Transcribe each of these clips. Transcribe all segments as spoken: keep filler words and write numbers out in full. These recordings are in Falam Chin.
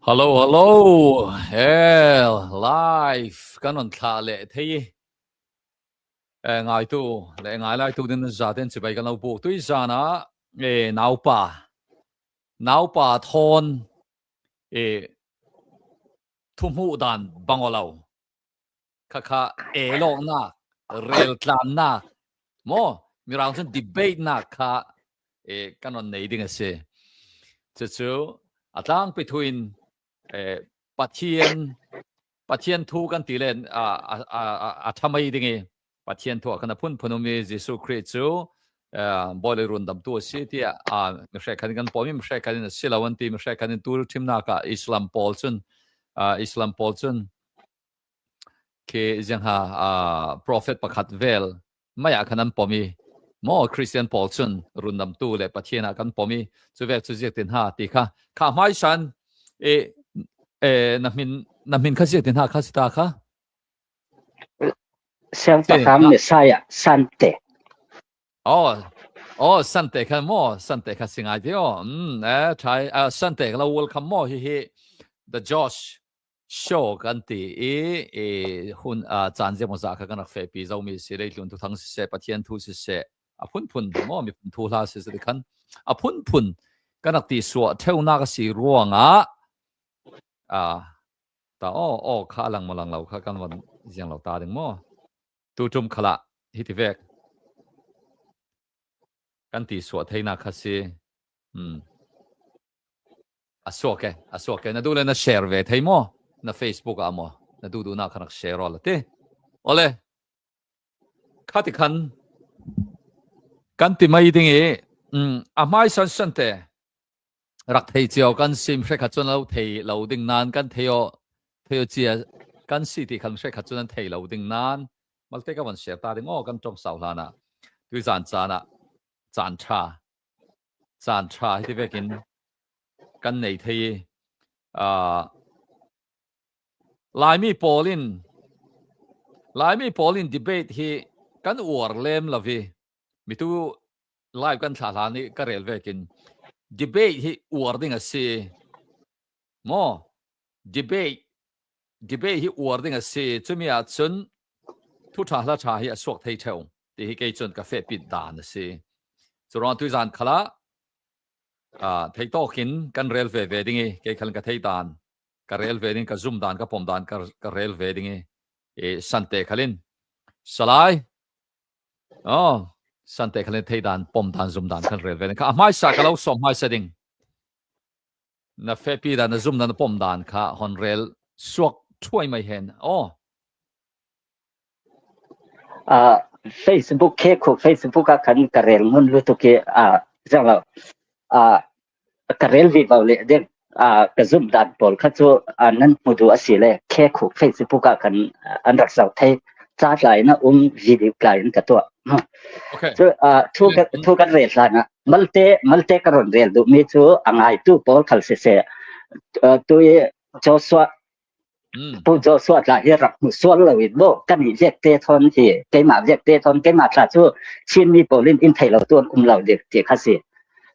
Hello, hello. Eh, live kan on thla le thei. Eh, ngai tu le ngai lai tu din za ten chibai kan lo bu tu zana. Eh, naupa. Naupa thon. Eh, thumu dan bang lo. Kha kha e lawknak, rel tlannak, maw, Mirang cun debate nak kha, eh, kan on nei ding a si. Cucu a tlangpi thu in, eh, Pathian, Pathian thu kan ti le, a, a, a, a, a ṭha mai ding i, Pathian thu ah khan a phunphun um i Jesuh Khrih cu, eh, Bawi le Rundamtu a si tiah, ah, mi hrekkhat in kan pom i, mi hrekkhat in a si lo an ti, mi hrekkhat in tul ṭhimnak ah Islam pawl cun, ah, Islam pawl cun, khi ziangha, ah, prophet pakhat vel mai ah khan an pom i, maw Christian pawl cun rundamtu le Pathian ah kan pom i, cuvek cu ziak tin ha ti kha, kha hmaisan, eh, eh, na hmin, na hmin kha ziak tin ha kha si ta kha? Siangpahrang Messiah, Sante. Oh, oh, Sante kha maw, Sante kha si ngai ti aw. Mm, eh, try, ah, Sante kha lo welcome maw hi hi. The Josh Show kan ti i, i hun, ah, caan ziangmawzah kha kan rak fehpi zomi si, leitlun thuthang siseh, Pathian thu siseh, a phunphun maw, miphun thuhla siseh ti khan a phunphun kan rak ti suah ṭheunak a si ruangah, ah, ta aw, aw kha a lang maw lang lo kha kan van ziang lo ta ding maw? Tu ṭum khalah hiti vek kan ti suah theinak kha si. Hmm. A suak e, a suak e. Na duh le na share ve thei maw? Na Facebook ah maw? Na duhduhnak kha rak share aw la ti. Awle. Khati khan kan ti mai ding i, hmm, a hmaisan Sante rak thei cio kan si, mi hrekkhat cun lo thei lo ding nan kan thei aw, thei aw cia kan si ti khan mi hrekkhat cun an thei lo ding nan malte ka van share ta ding aw, kan ṭong sau hlan ah. Tuizan caan ah, caan ṭha, caan ṭha hiti vekin kan nei thei i, ah, Laimi pawl in, Laimi pawl in debate hi kan uar lem lo i, mitu live kan thlah hlan i ka rel vekin debate hi uar ding a si. Maw, debate, debate hi uar ding a si. Cumi ah cun thu ṭha hla ṭha hi a suak thei ṭheu ti hi kei cun ka fehpit dan a si. Curuang tuizan khalah, ah, theitawk in kan rel ve ve ding i, kei khal in ka thei dan, ka rel ve ding, ka zum dan, ka pom dan, ka, ka rel ve ding i, i Sante khal in, Salai, oh, Sante khal in thei dan, pom dan, zum dan kan rel ve ding. Kha a hmaisa ka lo sawm hmaisa ding. Na fehpi dan, na zum dan, na pom dan kha hon rel suak thuai mai hen. Oh. Ah, Facebook, khe khu Facebook ah khan ka rel ngun lutuk i, ah, ziang lo. Ah, ka rel vivo le ding. Ah, ka zum dan pawl kha cu, ah, nan hmu duh a si le, khe khu Facebook ah khan, ah, an rak zoh thei. Ca tlai in a um, video tlai in ka tuah. Okay. Cu, ah, thu ka, thu kan rel hlan ah, malte, malte ka run rel duh mi cu a ngaitu pawl khal siseh. Ah, tu i Joshua, Pu Joshua tla hi rak hmu sual lo in maw, kan i vekte thawn hi, keimah vekte thawn, keimah tla cu Chinmi pawl in in thei lo tuan um lo ding ti kha si.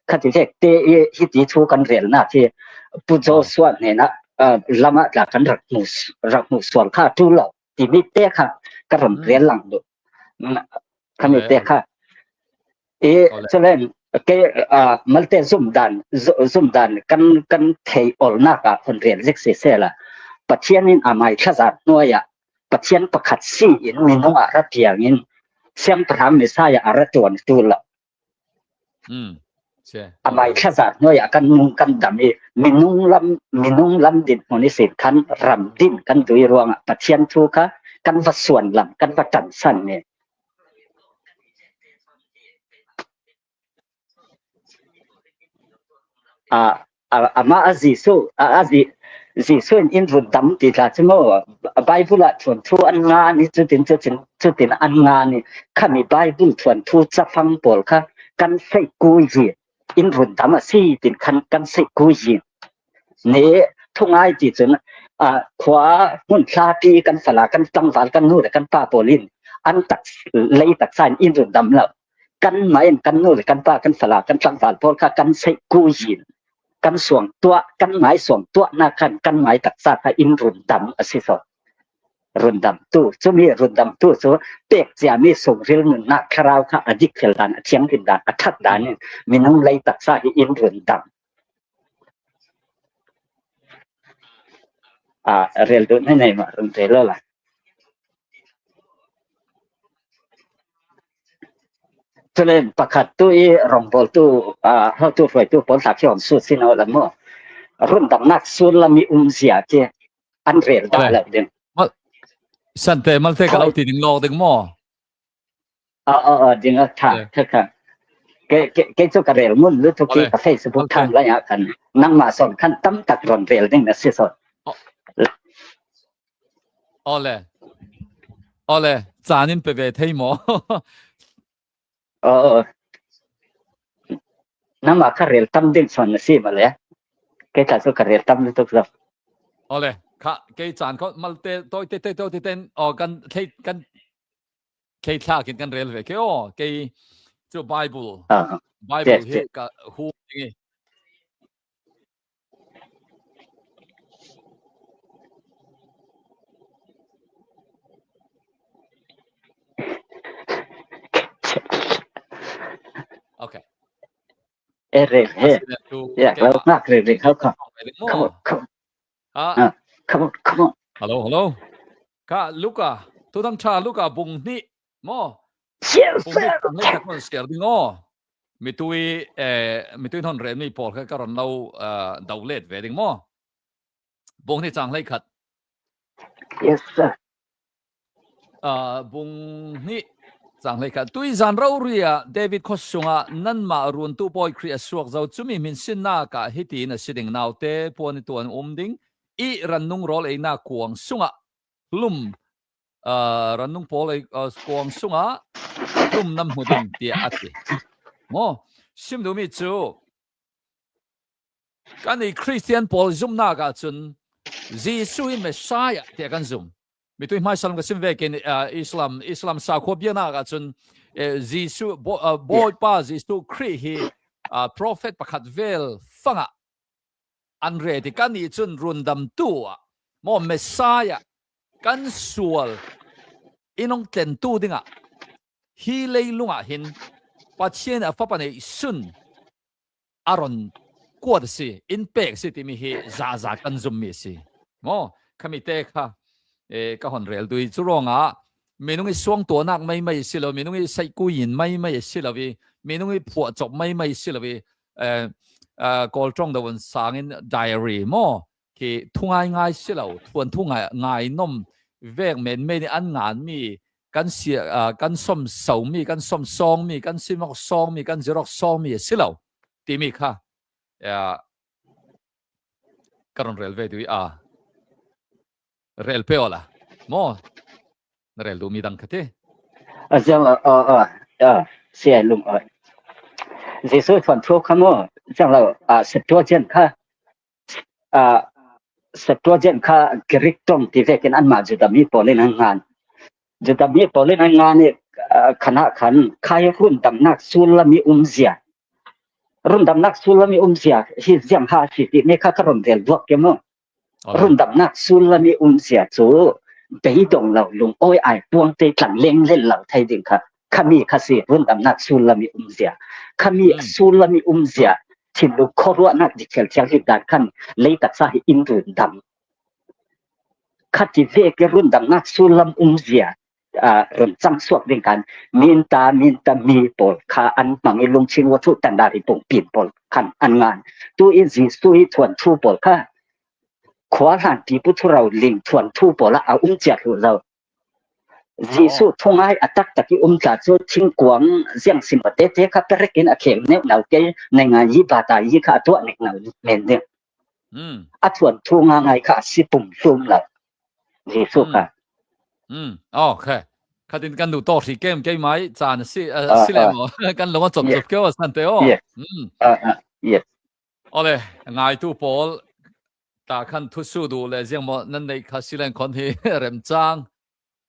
Khati vekte i hiti thu kan relnak hi Pu Joshua hnenah, ah, lamah tla kan rak hmu, rak hmu sual kha ṭul lo timi te kha ka run rel lang duh. Khami te kha. I, awle. Culen, ke, ah, malte zumdan, zu-, zumdan kan, kan thei olnak ah hon rel zik siseh la. Pathian in amai thlazat hnuai ah, Pathian pakhat si in minung ah ra piang in, siangpahrang Messiah a ra tuan tu lo. Amai thlazat hnuai ah kan nung kan dam i, minung lam, minung lam dinhmun ihsin khan ram din kan duh i ruangah Pathian thu kha kan va suan lam, kan va ṭansan i. A, a, amah a Jesuh, a, a Je-, Jesuh in in rundam ti tla cu maw, Bible ah thuanthu an ngan i, cutin, cutin, cutin an ngan i, khami Bible thuanthu cafang pawl kha kan seihku i, in rundam a si tin khan kan seihku i. Ni thungai ti cun, a, khua hmun thlapi kan fala, kan tlangval, kan nu le kan pa pawl in an tak, lei taksa in in rundam lo. Kanmah in kan nu le kan pa, kan fala, kan tlangval pawl kha kan seihku i, kan suang tuah, kan ngai suang tuahna khan kan ngai taksa kha in rundam a si sawn. Rundamtu, cumi rundamtu cu pek ciami sungril nunnak thlarau kha a dik fel dan, a thianghlim dan, a ṭhat dan in minung lei taksa hi in rundam. Ah, rel duh nei nei mah run rel lo la. Cule pakhat tu i rongbawltu, ah, hotu hruaitu pawl tla khi hong sut si no la maw? Rundamnak sullam i umzia khi an rel dah lo ding. Mal-, Sante, malte ka lo ti ding lawk ding maw? Aw, aw, aw, ding a, tha, tha, tha. Kei, kei, kei cu ka rel ngun lutuk i ka Facebook tham lai ah khan nangmah sawn khan tam tak ron rel ding na si sawn. Awle. Awle, caan in pe ve thei maw? Aw, aw. Nangmah kha rel tam ding sawn na si maw le? Kei tla cu ka rel tam lutuk lo. Awle, kha, kei caan kho malte, tawi te, te, tawi te, ten, aw, kan thei, kan Kei thlak in kan rel ve. Kei aw, kei cu Bible, ah, Bible yes, hi yes, ka hu ding i. Okay. E rel he. Yak lo ngak rel rel hau kha. Come on, come on. Ah. Ah, come on, come on. Hello, hello. Kha Luka, Thuthang Ṭha Luka bung hnih maw? Yes, sir. Bung hnih cang hleikhat kan share ding aw. Mitui, eh, mitui hnon relmi pawl kha ka ron lo, ah, do let ve ding maw? Bung hnih cang hleikhat. Yes, sir. Ah, bung hnih cang hleikhat. Tuizan rori ah David khuasung ah nanmah runtu bawi Khrih a suak zo, cumi hminsinnak ah hitin a si ding: Naute puan i tuan um ding i, rannung rawl einak kuang sungah hlum, ah, rannung pawl ei, ah, kuang sungah hlum nan hmu ding, tiah a ti. Maw, sim duhmi cu, kan i Khristian pawl zumhnak ahcun Jesuh hi Messiah tiah kan zum. Mitui hmaisa lam ka sim vekin, ah, Islam, Islam sakhua biaknak ahcun, eh, Jesuh, Baw-, ah, Bawipa Jesuh Khrih hi, ah, profet pakhat vel fangah an ret i, kan i cun rundamtu ah, maw, Messiah, kan sual in hong tlentu dingah hi leilung ah hin Pathian a Fapa neihsun a ron kuat a si, in pek a si timi hi zaza kan zummi a si. Maw, khami te kha, eh, ka hon rel duh i, cu ruangah minung i suangtuahnak maimai a si lo, minung i saikui in maimai a si lo i, minung i phuahcop maimai a si lo i, eh, ah, Kawl ṭong do un sangin diary maw, khi thu ngaingai si lo, thuanthu ngai, ngainom vek menmen i an nganmi, kan sia, ah, kan som somi, kan som sawngmi, kan sim awk sawngmi, kan zir awk sawngmi a si lo timi kha, ah, ka ron rel ve duh i, ah, rel pe awla maw? Na rel duhmi dang kha ti. A ziang, ah, ah, ah, ah, si ai lung, ah. Jesuh thuanthu kha maw? Ziang lo, ah, Septuagint kha, ah, Septuagint kha Greek ṭong ti vekin anmah Judah mi pawl in an ngan. Judah mi pawl in an ngan i, ah, khan ah khan khai rundamnak sullam i umzia. Rundamnak sullam i umzia hi ziang ha si timi kha ka ron rel duak ke maw? Rundamnak sullam i umzia cu beidong lo, lungawi ai puangte tlang lenglel lo thei ding kha, khami kha si rundamnak sullam i umzia. Khami sullam i umzia, thinlung khuaruahnak dik fel thiang hi dan khan lei taksa hi in rundam. Khati vek i rundamnak sullam umzia, ah, run cang suak ding khan minta, minta mi pawl kha an hmang i lungchin wa thuh tandar i pungpin pawl khan an ngan. Tu in Jesuh i thuanthu pawl kha khua hlan tipu thurau ling thuanthu pawl ah a um ciat hluh lo. Jesuh thungai a taktak i um tla cu thingkuang ziang sim a tete kha perek in a kheng neuh nau kei, nei ngai i bata i kha a tuah nek nau men ding. A thuanthu ngaingai kha a si pum hlum lo. Jesuh kha. Okay. Khatin kan duh tawk hrih kem keimai caan a si, a si le maw? Kan lung a copcop keu a sante aw. Yes. Awle, ngaitu pawl, ta khan thusuh duh le ziang maw nan neih kha si len khon hi remcang.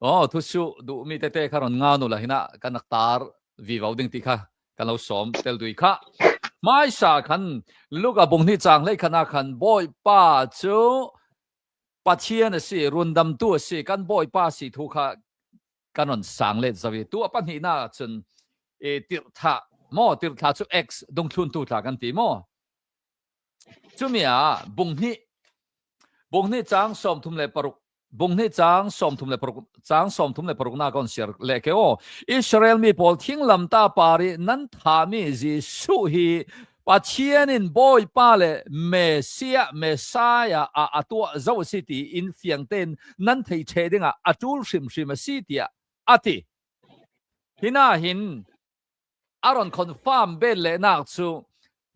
Aw, thusuh duhmi tete kha ron ngan u la hinah kan naktar vivo ding ti kha kan lo sawm tel duh i kha. Hmaisa khan Luka bung hnih chang hleikhatna khan Bawipa cu Pathian a si, rundamtu a si, kan Bawipa a si thu kha kan on sang let zo hi. Tu a pahnihna cun, e, tirhthlah maw, tirhthlah cu X dungthluntu thla kan ti maw? Cumi ah bung hnih, bung hnih cang sawmthum le paruk, bung hnih cang sawmthum le paruk, cang sawmthum le paruknak kan siar le ke aw. Israel mi pawl thinglamtah par ih nan thahmi Jesuh hi Pathian in Bawipa le Messiah, Messiah ah a tuah zo a si tiin fiang tein nan theih ṭheh dingah a ṭul hrimhrim a si, tiah a ti. Hinahin a run confirm bet lehnak cu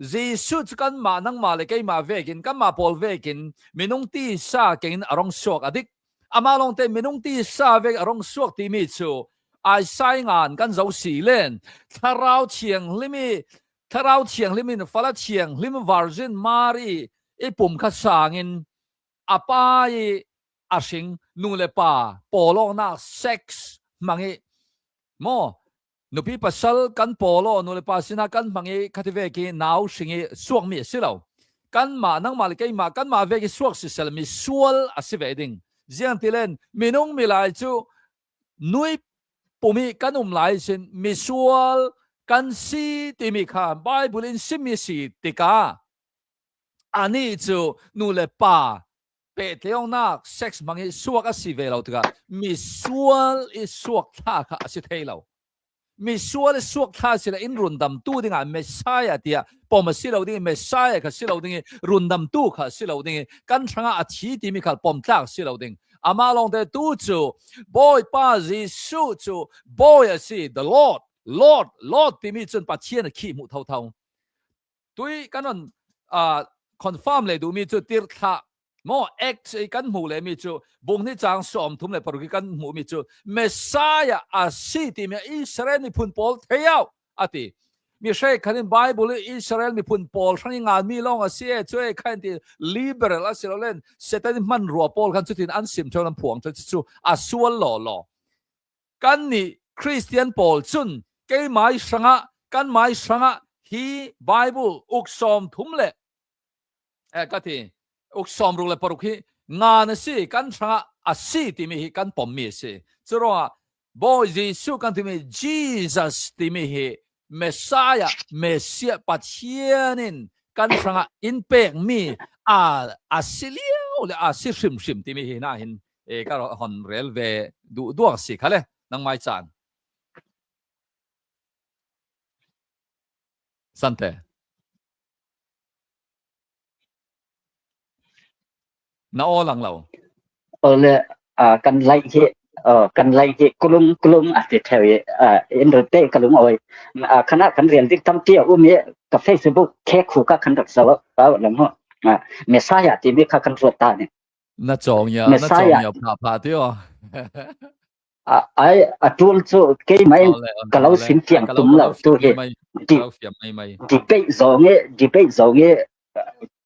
Jesuh cu kanmah, nangmah le keimah vekin, kanmah pawl vekin minung tisa kengin a rung suak a dik. Amah lawngte minung tisa vek a rung suak timi cu Isaiah ngan kan zoh si len Thlarau Thianghlim ih, Thlarau Thianghlim in fala thianghlim Virgin Mary ih pum kha sangin a pa ih a hring nu le pa pawlawknak sex hmang ih maw, nupi pasal kan pawl aw, nu le pa sinah kan hmang ih khati vek ih nau hring ih suakmi a si lo. Kanmah, nangmah le keimah, kanmah vek ih suak siseh, misual a si ve ding. Ziangtilen minung milai cu nui pum ih kan um lai sin misual kan si timi kha Baibal in simmi a si tikah, anih cu nu le pa pehtlaihnak sex hmang ih suak a si ve lo tikah misual ih suak thla kha a si thei lo. Misual ih suak thla si le in rundamtu dingah Messiah tiah pom a si lo ding ih, Messiah kha si lo ding ih, rundamtu kha a si lo ding ih, kan hrangah a thi timi kha pomtlak a si lo ding. Amah lawngte tu cu Bawipa Jesuh cu Bawi a si, the Lord, Lord, Lord timi cun Pathian a khih hmuh thotho. Tui kan on, aa, confirm le duhmi cu tirhthlah maw, Acts ih kan hmuh lemi cu, bung hnih cang sawmthum le paruk ih kan hmuhmi cu Messiah a si timi Israel miphun pawl thei uh a ti. Mi hrekkhat in Baibal ih Israel miphun pawl hrang ih nganmi lawng a si e, cu e kha in ti, liberal a si lo len Satan ih hmanrua pawl khan cutin an sim ṭheu, an phuang ṭheu, cucu a sual lawlaw. Kannih Khristian pawl cun keimai hrangah, kanmai hrangah hi Baibal uk sawmthum le, eh, ka ti, uk sawmruk le paruk hi ngan a si, kan hrangah a si timi hi kan pommi a si. Curuangah Bawi Jesuh kan timi, Jesus timi hi Messiah, Messiah Pathian in kan hrangah in pekmi a, a si lio le a si hrimhrim timi hi nahin, e, ka hon rel ve duhduak si kha le, nangmai caan. Sante. Na aw lang lo. Aw le, ah, kan lai hi, ah, kan lai hi kulung, kulung a ti theu i, ah, in run te ka lung awi. Ah, khanah kan rian dik tampi a um i ka Facebook khe khu ka kan rak sa lo, ka lo mo. Ah, Messiah timi kha kan ruat ta ni. Na cawng ya, na cawng ya pha pha ti aw. A, ai, a ṭul cu keimah in ka lo sim fiang tum lo tu hi. Debate zong i, debate zong i,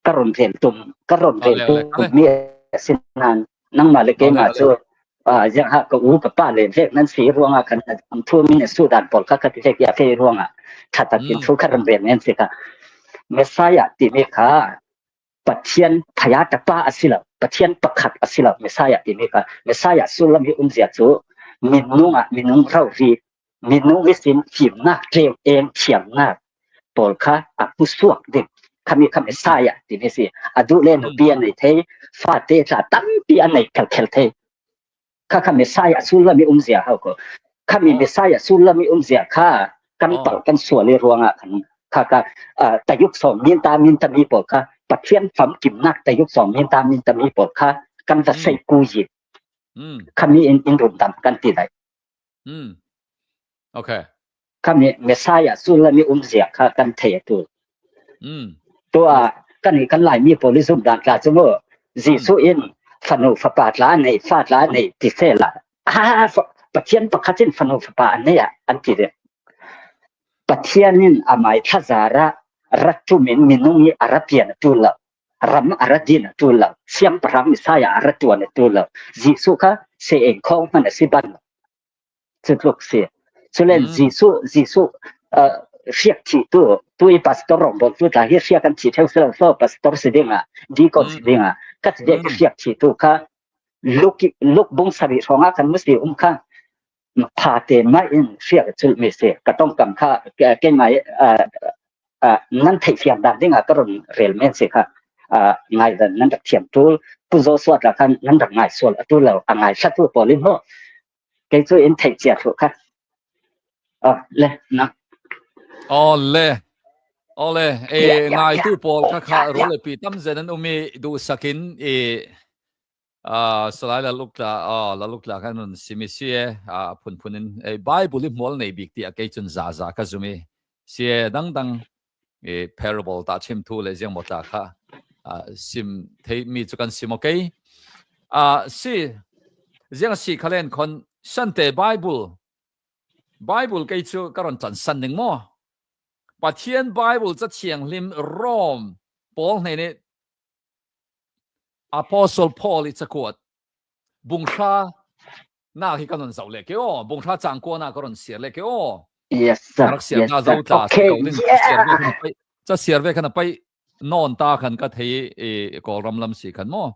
ka run rel tum, ka run rel tum mi a si nan, nangmah le keimah cu, ah, ziangha ka u ka pa le vek nan si ruangah khan a thu min a sudan pawl kha ka ti vek ya fei ruangah ṭha takin thu ka run rel nan si kha. Messiah timi kha Pathian phaya tapa a si lo, Pathian pakhat a si lo, Messiah timi kha. Messiah sullam hi umzia cu minung ah, minung rori, minung ihsin fimnak, ṭeu eng thiamnak pawl kha a hmusuak ding. Khami kha Messiah timi si. A duh le nupi a nei thei, fate tla tampi a nei khelkhel thei. Kha kha Messiah sullam i umzia hau ko. Khami Messiah sullam i umzia kha kan pal kan sual i ruangah khan kha kha, ah, tayuk sawm minta minta mi pawl kha Pathian famkimnak tayuk sawm minta minta mi pawl kha kan va sei ku i. Khami in, in rundam kan ti lai. Okay. Khami Messiah sullam i umzia kha kan thei a tu. Tua kan i kan Laimi pawl i zumdan tla cu mu, Jesuh in fanu fapa tla a nei, fa tla a nei ti sehla. Ah, fa, Pathian pakhat in fanu fapa a nei ah, an ti ding. Pathian in amai thazar ah ra ṭum in minung i a ra pian a ṭul lo, ram a ra din a ṭul lo, siangpahrang Messiah a ra ṭuan a ṭul lo. Jesuh kha se eng khawng hman a si ban lo. Cutluk si. Culen Jesuh, Jesuh, ah, hriak thih tu, tu i pastor rawng bawl tu tla hi hriak kan thih theu si lo so, pastor si ding a, deacon si ding a, ka ti dek hriak thih tu kha, Luk, Luk bung sarih hrawng a kan mu si um kha, phate mai in hriak a chul mi si, ka tongkam kha, ke-, keimah, a, a, nan theih fiam dan ding a ka run rel men si kha, a, ngai dan nan rak thiam tul, Pu Joshua tla khan nan rak ngai sual a tul lo, a ngai sa tu pawl in ho. Kei chu in theih chiat hluh kha. A, le, na. Aw le. Aw le. E, yeah, yeah, ngaitu pawl kha kha, yeah, rol le pi tam zen an um i duhsakin i, a, Salai Laluk tla, a, Laluk tla khan an sim i si e, a, phunphun in, e, Bible i hmual nei bik ti a kei chun za za ka zum i. Si e dangdang, e, parable ta chim thu le ziang maw ta kha, a, sim thei mi chu kan sim, okay? A, si, ziang a si kha len khon sante Bible, Bible kei chu ka ron chan san ding maw? Pathian Bible cha thianghlim Rom pawl hneini Apostle Paul i chakuat bung hra na hi ka ron zau le ke aw, bung hra chang kua na ka ron siar le ke aw. Yes, sir. Ka rak siar na zau ta sa ko ding. Cha siar ve khan a pai, cha siar ve khan a pai nawn ta khan ka thei i Kawlram lam si khan maw.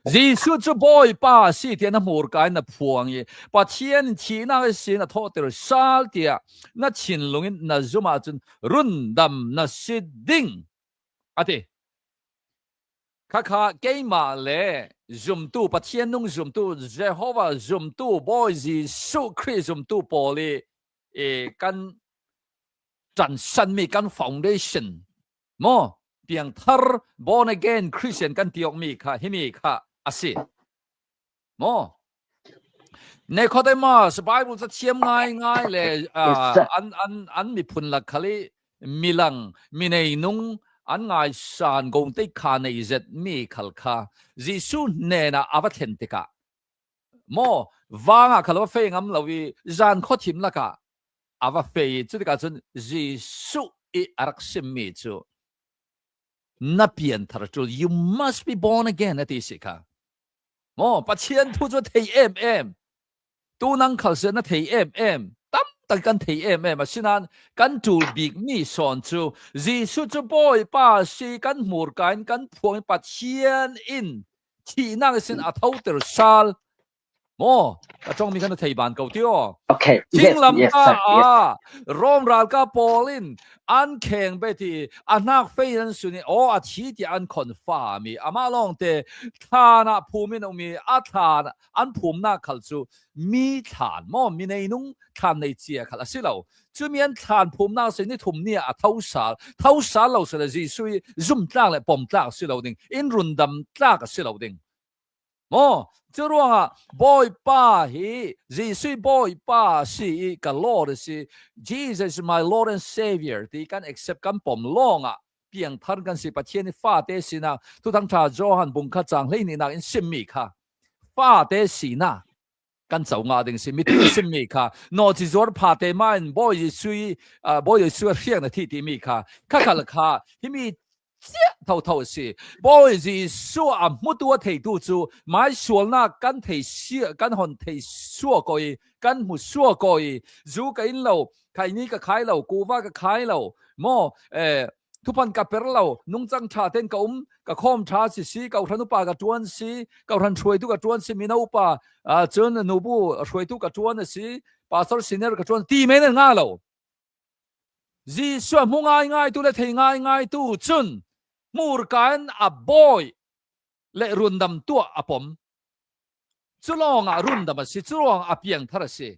Jesu chu Bawipa si tia na hmur kai na phuang i, Pathian thihna i sin a thawhter sal tia na thinlung in na zum a chun rundam na si ding. A ti. Kha kha keimah le zumtu, Pathian nung zumtu, Jehovah zumtu, Bawi Jesu Khrih zumtu pawl i, e, kan tansan mi, kan foundation. Maw, piangthar, born again Christian kan ti awk mi kha, hi mi kha a si. Maw? Nicodemus, Bible cha thiam ngai ngai le, a, an, an, an miphun lak khal i milang, minei nung, an ngaisan gong tei kha nei zet mi khal kha. Jesu hnena a va thlen tikah. Maw, vanga khal a va fei ngam lo i, zan khaw thim laka a va fei i, chu tikah chun Jesu i a rak sim mi chu. Na pianthar tul, you must be born again, a ti si kha. Maw, Pathian thu chu thei em em. Tu nang khal si na thei em em. Tam tak kan thei em em. Asinan kan tul bik mi sawn chu. Jesu chu Bawipa si kan hmur kai in kan phuang i Pathian in thihna i sin a thoter sal. Maw, ka ṭawng mi khan a thei ban ko ti aw. Okay. Thinglam ta a, Rom ralkap pawl in an kheng bet i, a hnak fei an sun i, aw, a thi tia an confirm i, amah lawngte thlan ah phum in a um i, a thlan an phumna khal chu mi thlan maw, mi nei nung thlan nei cia khal a si lo. Cumi an thlan phumna si ni thum ni a thosal, thosal lo si le Jesu i zumtlak le pomtlak a si lo ding, in rundam tlak a si lo ding. Maw, cu ruangah Bawipa hi, Jesuh Bawipa si i ka Lord a si, Jesus is my Lord and Savior, ti kan accept kan pom lawngah piangthar kan si, Pathian i fate sinak, Thuthang ṭha Johan bungkhat cang hleihnih nak in simmi kha, fate sinak kan co ngah ding si, miti in simmi kha, nawci zuar phate mah in Bawi Jesuh i, ah, Bawi Jesuh a hriakna thi timi kha, kha khal kha, himi ciah thotho a si. Bawi Jesuh a hmutu a theitu cu, mai sualnak kan thei sia, kan hon thei suak aw i, kan hmu suak aw i, zu ka in lo, khaini ka khai lo, kuva ka khai lo, maw, eh, thuphan ka per lo, nungcang ṭha ten ka um, ka khawm ṭha si si, ka uhran upa ka ṭuan si, ka uhran hruaitu ka ṭuan si, mino upa, ah, cun nubu hruaitu ka ṭuan a si, pastor senior ka ṭuan, ti men an ngah lo. Jesuh a hmu ngaingaitu le thei ngaingaitu cun hmurka in a Bawi le rundam tuah a pom. Cu lawngah rundam a si, cu lawngah a piangthar a si,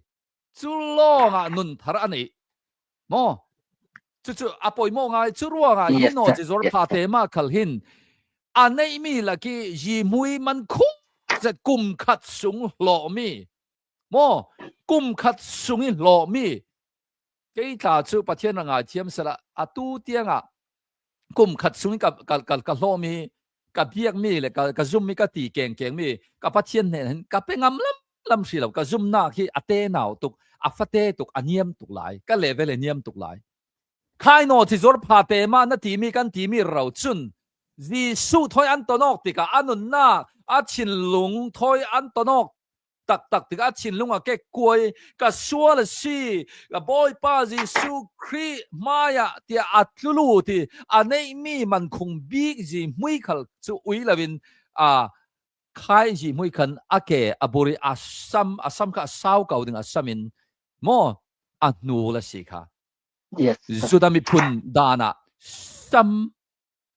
cu lawngah nunthar a neih. Maw? Cucu a poimawh ngai, cu ruangah hi nawci zuar phate mah khal hin a neihmi lak i yi hmui man khum zet kum khat sung hlawhmi. Maw, kum khat sung i hlawhmi. Kei tla cu Pathian a ngaithiam sala, atu tiangah kum khat sung i ka, ka, ka, ka hlawhmi, ka biakmi le ka, ka zummi ka ti kengkengmi, ka Pathian hnen hin ka pe ngam lam, lam hri lo, ka zumnak hi a tenau tuk, a fate tuk, a niam tuk lai, ka level a niam tuk lai. Khai nawci zuar phate mah na timi kan timi rau cun, Jesuh thawi an tonawk tikah a nunnak, a thinlung thawi an tonawk taktak tikah a thinlung a kekkuai, ka sual a si, ka Bawipa Jesuh Khrih hmaiah tiah a tlulut i a neih mi mankhung bik zi hmui khal cu ui loin, a, khai zi hmui khan a ke a bur i a sam, a sam kha a sau ko ding a sam in maw, a hnu la si kha. Yes. Judah miphun dan ah sam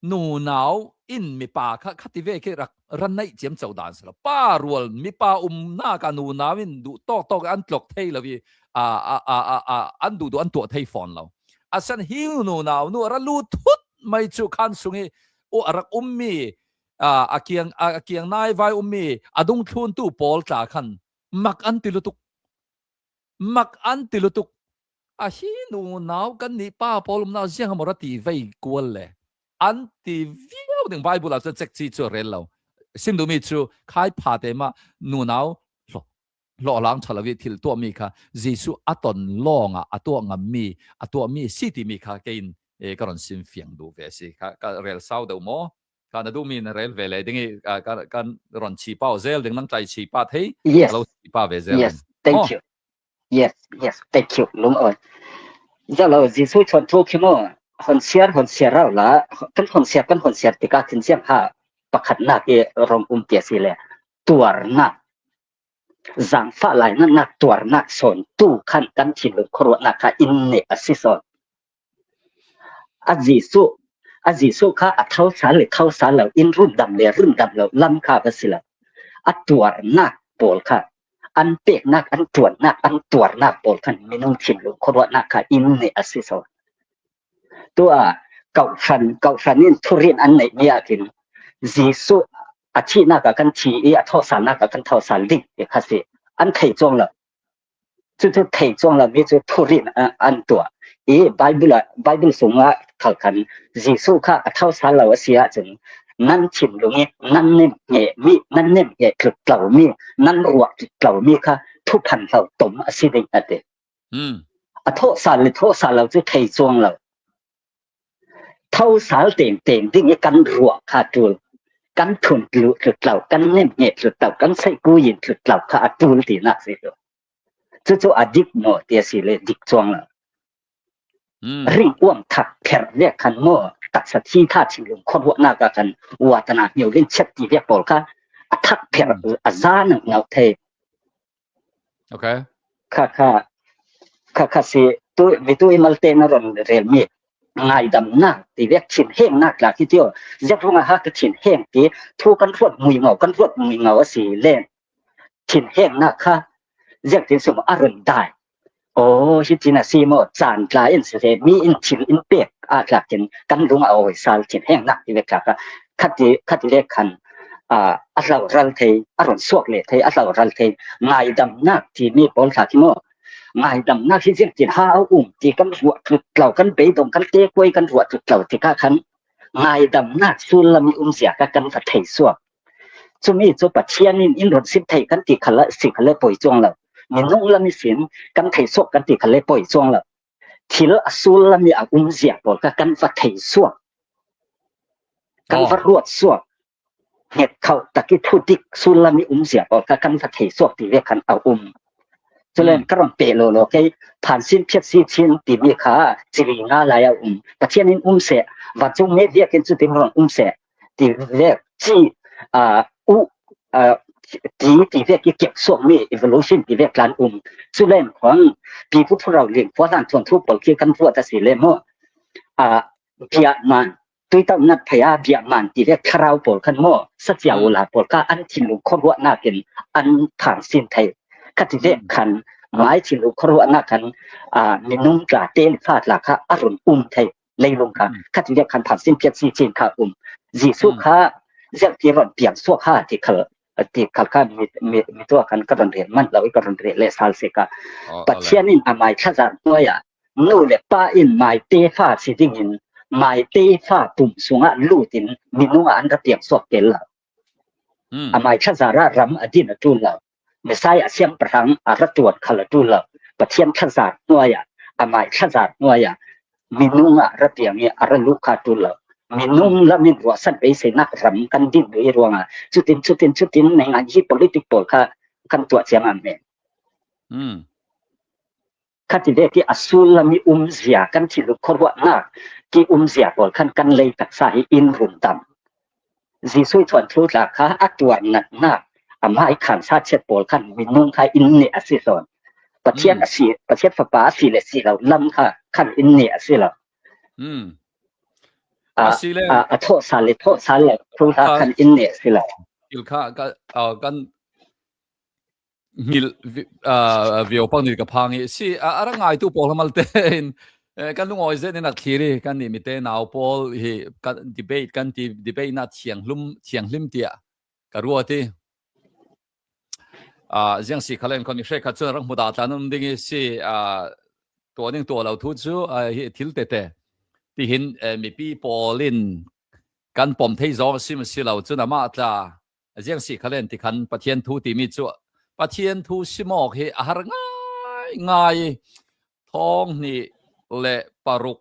nunau in mipa kha khati ve khi rak ran naih ciamco dan si lo. Pa rual mipa umnak a nunau in duh tawktawk an tlok thei lo i, a, a, a, a, a, an duhduh an tuah thei fawn lo. A san hi nunau nu a ra lut thut mai cu khan sung i uh a rak ummi, a, a kiang, a, a kiang nai vai ummi a dungthluntu pawl tla khan mak an ti lutuk. Mak an ti lutuk. A hi nunau kan nih pa pawl umnau ziang a mawr a ti vei kual le an ti viau ding Baibal ah cun cekci cu a rel lo. Sim duhmi cu khai phate mah nunau hlawh, hlawhlang ṭha lo i thil tuahmi kha Jesuh a ton lawngah a tuah ngammi, a tuahmi a si timi kha kei in, eh, ka ron sim fiang duh ve a si. Kha, ka rel sau deuh maw? Kha na duhmi na rel ve le ding i, ah, kan, kan ron chi pah zel ding, nang tlai chi pah thei, yes, ka lo chi pah ve zel ding. Yes, thank you. Yes, yes, thank you, Lung Awi. Zalo, Jesuh chon thu khi maw, hon siar, hon siar rau la, kan hon siar, kan hon siar tikah thinsiang ha pakhatnak i rong um ti a si le, tuarnak, zangfah lainatnak tuarnak sawn tu khan kan thinlung khuaruahnak kha in neh a si sawn. A Jesuh, a Jesuh kha a thosal le thosal lo, in rundam le rundam lo lam kha va si lo. A tuarnak pawl kha, an peknak, an tuannak, an tuarnak pawl khan minung thinlung khuaruahnak kha in neh a si sawn. Tu a, kawhhran, kawhhran in thurinh an neihmi ah khin Jesuh a thihnak ah kan thi i a thawhsalnak ah kan thawhsal ding ti kha si. An thei cuang lo. Cucu thei cuang lo mi cu thurinh a, an tuah. I Baibal ah, Baibal sungah khal khan Jesuh kha a thosal lo a si ahcun nan thinlung i nan nemhngeh mi, nan nemhngeh tlutlawmi, nan ruah tlutlawmi kha thuphan hlo tom a si ding a ti. Hmm. A thawhsal le thawhsal lo cu thei cuang lo. Thosal tengteng ding i kan ruah kha ṭul, kan thun tlu-, tlutlo, kan nemhngeh tlutlo, kan saihkui in tlutlo kha a ṭul tinak si lo. Cucu a dik maw ti a si le dik cuang lo. Hmm. Ringuam thak pherh vek khan maw, taksa thi tha thinlung khuaruahnak ah khan uatana hniulin chet ti vek pawl kha a thak pherh, hmm, a za nang ngauh thei. Okay. Kha, kha, kha, kha si, tu, mi tu i malte na ron relmi ngaidamnak ti vek thinhengnak tla khi tio. Ziak ruangah ha ka thinheng ti, thu kan ruat muingau, kan ruat muingau a si le thinhengnak kha ziak tin sum a ron dai. Aw, hi tin a si maw, caan tla in si le, mi in thil in pek a tlakin kan lung a awi sal thinhengnak ti vek tla kha, khati, khati le khan, a, a hloral thei, a ron suak le thei, a hloral thei, ngaidamnak timi pawl tla khi maw, ngaidamnak hi ziak tin ha a um ti kan ruah tlutlo, kan beidong, kan tekuai kan ruah tlutlo tikah khan ngaidamnak sullam i umzia kha kan va thei suak. Cumi cu Pathian in in ron sim thei kan ti khalah si khalah poi cuang lo. Minung lam ihsin kan thei suak kan ti khalah poi cuang lo. Thil a sullam i a umzia pawl kha kan va thei suak. Kan va ruat suak. Hnget khauh tak i thudik sullam i umzia pawl kha kan va thei suak ti ve khan a um. Cule ka ron peh lawlaw kei, phansin phiat si chin timi kha cili nga lai a um. Pathian in um seh, vancung me biak in cutin ron um seh ti vek ci, a, u, a, ti, ti vek i kek suakmi evolution ti vek tlan um. Cule khuang pipu thurau ling khua hlan thuanthu pawl khi kan ruat a si le maw? A, biakman, tuitauh nat phaya biakman ti vek thlarau pawl khan maw, sacia ula pawl kha an thinlung khuaruahnak in an phansin thei. Khati vek khan mai thinlung khuaruahnak khan, a, minung tla te le fa tla kha a run um thei. Leilung kha khati vek khan phansin phiat si chin kha um. Jesuh kha ziak ti ron piang suak ha ti khal, ti khal kha mi, mi, mi tua khan ka ron rel man lo i ka ron rel le sal se ka. Pathian in a mai thlazar hnuai ah nu le pa in maite fa si dingin maite fa pum sungah lutin minung ah an ra piang suak kel lo. A mai thlazar ah ram a din a ṭul lo. Messiah siangpahrang a ra ṭuan khal a ṭul lo. Pathian thlazar hnuai ah, a mai thlazar hnuai ah minung ah ra piang i a ra luh kha ṭul lo. Minung lam in ruahsan beiseinak ram kan din duh i ruangah cutin, cutin, cutin, neingai hi politic pawl kha kan tuah ciang an men. Hmm. Khati ve ti a sul lam i umzia kan thil khuaruahnak ki umzia pawl khan kan lei taksa hi in run tam. Jesuh i thuanthu tla kha a tuan natnak a mai khansa chet pawl khan minung kha in ne a si sawn. Pathian a si, Pathian fapa a si le si lo lam kha khan in ne a si lo. Hmm. A, a si le a, a thawhsa le thawhsa le thu kha khan in ne a si lo. Thil kha ka, a, kan ngil vi-, a, vio pang ni ka phang i si a, a ra ngaitu pawl hamalte in, eh, kan lungawi zet in a thlir i kan ni mite nau pawl hi kan debate kan ti debate na thiang hlum, thiang hlim tia ka ruat i. A, ziang si khalen kon i hre khat chun rang hmuda tlan um ding i si, a, tua ding tua lo thu chu, a, hi thil tete. Tihin, eh, mipi pawl in kan pom thei zawng a sim a si lo chun amah tla, ziang si khalen ti khan Pathian thu timi chu Pathian thu simawk hi a har ngai ngai. Thawng hnih le paruk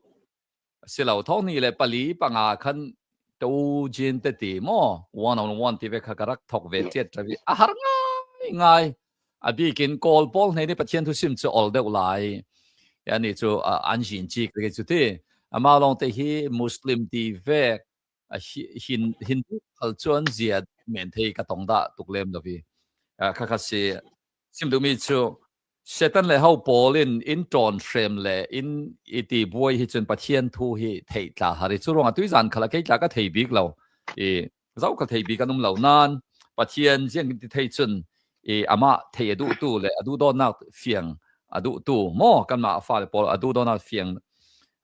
si lo, thawng hnih le pali panga khan to jin te ti maw, one on one ti ve kha ka rak thok ve chiat ṭha vi a har ngai ngai. A bikin Kawl pawl hneini Pathian thu sim chu ol deuh lai. Ani chu, a, an zin chik te chu ti. Amah lawngte hi Muslim ti vek a hi-, hin, Hindu khal chuan zia men thei ka tong dah tuk lem lo hi. A, kha kha si, sim duhmi chu Satan le ho pawl in in ṭawn hrem le in i ti buai hi chun Pathian thu hi theih tla har i chu ruangah tuizan khala kei tla ka thei bik lo. I, zo ka thei bik an um lo nan Pathian ziang ti thei chun i amah thei a duhtu le a duhdawtnak fiang a duhtu maw kanmah a fale pawl a duhdawtnak fiang,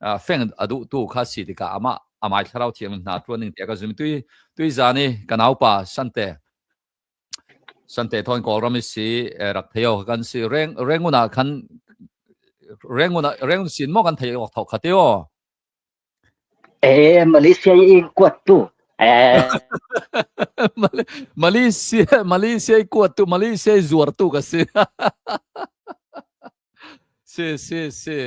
a, feng a duhtu kha si tikah amah a mai thlarau thiang hna ṭuan ning tia ka zumi tui, tuizan i ka naupa Sante. Sante thawn Kawlram i si, eh, rak thei aw kan si. Reng, Rengun ah khan, Rengun ah, Rengun sin maw kan thei aw thawh kha te aw. Eh, Malaysia i kuat tu. Eh. Mal-, Malaysia, Malaysia i kuat tu, Malaysia i zuar tu ka si. Si, si, si.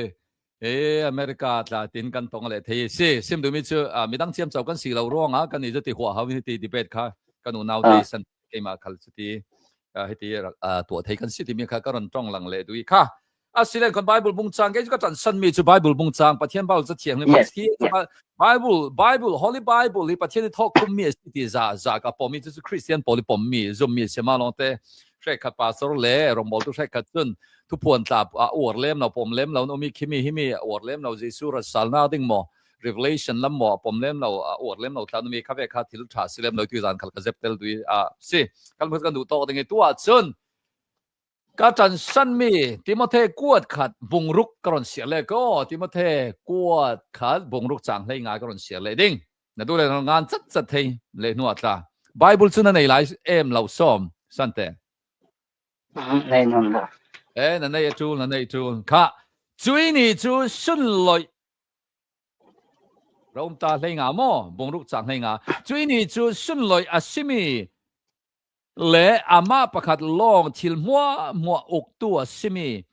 Eh, America tla tin kan tong le thei. Si, sim duhmi chu, a, midang chiam chau kan si lo ruangah kan i zu ti huah hau hi ti debate kha kan unau te san keimah khal chu ti, a, hiti, a, tuah thei kan si timi kha ka rawn ṭawng lang leh duh i kha. A si len kan Bible bung chang kei chu ka ṭansan mi chu Bible bung chang Pathian Bible chu thiang le Bible, Bible, Holy Bible hi Pathian i thawk khum mi a si ti za, za ka pawm mi chu, chu Christian pawl i pawm mi, zum mi a si ma lawngte. Hrekkhat pastor le rawngbawltu hrekkhat chun thuphuan tla a uar lem lo, pawm lem lo, umi khimi himi a uar lem lo, Jesu rat salna ding maw, Revelation lam maw, a pawm lem lo, a uar lem lo tla, umi kha ve kha thil ṭha si lem lo, tui zan khal ka zep tel duh i, a, si, kan hmu kan duh tawk ding i tuah chun ka ṭansan mi Timothe kuat khat bung ruk ka rawn siar leh ko, Timothe kuat khat bung ruk chang hlei nga ka rawn siar leh ding. Na duh le ngan chat chat thei leh hnuah tla. Bible chu na nei lai em lo sawm, Sante? Nei nawn lo. Eh, na nei a tul, na nei tul. Kha, chu i ni chu sunlawih. Rom ta hlei nga maw, bung ruk chang hlei nga. Chu i ni chu sunlawih a si mi le amah pakhat lawng thil hmuahhmuah uktu a si mi,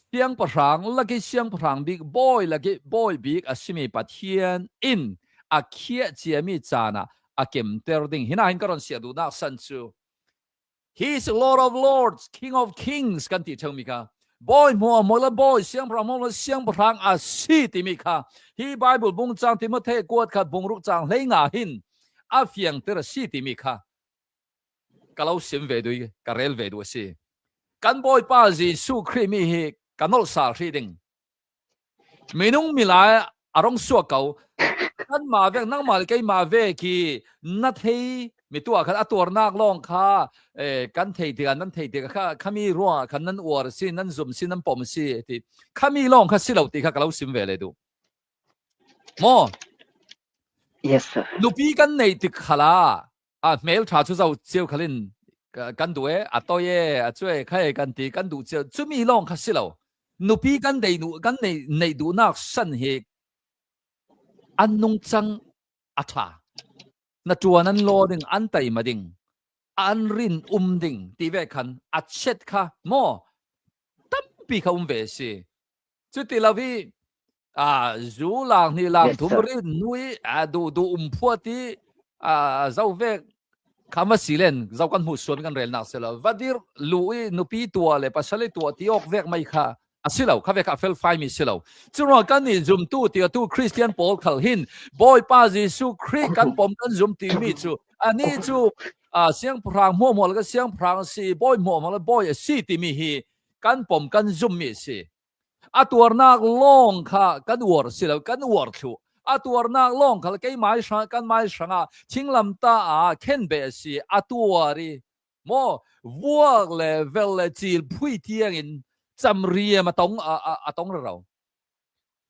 siangpahrang laki siangpahrang bik, bawi laki bawi bik a si mi Pathian in a khiah cia mi chanah a kemter ding. Hinah hin ka rawn siah duhnak san chu, He is Lord of Lords, King of Kings, kan tih theuh mi kha. Bawi hmuahhmuah la bawi, siangpahrang hmuahhmuah la siangpahrang a si timi kha. Hi Bible bung chang Timothe kuat khat bung ruk chang hlei nga hin a fiangter a si timi kha ka lo sim ve duh i, ka rel ve duh a si. Kan Bawipa Jesu Khrih mi hi ka nolh sal hrih ding. Minung milai a rawng suak ko. Kanmah vek, nangmah le keimah vek hi na thei mi tuah khan a tuarnak lawng kha, eh, kan thei tikah, nan thei tikah kha, khami ruangah khan nan uar si, nan zum si, nan pawm si ti. Khami lawng kha si lo ti kha ka lo sim ve le duh. Maw? Yes, sir. Nupi kan neih tik khalah, a hmel ṭha chu zo chiau khalin ka, kan duh e, a tawi e, a chu e, kha e kan ti, kan duh chiau. Chumi lawng kha si lo. Nupi kan dei duh, kan neih, neih duhnak san hi an nungchang a ṭha. Na ṭuan an law ding, an taima ding, an rin um ding ti ve khan a chet kha maw? Tampi kha um ve si. Chuti lo hi, a, zu lang hnih lang thum rit nui, a, duh duh um phuat i, a, zo vek kha va si len, zo kan hmuh suan kan rel nak si lo. Va dir lu i nupi tua le pasal i tua ti awk vek mai kha a si lo, kha vek kha fel fai mi si lo. Curuang kan nih zumtu ti a tu Christian pawl khal hin Bawipa Jesu Khrih kan pom kan zum ti mi cu, ani cu, a, siangpahrang hmuahhmuah le ka siangpahrang a si, bawi hmuahhmuah le bawi a si ti mi hi kan pom kan zum mi a si. A tuarnak lawng kha kan uar si lo, kan uar thluh. A tuarnak lawng kha keimai hrang, kan mai hrangah thinglamtah a khenbeh a si, a tuar i maw, vuak le vel le cil phui tiangin camriam a tong, a, a, a tong rero.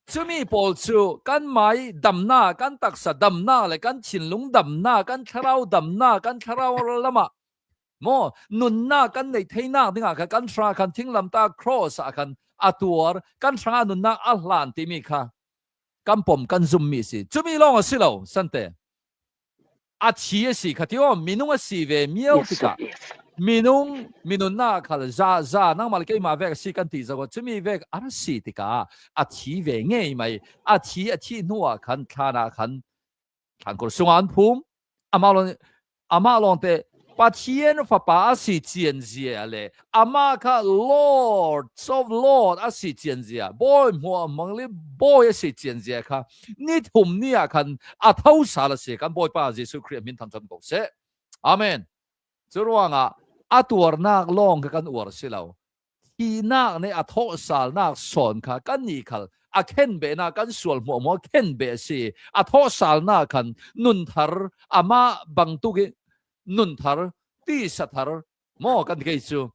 Cumi pawl cu kan mai damnak, kan taksa damnak le kan thinlung damnak, kan thlarau damnak, kan thlarau lamah maw, nunnak kan neih theinak dingah kha kan hra khan thinglamtah cross ah khan a tuar, kan hrangah nunnak a hlan timi kha kan pom kan zum mi a si. Cumi lawng a si lo, Sante. A thi a si kha ti aw, minung a si ve miau tikah, minung, minunnak khal za, za, nangmah le keimah vek a si kan ti zo a, cumi vek a ra si tikah a thi ve ngei mai. A thi, a thih hnuah khan thlanah khan thlankhur sungah an phum. Amah lawng, amah lawngte Pathian Fapa a si cianzia le amah kha Lords of Lord a si cianzia, Bawi hmuahhmuah le Bawi a si cianzia kha ni thum ni ah khan a thosal a si. Kan Bawipa Jesu Khrih hmin than ṭan ko seh. Amen. Curuangah a tuarnak lawng kha kan uar si lo. Thihnak nih a thawhsalnak sawn kha kannih khal a khenbehnak, kan sual hmuahhmuah khenbeh a si. A thawhsalnak khan nun thar, amah bangtuk i nun thar, tisa thar maw kan kei cu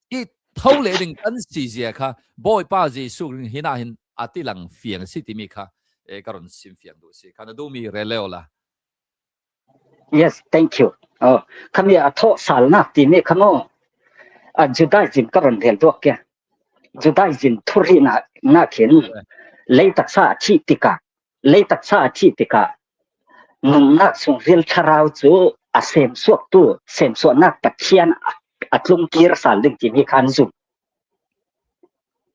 i tho leh ding kan si zia kha Bawipa Jesu ring hinah hin a tilang fiang a si timi kha, eh, ka run sim fiang duh si. Kha na duhmi rel lio la. Yes, thank you. Oh, khami a thawhsalnak timi kha maw, a Judaism ka run rel duak kia. Judaism thurihnak, nak hin lei taksa a thih tikah, lei taksa a thih tikah nunnak sung ril thlarau cu a semsuaktu, semsuahnak Pathian a, a tlungkir sal ding timi kha an zum.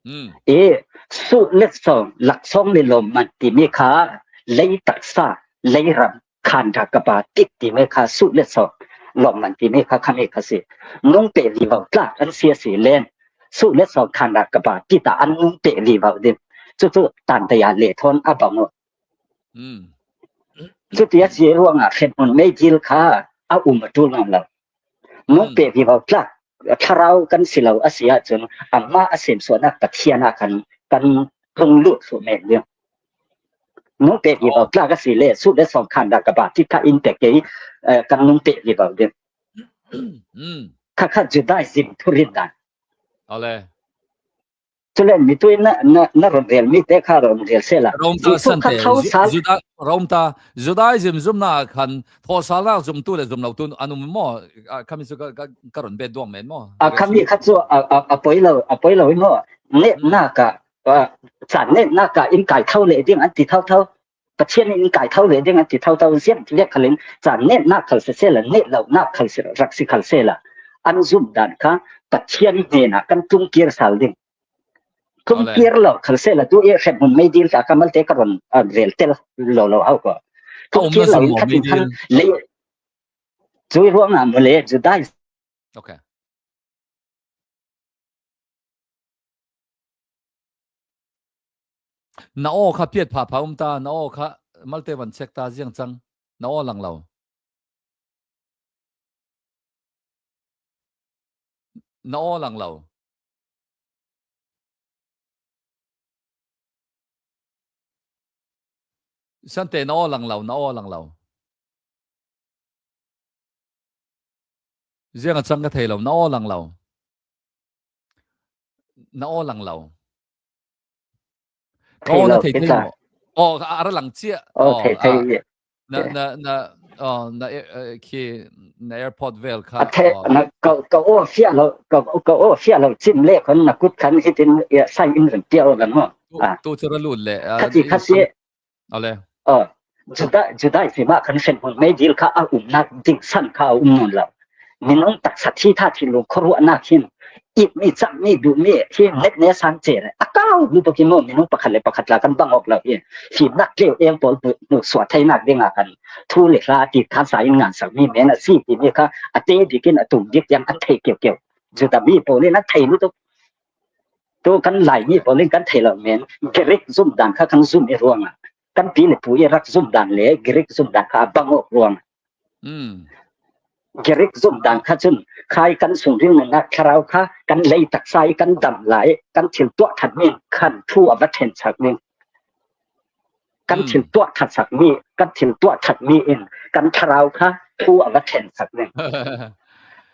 Mm. I suh le sawng, laksawng le lawmman timi kha lei taksa, lei ram, khan rak ka ba tik timi kha suh le sawng, lawmman timi kha khami kha si. Nung peh vivo tlak an si a si len, suh le sawng khan rak ka ba tik ta an nung peh vivo ding. Cucu tantaya le thawn a bang uh. Mm. Cuti a si ruangah hrenhmun meidil kha a um a ṭul ngam lo. Nung peh vivo tlak thlarau kan si lo a si ahcun amah a semsuahnak Pathian ah kan, kan tlung lut thluh men ding. Nung peh vivo tlak a si le suh le sawng khan rak ka ba tik kha in pek kei, eh, kan nung peh vivo ding. Mm. Kha kha Judaism thurin dan. Awle. Cule mitui na, na, na run rel mi te kha run rel sehla. Jesu kha thosal. Juda, Rome ta, Judaism zumnak khan thawhsalnak zumtu le zumlotu an um maw? A, khami cu ka, ka, ka run bet duang men maw? A, khami kha cu a, a, a poi lo, a poi lo i maw? Netnak ah, a, caan netnak ah in kai tho leh ding an ti thotho. Pathian in kai tho leh ding an ti thotho. Ziah vek khalin caan netnak khal sisehla, net lonak khal si, rak si khal sehla, an zumh dan kha Pathian hnenah kan tlungkir sal ding. Tlungkir lo khal sehla tu i hrenhmun meidil kha ka malte ka run, ah, rel tel lo lo hau ko. Tlungkir lo in khatin khan lei, cui ruangah mule Judaism. Okay. Na aw kha piat phapha um ta, na aw kha malte van check ta ziang cang, na aw lang lo. Na aw lang lo. Sante na aw lang lo, na aw lang lo. Ziang a cang ka thei lo, na aw lang lo. Na aw lang lo. Ka aw na thei thei maw? Aw, a ra lang cia. Aw, thei thei. Na, na, na, aw, na, eh, khi, na airport vel kha. A thei, na, ka, ka aw fiah lo, ka, ka aw fiah lo cim le khon na kut khan hitin, eh, sai in ring piak lo kan maw? Tu, tu cu ra lut le. Khati khasi. Awle. Aw, Juda, Judaism ah khan hrenhmun meidil kha a umnak ding san kha a um nawn lo. Minung taksa thi tha thinlung khuaruahnak hin It mi, chak mi, duh mi, hi net ne sang che le. A kau lu to ki mo, minung pakhat le pakhat la kan bang awk lo hi. Hi nak tleu eng pawl hnu, hnu suah thei nak ding a kan thu le hla ti khan sa in ngan sak mi men a si ti mi kha a te dik in a tum dik yang a thei keu keu. Juda mi pawl in a thei lu to. Tu kan Lai mi pawl in kan thei lo men. Greek zum dan kha kan zum i ruang a. Kan pi le pu i rak zum dan le Greek zum dan kha a bang awk ruang a. Greek zum dan kha chun khai kan sung ring na thlarau kha kan lei taksa i kan dam lai kan thil tuah that mi khan thu a va then sak mi. Kan thil tuah that sak mi, kan thil tuah that mi in kan thlarau kha thu a va then sak mi.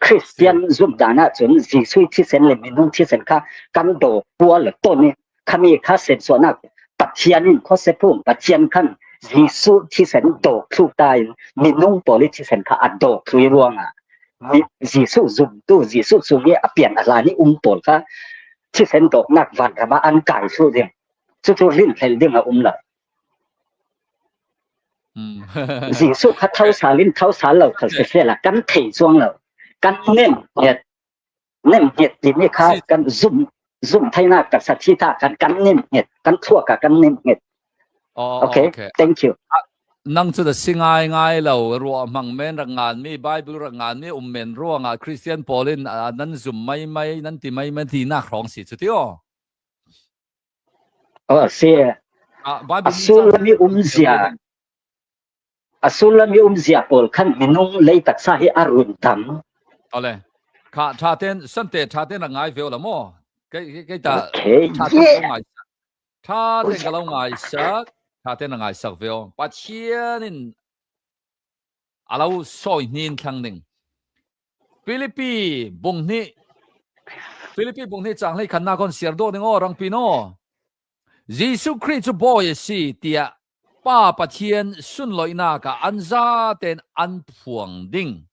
Christian zum dan ah chun Jesu thisen le minung thisen kha kan dawk pual le ton i khami kha sensuahnak Pathian in khawsephung Pathian khan Jesu thisen dawk thluk ta in minung pawl i thisen kha a dawk thlui ruang a. Jesu zumtu, Jesu sung i a pian a hlan i um pawl kha thisen dawknak vanram ah an kai thlu ding. Cucu rin hlel ding a um lo. Jesu kha thosal in thosal lo khal sisel a kan thei cuang lo. Kan nem nget, nem nget ti mi kha kan zum, zum theinak taksa thi ta kan, kan nem nget, kan thuak a kan nem nget. Okay, thank you. Nang cu a si ngai ngai lo, ruah hmang men rak ngan mi, Bible rak ngan mi um men ruangah Christian pawl in a nan zum mai mai, nan ti mai mai tinak hrawng si cu ti aw. Aw, si. A sul lam i um zia, a sul lam i um zia pawl khan minung lei taksa hi a run tam. Awle. Kha ṭha ten, sante ṭha ten a ngai ve awla maw? Kei, kei ta ṭha ten ka lo ngaisak. Ṭha ten ka lo ngaisak. Ṭha ten a ngaisak ve aw. Pathian in a lo sawi hnin thlang ding. Filipi bung hnih, Filipi bung hnih cang hlei khatna kawn siar dawh ding aw, rangpi naw. Jesu Khrih cu Bawi a si, tiah Pa Pathian sunlawihnak ah an zaten an phuang ding.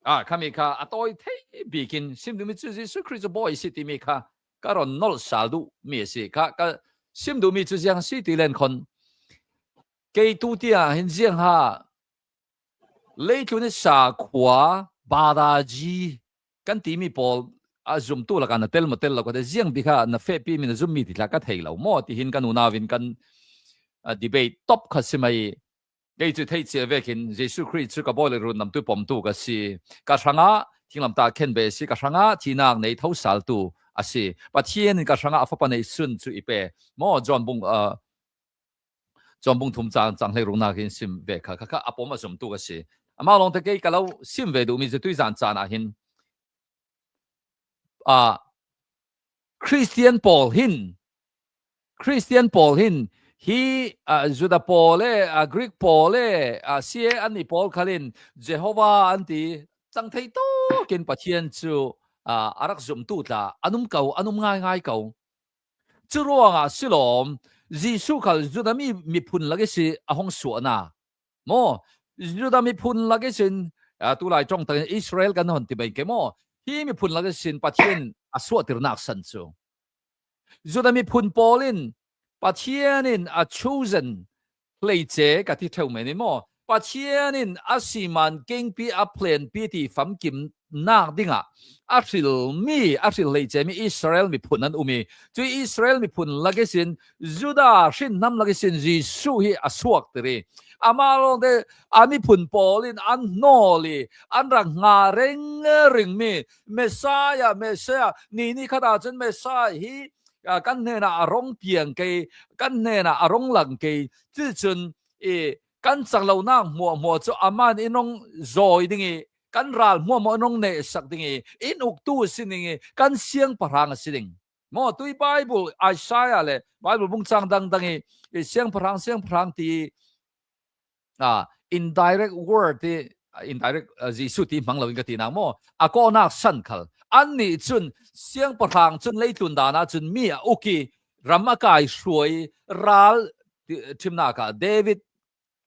A, khami kha a tawi thei bikin sim duhmi cu Jesu Khrih cu Bawi a si timi kha ka rawn nolh sal duh mi a si. Kha ka sim duhmi cu ziang si ti len khon. Kei tu tiah hin ziang ha leitlun i sakhua badaji kan timi pawl a zumtu lakah na tel maw tel lo ka ti, ziang bik kha na fehpi mi na zummi ti tla ka thei lo maw tihin kan unau in kan, a, debate top kha si mai. Kei cu theih cia vekin Jesu Khrih cu ka Bawi le Rundamtu pomtu ka si. Ka hrangah thinglamtah khenbei a si, ka hrangah thihnak nei thosaltu a si. Pathian in ka hrangah a fapa neih sun cu i pe maw, John bung, a, John bung thum cang, cang hlei ruknak in sim ve kha, kha, kha a pom a zumtu ka si. Amah lawngte kei ka lo sim ve duhmi cu tuizan caan ah hin, a, Christian pawl hin, Christian pawl hin hi, a, Juda pawl le, a, Greek pawl le, a, C A an i pawl khal in Jehovah an ti, cang thei tawkin Pathian cu, a, a rak zumtu tla an um ko, an um ngai ngai ko. Cu ruangah si lawm, Jesuh khal Judah mi miphun lak ihsi a hong suahna maw? Judah miphun lak ihsin, a, tulai ṭong takin Israel kan hon ti mai ke maw? Hi miphun lak ihsin Pathian a suahtirnak san cu Judah miphun pawl in Pathian in a chosen hleice ka ti ṭheu men in maw? Pathian in a siman kengpi a planpi ti famkimnak dingah a hrilmi, a hril hleice mi Israel miphun an um i, cui Israel miphun lak ihsin Judah hrinhnam lak ihsin Jesuh hi a suaktir i, amah lawngte a miphun pawl in an hnawl i, an rak nga rengring mi Messiah, Messiah, ni ni khat ahcun Messiah hi, a, kan hnenah a rong piang kei, kan hnenah a rong lang kei. Cuticun i kan cak lonak hmuahhmuah cu amah in in rong zawi ding i, kan ral hmuahhmuah in rong nehsak ding i, in uktu a si ding i, kan siangpahrang a si ding. Maw, tui Bible, Isaiah le Bible bungcang dangdang i, i siangpahrang, siangpahrang ti, a, indirect word ti, a, indirect, a, Jesuh ti hmang loin ka tinak maw? A kawhnak san khal. Annih cun siangpahrang cun leitlun dan ah cun mi a uk i ram a kai hruai, ral ti, ṭhimnak ah David,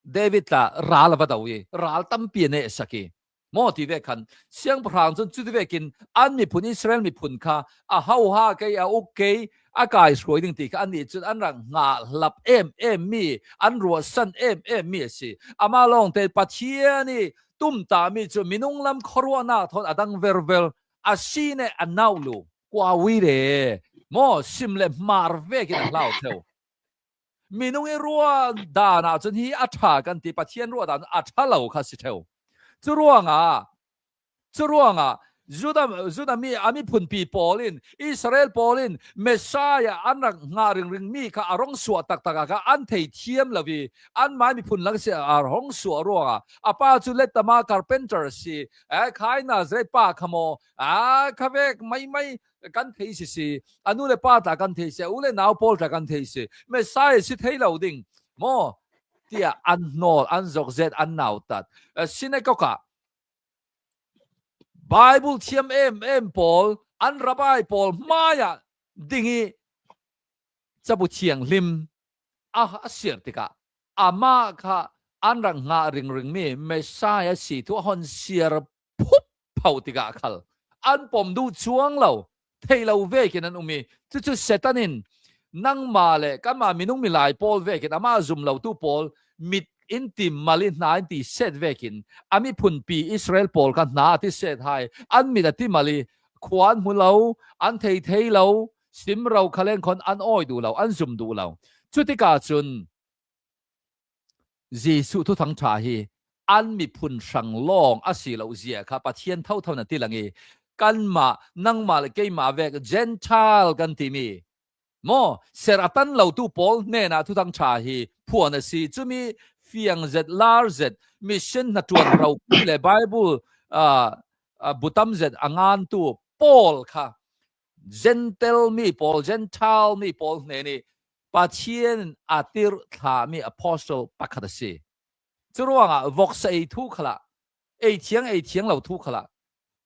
David tla ral a va do i ral tampi a nehsak i, maw ti ve khan, siangpahrang cun cuti vekin an miphun Israel miphun kha a hoha kei, a uk kei, a kai hruai ding ti kha annih cun an rak ngah hlap em em mi, an ruahsan em em mi a si. Amah lawngte Pathian i tumtahmi cu minung lam khuaruahnak thawn a dang vervel, a si ne a nau lu kua ui re. Maw, sim le hmar vekin a hlau theu. Minung i ruah dan ah cun hi a ṭha kan ti, Pathian ruah dan a ṭha lo kha si theu. Cu ruangah, cu ruangah Judah, Judah mi, a miphunpi pawl in, Israel pawl in Messiah an rak ngah ringring mi kha a rung suah taktak ah kha an thei thiam lo i, anmah miphun lak si a rung suah ruangah, a pa cu Letama carpenter si, eh, khai Nazareth pa kha maw, a kha vek maimai kan thei si si, a nu le pa tla kan thei si, a u le nau pawl tla kan thei si, Messiah si thei lo ding maw, tiah an hnawl, an zok zet, an nautat. Eh, synagogue ah Bible thiam em em pawl, an rabbi pawl hmaiah ding i cabu thianghlim a, a siar tikah amah kha an rak ngah ringring mi Messiah si thu a hon siar phup pho tikah khal an pom duh cuang lo, thei lo vekin an um i, cucu Satan in nangmah le kanmah minung milai pawl vekin amah zum lotu pawl mit in tim mal i hna in ti set vekin a miphunpi Israel pawl kha hna a ti set hai, an mit a ti mal i khua an hmu lo, an thei thei lo, sim ro kha leng khon an awi duh lo, an zum duh lo. Cutikah cun Jesuh Thuthang ṭha hi an miphun hrang lawng a si lo zia kha Pathian thotho na ti lang i, kanmah, nangmah le keimah vek Gentile kan timi maw, ser a tan lotu pawl hnenah Thuthang ṭha hi phuan a si. Cumi fiang zet, lar zet, mission hnaṭuan ropi le Bible, ah, ah, butam zet a ngantu pawl kha Gentile mi pawl, Gentile mi pawl hnen i Pathian a tirh thlahmi apostle pakhat a si. Cu ruangah voksa ei thu khalah, ei thiang, ei thiang lo thu khalah,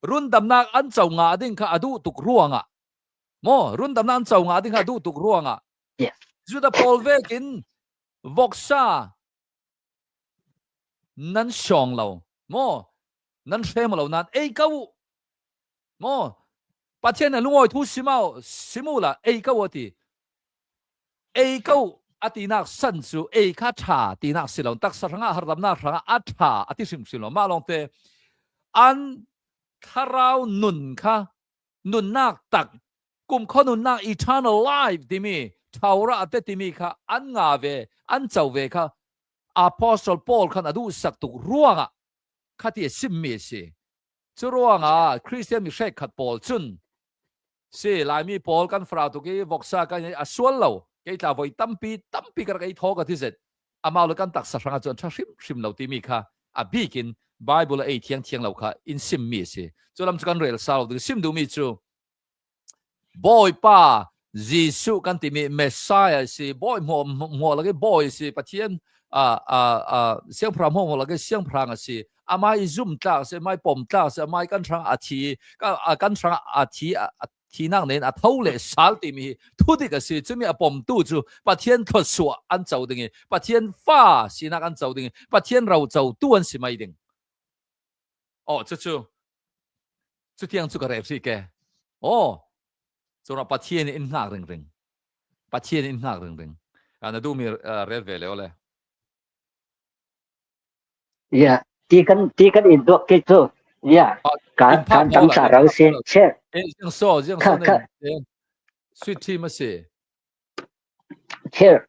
rundamnak an co ngah ding kha a duh tuk ruangah, maw, rundamnak an co ngah ding kha a duh tuk ruangah, Judah pawl vekin voksa nan shawng lo, maw, nan hrem lo nan ei ko uh, maw, Pathian a lungawi thu sim uh, sim uhla ei ko uh a ti. Ei ko uh a tinak san cu ei kha ṭha tinak si lo, taksa hrangah, harhdamnak hrangah a ṭha a ti hrimhrim lo. Mah lawngte an thlarau nun kha, nunnak tak, kumkhua nunnak, eternal life timi, ṭhaura a te timi kha an nga ve, an co ve kha Apostle Paul khan a duhsak tuk ruangah kha ti a simmi a si. Cu ruangah Khristian mi hrekkhat pawl cun, si, Laimi pawl kan farau tuk i, voksa kan i, a sual lo, kei tla voi tampi, tampi ka rak ei thaw ka ti zet. Amau le kan taksa hrangah cun a ṭha hrimhrim lo timi kha a bikin Bible a ei thiang thiang lo kha in simmi a si. Cu lam cu kan rel sa lo ding, sim duhmi cu Bawipa Jesuh kan timi Messiah a si, Bawi hmuah, hmuah lak i Bawi a si, Pathian, a, a, a, siangpahrang hmuah lak i siangpahrang a si, amai i zumtlak a si, amai pomtlak a si, amai kan hrang a thi, ka, a, kan hrang a thi, a, a thinak nen a tho le sal timi hi thudik a si. Cumi a pomtu cu Pathian thluasuah an co ding i, Pathian fa sinak an co ding i, Pathian rocotu an si mai ding. Aw, cucu, cutiang cu ka rel hri ke. Aw, cunah Pathian in in hngak ringring. Pathian in in hngak ringring. Ah, na duhmi, ah, rel ve lio le. Ya, ti kan, ti kan in duak ke cu. Ya, ah, ka, in pha ka dang maw sa lah, ro in pha si. Maw lah. Che. Eh, ziang so, ziang so kha, kha. Eh, sweet tea ma si. Here.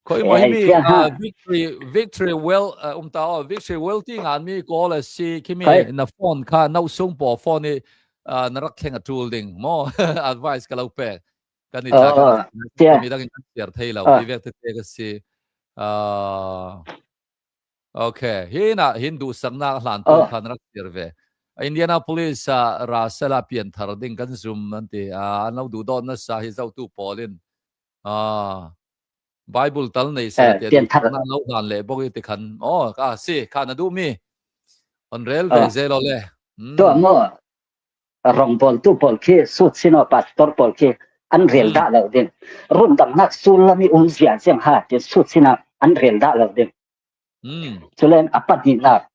Khoi maw, eh, himi, ah, Victory, Victory Well, ah, um ta aw, Victory Well ti ngan mi call a si, khimi na phone kha, no sung paw phone i, ah, na rak thleng a tul ding maw? Advice ka lo pek. Kan i tla kan, mi dang in kan share thei lo, i vek tete ka si. Ah, ok, hi na, hin duhsaknak a hlantu khan rak share ve. Indianapolis ah Russell a pianthar ding kan zum an ti. Ah, an lo duhdawt nasa hi zotu pawl in, ah, Bible tal nei sa, eh, tiah pianthar duhsaknak lo hlan leh bok i ti khan. Aw, ka si, kha na duhmi. On rel ve, ah, zel aw le. Hmm. Tuah maw? Rongbawltu pawl khi sut sin aw, pastor pawl khi an rel dah lo ding. Rundamnak sullam i um zia ziang ha, ti sut sin ah an rel dah lo ding. Culen a pahnihnak,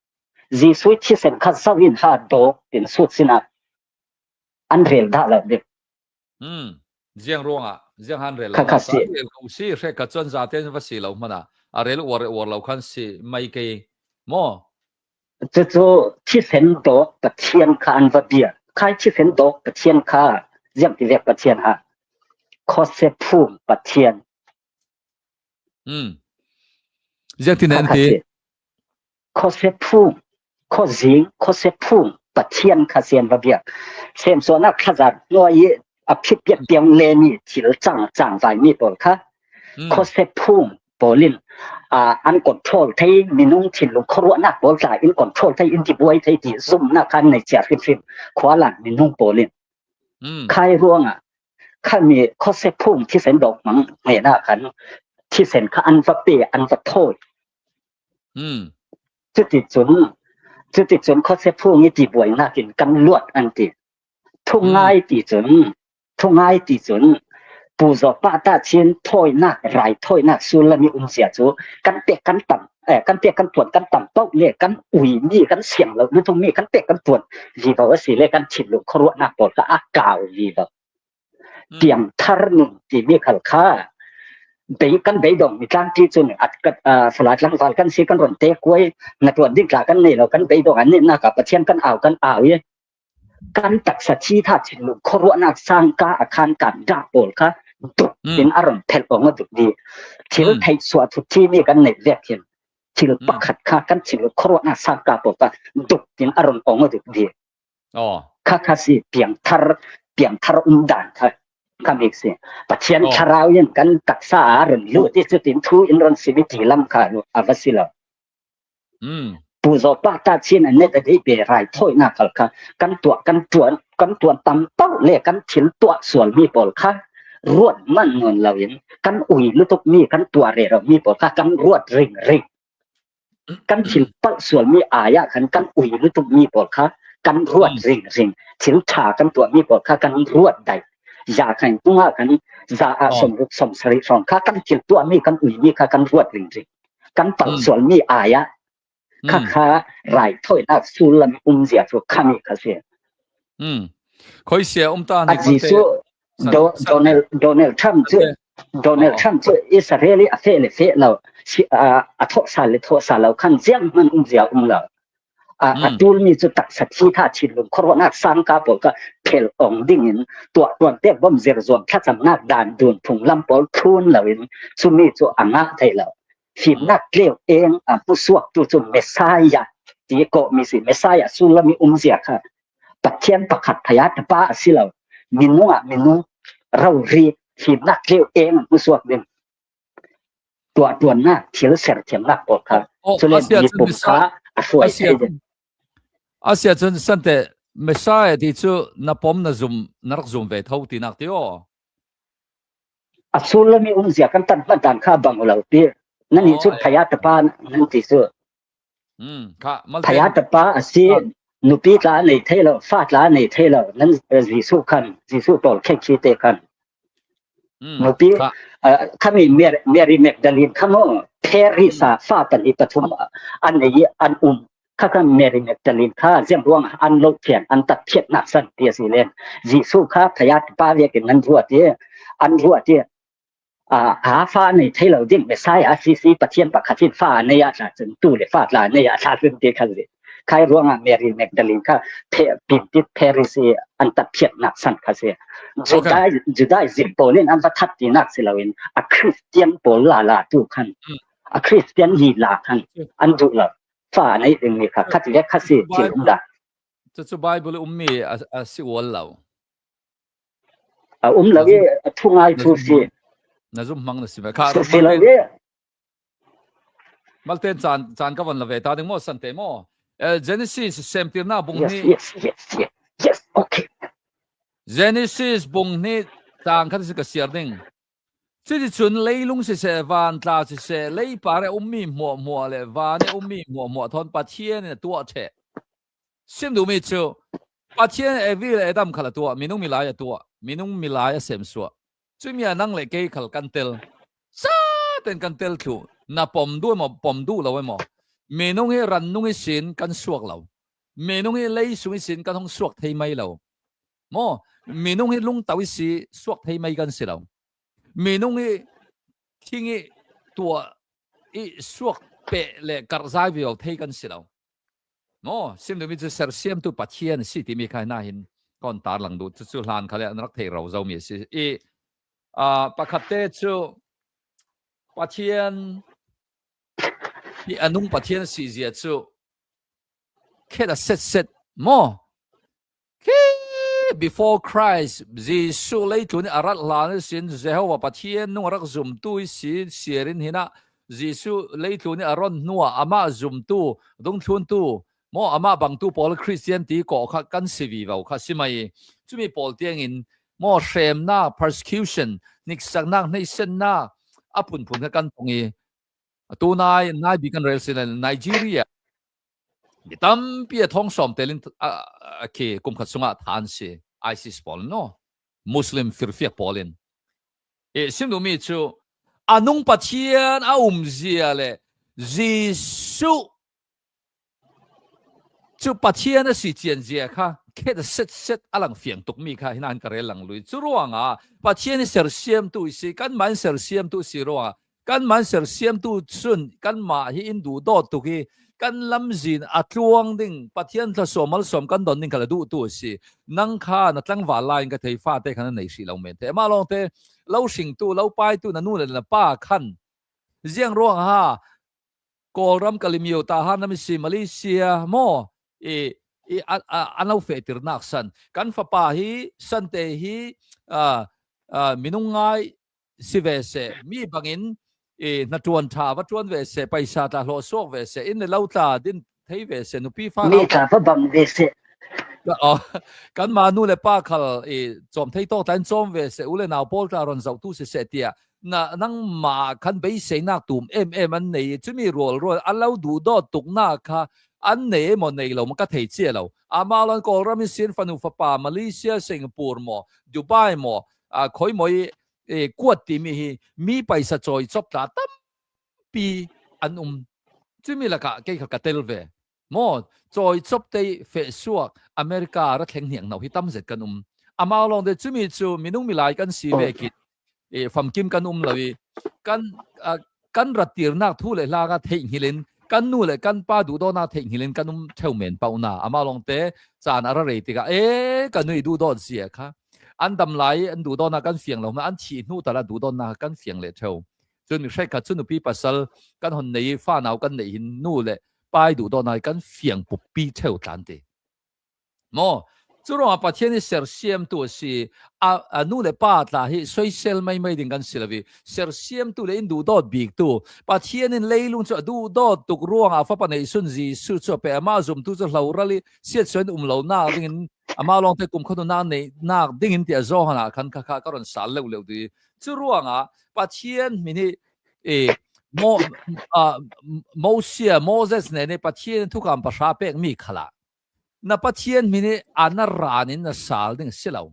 Jesuh i thisen kha zoh in ha dawk, tin sut sin ah an rel dah lo ding. Ziang ruangah, ziang han rel lo, kha, kha si. An rel ko si, hrek ka cuan zate va si lo hmanah a rel uar, uar lo khan si mai kei maw? Cucu thisen dawk Pathian kha an va bia. khai thisen dawk Pathian kha, ziang ti vek Pathian ha. Khawse phung Pathian. Hmm. Ziang ti nen ti. Khawse phung, khawzing, khawse phung Pathian kha sian va biak. Sem suana khazar nuai a phit piak piang le ni thil chang chang vai mi pawl kha. Hmm. Khawse phung pawlin a an control thei minung thinlung khuaruahnak pawl tla in control thei in tibuai thei ti zumnak khan nei cia hrimhrim khualan minung pawlin. Hmm. Khai ruangah khami khawse phung thisen dawk mang hnena khan thisen kha an va pe an va thawi. Hmm. Cuticun, cuticun khawse phung i tibuainak in kan luat an ti. Thungai ti cun, thungai ti cun, pu zawpa ta chin thawinak, rai thawinak sul lami umzia cu kan pek kan tam, eh, kan pek kan tuan kan tam pauh le kan uimi kan siang lo lutung mi kan pek kan tuan vivo a si le kan thinlung khuaruahnak pawl kha a kau vivo. Piangthar nun timi khal kha bei kan beidong mi tlang ti cun a, a, falai tlangval kan si kan ron te kuai na tuan ding tla kan nei lo kan beidong an nih nak a Pathian kan au kan au i kan taksa thi tha thinlung khuaruahnak sangka a khan kan dah pawl kha duk in a ron phelh awng a duk di. Thil theih suah thut thi mi kan neih vek hin thil pakhat kha kan thinlung khuaruahnak sangka pawl kha duk in a ron awng a duk di. Kha kha si piangthar, piangthar um dan kha kha mi si. Pathian thlarau in kan taksa a ron lut i cutin thu in ron sim i ti lam kha a va si lo. Pu zawpa ta chin a net a dei pe rai thawinak khal kha kan tuah kan tuan kan tuan tam pauh le kan thil tuah sual mi pawl kha ruat man nawn lo in kan ui lutuk mi kan tuah rero mi pawl kha kan ruat ring ring. Kan thil palh sual mi ai ah khan kan ui lutuk mi pawl kha kan ruat ring ring. Thil tha kan tuah mi pawl kha kan ruat dai. Ya khan tungah khan za ah som ruk som sarih hrawng kha kan thil tuah mi kan ui mi kha kan ruat ring ring. Kan palh sual mi ai ah kha kha rai thawinak sul lam umzia cu kha mi kha si. Khoi sia um ta a Jesuh Donald Trump cu Donald Trump cu Israel i a feh le feh lo, a thawhsa le thawhsa lo khan ziang hman umzia um lo. A tulmi cu taksa thi tha thinlung khuaruahnak sangka pawl kha phel awng dingin tuah tuan pek bom zirzuam thlacamnak dan dun phunglam pawl thlun loin cumi cu a ngah thei lo. Fimnak tleu eng a hmusuaktu cu Messiah ti kawhmi si. Messiah sullam i umzia kha Pathian pakhat phaya tapa a si lo. Minung ah minung rori fimnak tleu eng a hmusuak ding. Tuahtuannak thil serthiamnak pawl kha cule mi pum kha a hruai thei ding. A sia cun sante Messiah ti cu na pom na zum na rak zum ve tho tinak ti aw. A sullam i umzia kan tan hmanh dan kha bang lo ti. Nan hi cu phaya tapa nan ti cu. Phaya tapa a si, nupi tla a nei thei lo, fa tla a nei thei lo, nan Jesuh khan, Jesuh tawl khenkhi te khan. Nupi, khami Mary Magdalene kha maw, Paris a fa pahnih pathum a nei an um. Kha khan Mary Magdalene kha ziang ruang an lo thian an tat phiatnak san ti a si len. Jesuh kha phaya tapa vekin nan ruat i, an ruat i, a fa a nei thei lo ding Messiah a si si Pathian pakhat in fa a nei ah tla cun tu le fa tla a nei ah tla cun ti kha si. Khai ruangah Mary Magdalene kha Pintit Paris i an tat phiatnak san kha si. Judaism pawl in an va that tinak si loin a Christian pawl lala tu khan a Christian hi la khan an duh lo. Fa a nei ding mi kha khat le kha si ti um dah. Cucu Bible ummi a si ual lo. A um lo i a thungai thu si. Na zum hmang na si kha si lo i. Malten caan caan ka van la ve ta ding maw sante maw? Genesis semtirna bung hnih. Yes, yes, yes, yes. Okay. Genesis bung hnih tang khat si ka siar ding. Cuticun leilung siseh, van tla siseh, leipar e ummi hmuahhmuah le van e ummi hmuahhmuah thawn Pathian in a tuah ṭheh. Sim duhmi cu Pathian Evi le Adam khal a tuah, minung milai a tuah, minung milai a semsuah. Cumi ah nang le kei khal kan tel. Sa ten kan tel thluh. Na pom duh emaw, pom duh lo emaw. Minung hi rannung ihsin kan suak lo. Minung hi leisung ihsin kan hong suak thei mai lo. Maw, minung hi lungto ihsi suak thei mai kan si lo. Minung hi thing ih tuah ih suak peh le karhzai vivo thei kan si lo. Maw, sim duhmi cu sersiamtu Pathian a si timi kha hna hin ka hon tarlang duh, cucu hlan kha le an rak thei ro zo mi a si. I, aa, pakhatte cu Pathian hi a nung Pathian a si zia cu khet a setset maw? Khi before Christ, Jesuh leitlun i a rat hlan ihsin Jehovah Pathian nung a rak zumtu ihsi siarin hinah Jesuh leitlun i a ron hnuah amah zumtu, dungthluntu, maw amah bangtu pawl Khristian ti kawh kha kan si vivo kha si mai. Cumi pawl tiangin maw hremnak, persecution, hniksaknak, hneisennak a phunphun kha kan tong i, atu nai, nai bik kan rel si le Nigeria mi tampi a thawng sawm telin a, a, a khi kum khat sungah than si, ISIS pawl in no, Muslim firfiak pawl in. E, sim duhmi cu a nung Pathian a umzia le Jesuh cu Pathian a si cianzia kha khet a setset a lang fiang tukmi kha hinan ka rel lang lui. Cu ruangah Pathian i sersiamtu i si, kanmah in sersiamtu si ruangah kanmah in sersiamtu cun kanmah hi in duhdawt tuk i kan lamzin a tluang ding Pathian thluasuah malsawm kan don ding kha la duhtu a si. Nang kha na tlangval lai in ka thei fate kha na nei hrih lo men te. Amah lawngte lo hringtu, lo paitu na nu le na pa khan ziang ruang ha Kawlram Kalemyo, Tahan ram i si, Malaysia maw i, i a, a, an lo fehtirnak san kan fapa hi sante hi, a, a, minung ngai si ve seh, mi bangin i hnaṭuan ṭha va ṭuan ve seh, paisa tla hlawh suak ve seh, inn le lo tla din thei ve seh, nupi fa mi naupa tla va bang ve seh. Ka, aw, kanmah nu le pa khal i cawm thei tawk tla in cawm ve seh, u le nau pawl tla ron zohtu siseh tiah na, nangmah khan beiseinak tum em em an nei i, cumi rualrual a lo duhdawt tuknak kha an nei emaw nei lo maw ka thei cia lo. Amah lawng Kawlram ihsin fanu fapa Malaysia, Singapore maw, Dubai maw, a, khawi maw i, e, kuat timi hi mi paisa cawi cop tla tampi an um. Cumi lakah kei kha ka tel ve. Maw, cawi cop tei feh suak America ra thleng hniang hno hi tam zet kan um. Amau lawng de cumi cu minung milai kan si ve kit. E, famkim kan um lo i kan, a, kan rattirnak thu le hla kha theih hngilin kan nu le kan pa duhdawtnak theih hngilin kan um ṭheu men pah u na. Amau lawngte caan a ra rei tikah, e, ka nu i duhdawt zia kha an dam lai i an duhdawtnak kan fiang lo hna, an thih hnu tal ah duhdawtnak kan fiang le ṭheu. Cun mi hrekkhat cu nupi pasal kan hon nei i fanau kan neih hin nu le pa i duhdawtnak i kan fiang puppi ṭheu tlan ti. Maw, cu ruangah Pathian hi sersiamtu a si. A, a nu le pa tla hi soisel maimai ding kan si lo i sersiamtu le in duhdawt biktu Pathian in leilung cu a duhdawt tuk ruangah a fapa neihsun Jesuh cu a pe, amah zumtu cu hloral i siatsuah in um lonak dingin amah lawngte kumkhawm nunnak neihnak dingin tiah Johan ah khan kha kha ka ron sal leuh leuh dih. Cu ruangah Pathian hmin hi, e, Mo, a, Mosia, Moses nen i Pathian in thukham pahra pekmi khalah na Pathian hmin hi a na ran in na sal ding a si lo.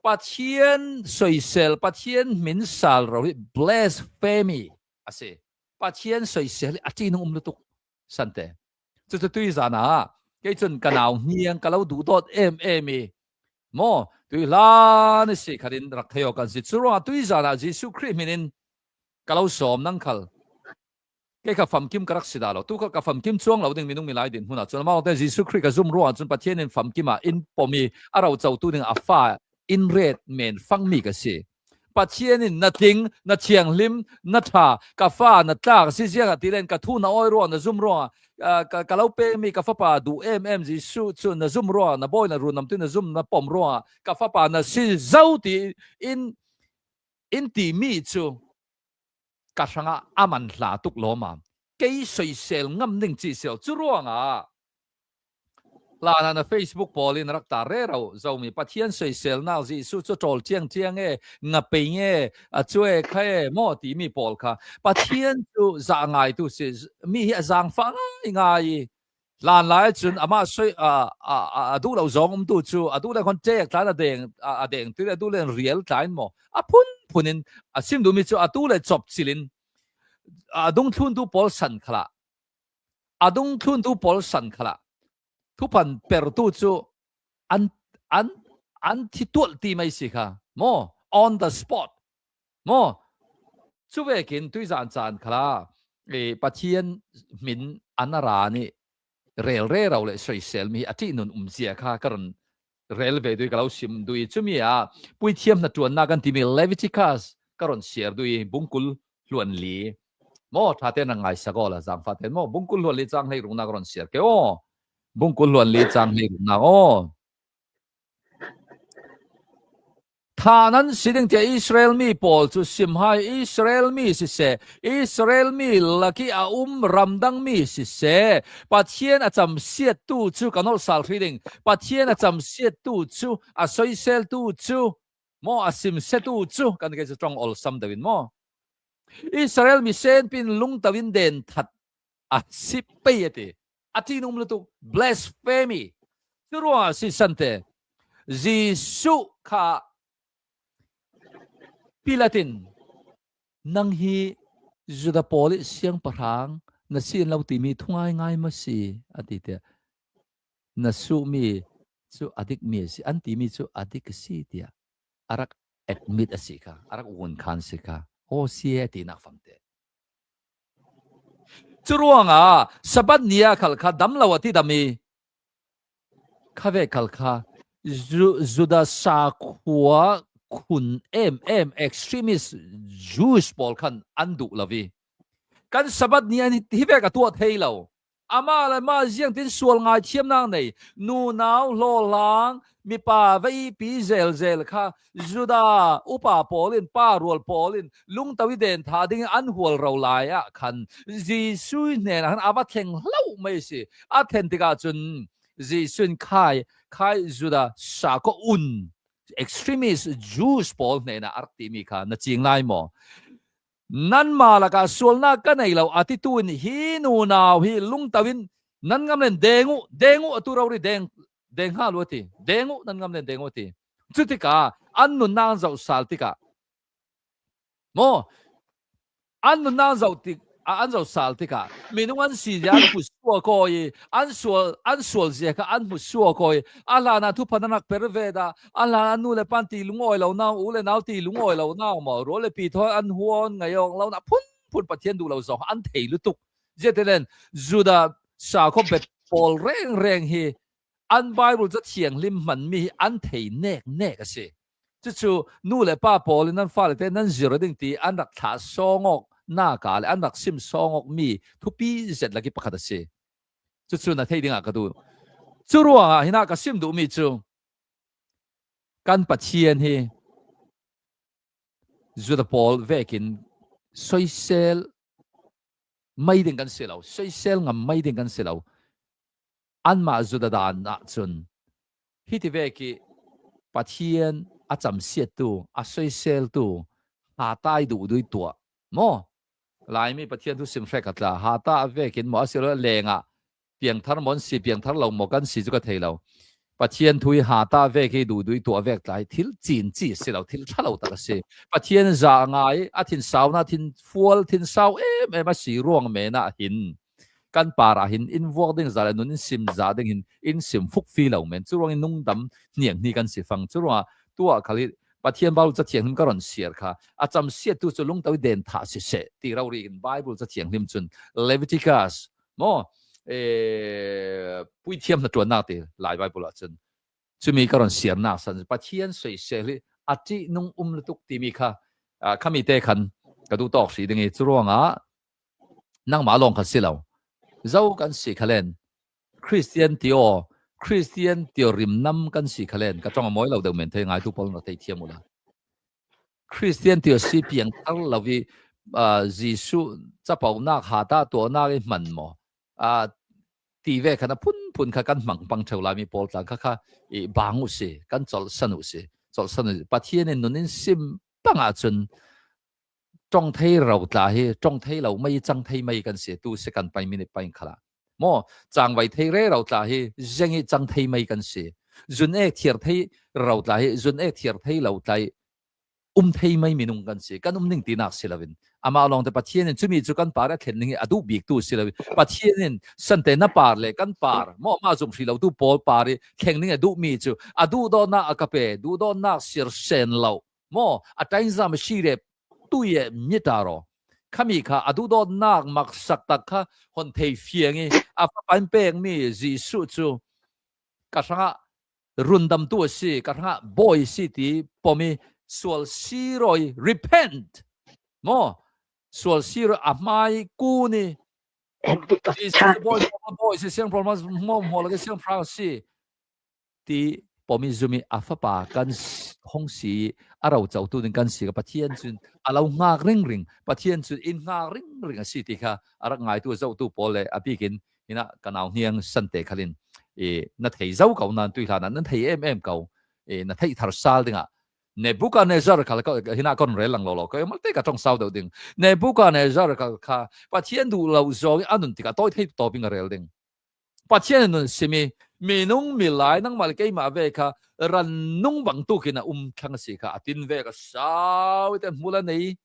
Pathian soisel, Pathian hmin sal ro hi blasphemy a si. Pathian soisel hi a ṭihnung um lutuk sante. Cucu tuizan ah kei cun ka nau hniang ka lo duhdawt em em i maw, tui hlan i si khatin rak thei aw kan si. Cu ruangah tuizan ah Jesuh Khrih hmin in ka lo sawm nang khal. Kei kha famkim ka rak si dah lo. Tu kha ka famkim cuang lo ding minung milai din hmun ah cun amau te Jesuh Khrih ka zum ruangah cun Pathian in famkim ah in pom i a rocotu ding a fa in ret men fangmi ka si. Pathian in na tling, na thianghlim, na ṭha, ka fa na tlak a si ziangah ti len ka thu na awi ruang, na zum ruangah, ah, ka, ka lo pekmi ka fapa duh em em Jesuh cu na zum ruangah, na bawi na runamtu na zum na pom ruangah ka fapa na si zo ti in, in timi cu ka hrangah a man hla tuk lawm a, kei soisel ngam ding ci si lo. Cu ruangah hlanah na Facebook pawl in rak tar rero zomi Pathian soiselnak Jesuh cu ṭawl ṭiangṭiang e, ngapei nge, a cuai kha e maw timi pawl kha Pathian cu zah ngaitu si, mi hi a zaangfah ngaingai i hlanlai cun amah soi, a, a, a, a duh lo zawng umtu cu a duh le khuan ṭek tla in a deng, a, a deng tu le a duh le rial tla in maw a phunphun in a sim duhmi cu a tu le cop cil in a dungthluntu pawl san khalah a dungthluntu pawl san khalah thuphan pertu cu an, an, an thi tualh ti mai si kha maw, on the spot maw. Cuvekin tuizan caan khalah, e, Pathian hmin an a ra nih rel rero le soisel mi a ṭihnun umzia kha ka run rel ve dui ka lo sim dui. Cumi a puithiam hna ṭuannak kan timi Leviticus ka rawn siar dui, bungkul hluan li. Maw, ṭha te na ngaisak aw la, zangfah te maw, bungkul hluan li chang hleirukna ka rawn siar ke aw. Bungkul hluan li chang hleirukna aw. Tha nan si ding tia Israel mi pawl chu sim hai, Israel mi siseh, Israel mi laki a um ramdang mi siseh, Pathian a chamsiattu chu kan hawlh sal hri ding, Pathian a chamsiattu chu, a soiseltu chu, maw, a simsetu chu, kan ke chu ṭawng awlsam deuhin maw. Israel mi senpin lungto in den that a si pei a ti. A ṭihnung lutuk, blasphemy. Chu ruangah sisan te, Jesuh kha Pilat in, "Nang hi Juda pawl i siangpahrang na si an lo timi thungai ngai maw si?" a ti te. "Na suh mi chu a dik mi a si, an timi chu a dik a si," tia a rak admit a si kha, a rak vun khan si kha. Aw si e, tinak fangte. Chu ruangah Sabbath ni a khal kha dam lo a ti dam i, kha ve khal kha Ju-, Juda sakhua khun em em, extremist Jews pawl khan an duh lo i, kan Sabbath ni a ni hi vek a tuah thei lo. Amah le mah ziangtin sual ngaithiamnak nei, nunau, hlawhlang, mipa veipi zelzel kha Juda upa pawl in, pa rual pawl in lungto i den thah dingin an hual ro lai ah khan Jesuh hnenah khan a va thleng hlo mai si. A thlen tikah cun Jesuh in khai, khai Juda sakhua un, extremist Jews pawl hnenah a rak timi kha na cing lai maw? "Nanmah lakah sualnak ka nei lo," a titu in, "Hi nunau hi lungto in nan ngam len deng uh, deng uh," a tu rori deng, deng hal uh a ti. "Deng uh, nan ngam len deng uh," a ti. Cutikah an nunnak an zoh sal tikah, maw, an nunnak an zoh tik, a, an zoh sal tikah minung an si zia an hmu suak aw i, an sual, an sual zia kha an hmu suak aw i, a hlanah thupha nan rak per ve dah, a hlanah nu le pa an ti lungawi lo nau, u le nau ti lungawi lo nau maw, rual le pi thawn an huan ngai awk lo na, phunphun Pathian duh lo zawng an thei lutuk. Ziate len Juda sakhua bet pawl rengreng hi an Bible ca thianghlim hmanmi hi an thei neknek a si. Cucu nu le pa pawl in nan fale te nan zir ding ti an rak thlah sawng awk nak ah le an rak sim sawng awk mi thupi zet lak i pakhat a si. Cucu na thei dingah ka duh. Cu ruangah hinah ka sim duhmi cu kan Pathian hi Juda pawl vekin soisel mai ding kan si lo, soisel ngam mai ding kan si lo. Anmah Juda dan ahcun hiti vek i Pathian a camsiattu, a soiseltu, hata i duhdui tuah maw? Laimi Pathian thu sim hrek a tla, hata a vekin maw, a si lo lengah piangthar maw an si, piangthar lo maw kan si cu ka thei lo. Pathian thu i hata vek i duhdui tuah vek tla hi thil cin ci a si lo, thil ṭha lo tak a si. Pathian zah ngai, a thinsau na, thinfual thinsau em em a si ruang men ah hin kan par ah hin in vuak ding zah le nun in sim zah ding hin in sim fukfi lo men. Cu ruangin nungdam hnianghni kan si fang. Cu ruangah tuah khal hi Pathian Bible Ca Thianghlim ka rawn siar kha, a camsiattu cu lungto i den thah siseh ti rori in Bible Ca Thianghlim cun Leviticus maw, eh, puithiam hnaṭuannak ti Lai Bible ah cun cumi ka rawn siarnak san Pathian soisel hi a ṭihnung um lutuk timi kha, ah, khami te khan ka duhtawk hrih ding i, cu ruangah nangmah lawng kha si lo, zo kan si kha len, Khristian ti aw, Khristian ti aw rimnam kan si kha len, ka ṭawng a mawi lo deuh men thei, ngaitu pawl in rak theithiam uhla. Khristian ti aw si piangthar lo i, ah, Jesuh capohnak, hata tuahnak i hman maw? Ah, ti ve khan a phunphun kha kan hmang pang ṭheu lai mi pawl tlang kha kha i bang uh si, kan colhsan uh si, colhsan uh si. Pathian in nun in sim pang ahcun ṭawng thei rero tla hi ṭawng thei lo mai, cang thei mai kan si, tu second pai minute pai khalah. Maw, cangvai thei rero tla hi zeng i cang thei mai kan si. Zun ek thiar thei rero tla hi zun ek thiar thei lo tla hi um thei mai minung kan si, kan um ning tinak si loin. Amah lawngte Pathian in cumi cu kan par a thlen ning hi a duh biktu si loin. Pathian in sante na par le kan par, maw, mah zumh hrih lotu pawl par i thleng ning a duhmi cu a duhdawtnak a ka pe, duhdawtnak sirsen lo. Maw, a ṭainzam a si rep tui e mi ta raw. Khami kha a duhdawtnak maksak tak kha hon thei fiang i a fapa in pekmi Jesuh cu ka hrangah rundamtu a si, ka hrangah bawi si ti pom i, sual sir aw i, repent. Maw, sual sir aw i, a hmai kun i, Jesu bawi, bawi si, siangpawl hmang, maw, maw lak i siangpawl si ti pom i, zum i, a fapa kan s-, hong si, a rocotu ding kan si kha, Pathian cun a lo ngak ringring, Pathian cun in ngak ringring a si ti kha a rak ngaitu a zohtu pawl le a bikin, hinah ka nau hniang sante khalin, i, na thei zo ko nan tuihlan ah na thei em em ko, i, na theih thar sal dingah Nebuchadnezzar khal ka, hinah kon rel lang lo lo ko, malte ka ṭong sau deuh ding. Nebuchadnezzar khal kha Pathian duh lo zong i a nun tikah tawi thei tawp in a rel ding. Pathian in nun sim i, minung milai nangmah le keimah ve kha ran nung bangtukin a um thlang a si kha, a tin ve ka sau i te hmul a nei.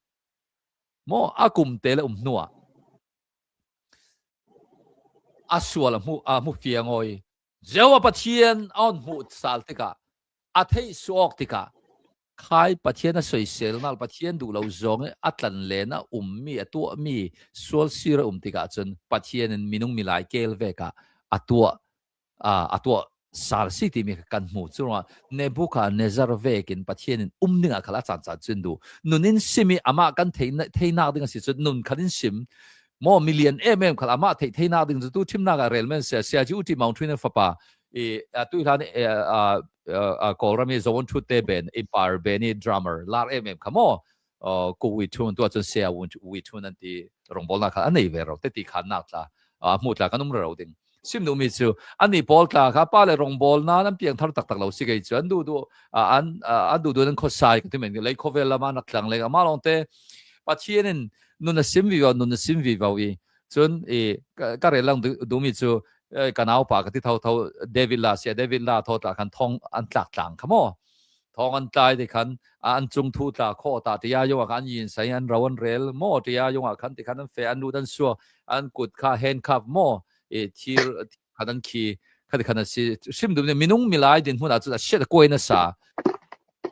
Maw, a kumte le um hnuah a sual a hmu, a hmu fiang aw i, Jehovah Pathian a hon hmuh sal tikah, a theih suak awk tikah, khai Pathian a soisel nal, Pathian duh lo zong i a tlan len a ummi, a tuahmi sual sir a um tikah cun Pathian in minung milai kel vekah a tuah, a, a tuah sal si timi kha kan hmu. Curuangah Nebuchadnezzar vekin Pathian in um dingah khal a caan caan cun duh. Nun in sim i amah kan theih, theinak ding a si cun nun khan in sim. Maw, milian em em khal amah theih theinak ding cu tu ṭhimnak ah rel men sia, sia cu U T Mountain fapa i, a, tuihlan i, a, a, a, Kawlram i Zo Wun Ṭhut te ben, Empire ben i drummer lar em em kha maw, a, Ku Wui Ṭhun, tuah cun Sia Wun, Wui Ṭhun an ti, rongbawlnak kha a nei ve ro te ti khan nak tla, a, hmuh tla kan um rero ding. Sim duhmi cu, annih pawl tla kha pa le rongbawlna an piang thar taktak lo si kei cu, an duhduh, a, an, a, an duhduh an khuasai ka ti men, lei khuavel lam ah nak tlang le, amah lawngte Pathian in nun a sim vivo, nun a sim vivo i, cun i, ka, ka rel lang duh, duhmi cu, eh, ka naupa ka ti thotho, David La si a, David La thaw tla khan thawng an tlak tlang kha maw. Thawng an tlai ti khan, a, an cung thu tla khawh ta, tia yong ah khan an yin sai, an ro an rel maw, tia yong ah khan ti khan an feh, an lut an suak, an kut kha handcuff maw, i, thir khan an khi, kha ti khan a si, sim duh ni, minung milai dinhmun ah cun a siat a kuai nasa.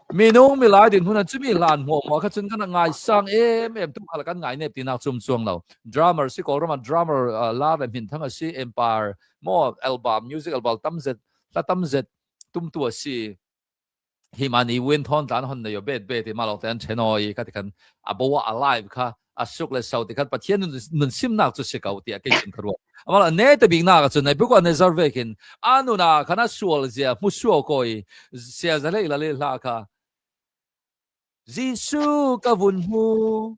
Minung milai dinhmun ah cumi hlan hmuahhmuah kha cun kan ngaisang em em, tu khal kan ngai nep tinak cum cuang lo. Drummer si, Kawlram ah drummer, ah, lar le hmin thang a si, Empire maw, album, music album tam zet, hla tam zet tumtu a si. Hi mah ni win thawn tlan hon nei aw bet bet i mah lawngte an ṭhen aw i kha ti khan a bo ah a live kha a suk le sau ti khan Pathian nun, nun simnak cu si ko tiah kei cun ka ruah. Amah a neta biknak ah cun Nebuchadnezzar vekin a nun ah khan a sual zia hmu suak aw i sia zalei la le hla kha Jesuh ka vun hmu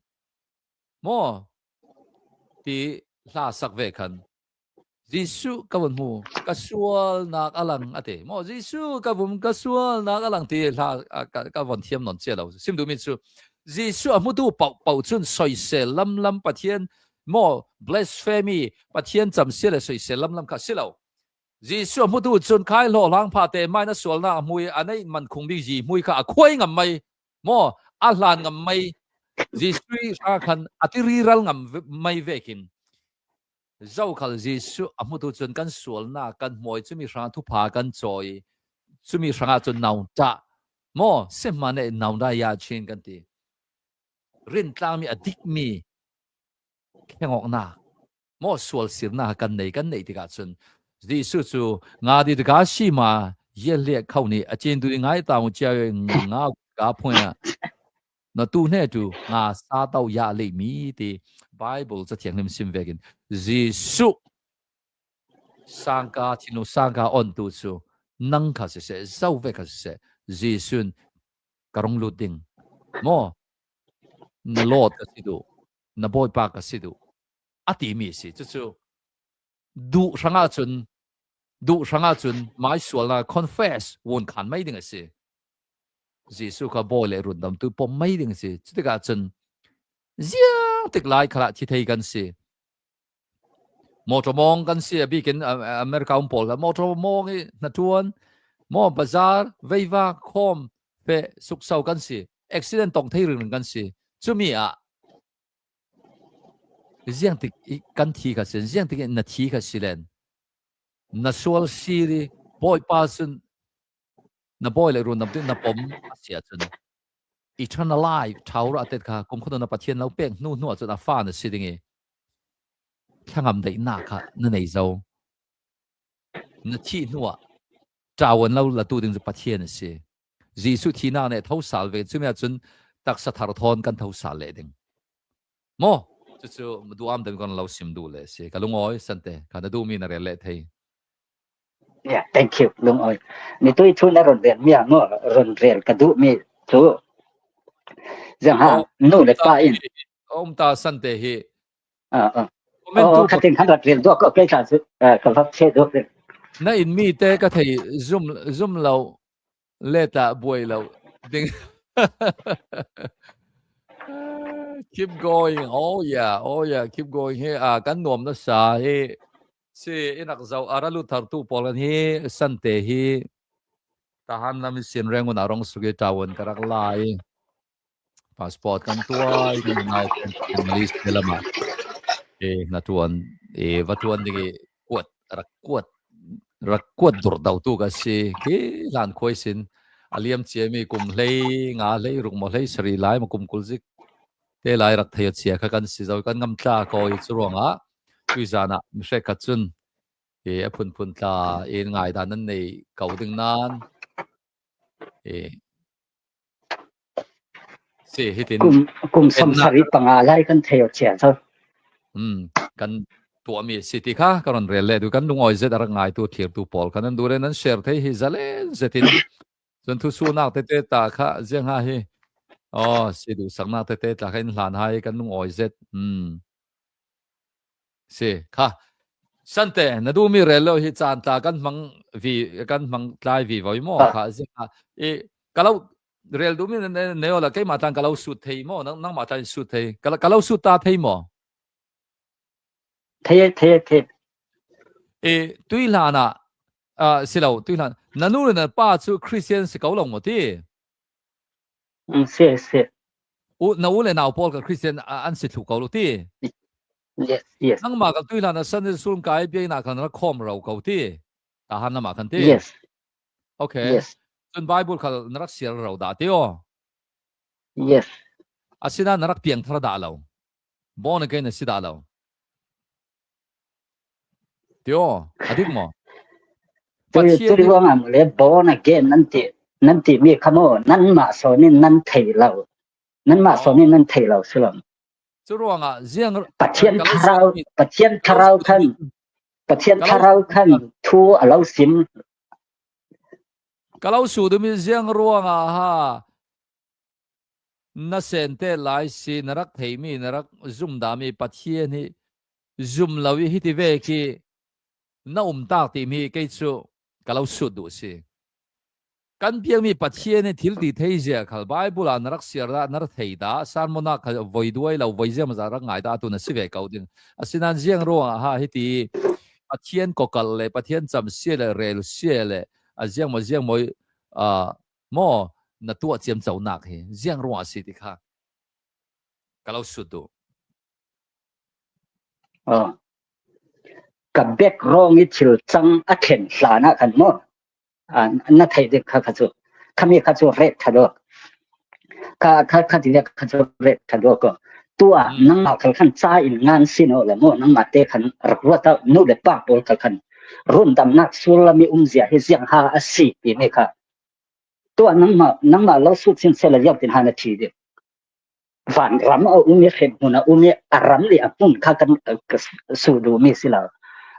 maw ti hla sak ve khan Jesuh ka vun hmu, ka sualnak a lang a ti. Maw, Jesuh ka vun, ka sualnak a lang ti hla, a, ka, ka von thiam nawn cia lo. Sim duhmi cu Jesuh a hmutu paohpaoh cun soisel lamlam Pathian, maw, blasphemy, Pathian camsia le soisel lamlam kha si lo. Jesuh a hmutu cun khai hlawh hlang phate mai na sualnak a hmui, a neih man khung bik yi hmui kha a khuai ngam mai. Maw, a hlan ngam mai. Jesuh hrang khan a ti riral ngam ve-, mai vekin. Zokhal Jesuh a hmutu cun kan sualnak kan hmuai, cumi hrang thupha kan cawi, cumi hrangah cun naungta, maw, sihmaneh naungta ya chin kan ti. Rintlangmi a dikmi khengawknak, maw, sualsirnak kan nei, kan neih tikah cun Jesuh cu nga di taka si ma yelhliah kho ni a cin tu i ngai tang cia nga ka phuai ah na tu hne tu nga sa tau ya leimi ti Bible Ca Thianghlim sim vekin Jesuh sangka, thinlung sangka ontu cu nang kha siseh, zo ve kha siseh, Jesuh in ka rung lut ding. Maw, na Lord ka si duh, na Bawipa ka si duh, a timi si. Cucu duh hrangah cun, duh hrangah cun maisualnak confess vun khan mai ding a si. Jesuh kha Bawi le Rundamtu pom mai ding a si. Cutikah cun ziang tik lai khalah thi thei kan si. Motor mawng kan si, a bikin, a, a, America um pawl kha motor mawng i hnaṭuan, maw, bazar, veivak, khawm, feh, sukso kan si. Accident tong thei ringring kan si. Cumi ah ziangtik i kan thi kha si, ziangtik i na thi kha si len, na sual sir i Bawipa cun na Bawi le Rundamtu na pom a si ahcun eternal life, thau rah tet kha kumkhua na Pathian lo pek hnu hnu ahcun a fa na si ding i thlangam daihnak kha na nei zo. Na thih hnuah Ṭawn lo latu ding cu Pathian a si. Jesuh thihnak nih thosal ve, cumi ahcun taksa thar thawn kan thosal leh ding. Maw? Cucu duh am dam kan lo sim duh le si. Ka lungawi, Sante, kha na duhmi na rel leh thei. Yeah, thank you, lungawi. Ni tui thu na run rel mi ah maw, run rel ka duhmi cu. Ziang ha, nu le pa in. Om ta, Sante hi. Ah, ah. Comment oh, tu khatin khan rat rel duak ko, kei tla cu, ah, ka vak che duak ding. Na in mi te ka thei zum, zum lo, le tla buai lo ding. Keep going. Oh yeah, oh yeah, keep going. Hi, ah, kan nuam nasa hi. Si in rak zoh, a ra lut thar tu pawl kan hi, Sante hi. Tahan lam sin reng un a rong suki tawan ka rak lai. Passport kan tuai, kan nau kan Malaysia lamah. Eh, na tuan, eh, va tuan ding i kuat, rak kuat, rak kuat dur dau tu ka si. Ki hlan khuai sin, a liam cia mi kum hlei, nga hlei, ruk maw hlei, sari lai, ma kum kul zik. Te lai rak thei a cia kha kan si zo, kan ngam tla ko i cu ruangah, tui zan ah, mi hrek khat cun, eh, a phunphun tla, eh, ngaidan nan nei ko ding nan, eh, si hitin. Kum, kum som sari panga lai kan thei a cia zo. Hmm, kan tuahmi si ti kha, ka ron rel le tu, kan lungawi zet a rak ngai tu, thlir tu pawl kha nan duh le nan share thei hi zalen zetin. Cun thusuhnak tete ta kha ziang ha hi. Oh, si duhsaknak tete ta kha in hlan hai kan lungawi zet. Hmm. Si kha. Sante, na duhmi rel lo hi caan tla kan hmang vi, kan hmang tlai vivo i maw kha ziang ha. I, ka lo rel duhmi ne, ne, ne awla keimah tlan ka lo sut thei maw? Nang, nangmah tlan sut thei. Ka, ka lo sut ta thei maw? Thei, thei, thei. E, tui hlan ah, ah, si lo, tui hlan. Na nu le na pa cu Christian si ko lo maw ti? Mm, si, si. U, na u le nau pawl ka Christian, ah, an si thlu ko lo ti? Yes, yes. Nangmah ka tui hlan ah Sunday school kai biaknak khan rak khawm ro ko ti? Tahan lamah khan ti? Yes. Okay. Yes. Cun Bible khal na rak siar ro dah ti aw? Yes. Asinain na rak piang thar dah lo. Born again a si dah lo. Tio, a dik maw? Tui, Pathian tui ruangah maw le born again nan ti, nan timi kha maw, nanmah sawn in nan thei lo. Nanmah sawn in nan thei lo si lo. Cu ruangah ziang Pathian thlarau, Pathian thlarau khan, Pathian thlarau khan thu a lo sim. Ka lo sut duhmi ziang ruangah ha, na sente lai si, na rak theimi, na rak zumdami Pathian hi zum lo i hiti vek i na umtak timi kei cu ka lo sut duh si. Kan biakmi Pathian hi thil ti thei zia khal Bible ah na rak siar dah, na rak thei dah, sermon ah kha voi duai lo, voi ziam zah rak ngai dah, tu na si ve ko ding. Asinain ziang ruangah ha hiti Pathian kokal le, Pathian cam sia le, rel sia le, a ziang maw, ziang maw, a, maw na tuah ciamconak hi ziang ruangah a si ti kha ka lo sut duh. Ka background i thil cang a thlen hlan ah khan maw, a, na theih ding kha, kha cu, khami kha cu ret ṭha dawk. Kha, kha, kha ti le kha cu ret ṭha dawk ko. Tu ah nangmah khal khan ca in ngan si no le maw, nangmah te khan rak ruat ah nu le pa pawl khal khan rundamnak sullam i umzia hi ziang ha a si timi kha. Tu ah nangmah, nangmah lo sut sin seh le ziangtin ha na thi ding. Vanram a um i hrenhmun a um i a ram le a hmun kha kan, eh, ka su duhmi si lo.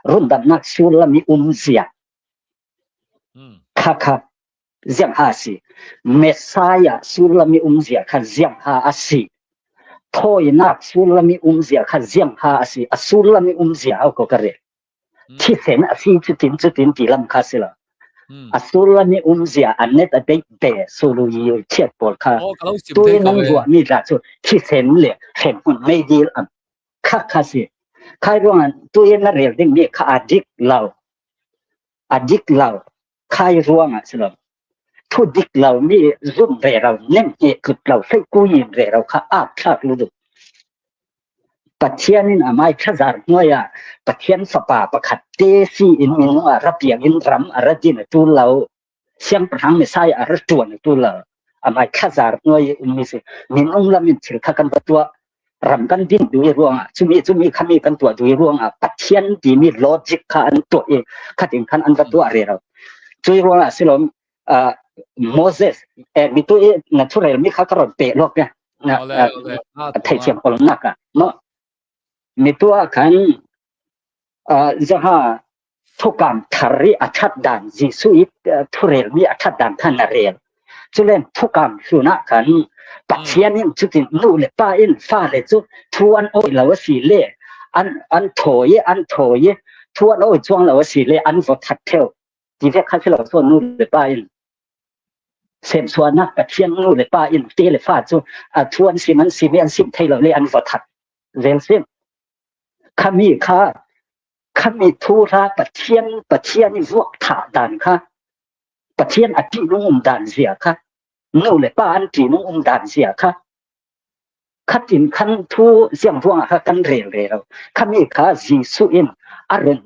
Rundamnak sullam i umzia. Kha kha ziang ha a si. Messiah sullam i umzia kha ziang ha a si. Thawinak sullam i umzia kha ziang ha a si. A sullam i umzia au ko ka rel. Thisen a si cutin cutin ti lam kha si lo. A sullam i umzia a net a beih be sulu yi chiat pawl kha. Tu i nan ruahmi tla cu thisen le hrenhmun meidil am kha kha si. Khai ruangah tu i na rel dingmi kha a dik lo. A dik lo. Khai ruangah si lo. Thu dik lo mi zum rero, nem hnih tlut lo, hleikui in rero kha ap thlak lu duk. Pathian in amai thlazar hnuai ah Pathian fapa pakhat te si in minung ah ra piang in ram a ra din a tul lo. Siangpahrang Messiah a ra ṭuan a tul lo. Amai thlazar hnuai um mi si. Minung lam in thil kha kan va tuah. Ram kan din duh i ruangah, cumi, cumi khami kan tuah duh i ruangah, Pathian timi logic kha an tuah i, khatin khan an va tuah rero. Cui ruangah silom, ah, Moses, eh, mitu i na thurel mi kha ka ron peh lok ya. Na, awle, ah, awle. Ah, thei thiam ol nak ah. No. Mitu a khan, ah, zaha thukam thar i a that dan, Jesu i, ah, thurel mi a that dan khan na rel. Culen thukam hlun ah khan Pathian in cutin nu le pa in fa le cu thu an awi lo a si le, an, an thawi, an thawi, thu an awi cuang lo a si le, an va that theu. Ti vek kha si lo so nu le pa in. Semsuanak Pathian nu le pa in te le fa cu, a, thu an sim, an sim, an sim thei lo le an va that zel sin. Khami kha, khami thu hra Pathian, Pathian i vuak thah dan kha, Pathian a ṭihnung um dan zia kha, nu le pa an ṭihnung um dan zia kha, khatin khan thu ziang ruangah kha kan rel rel lo. Khami kha Jesu in a run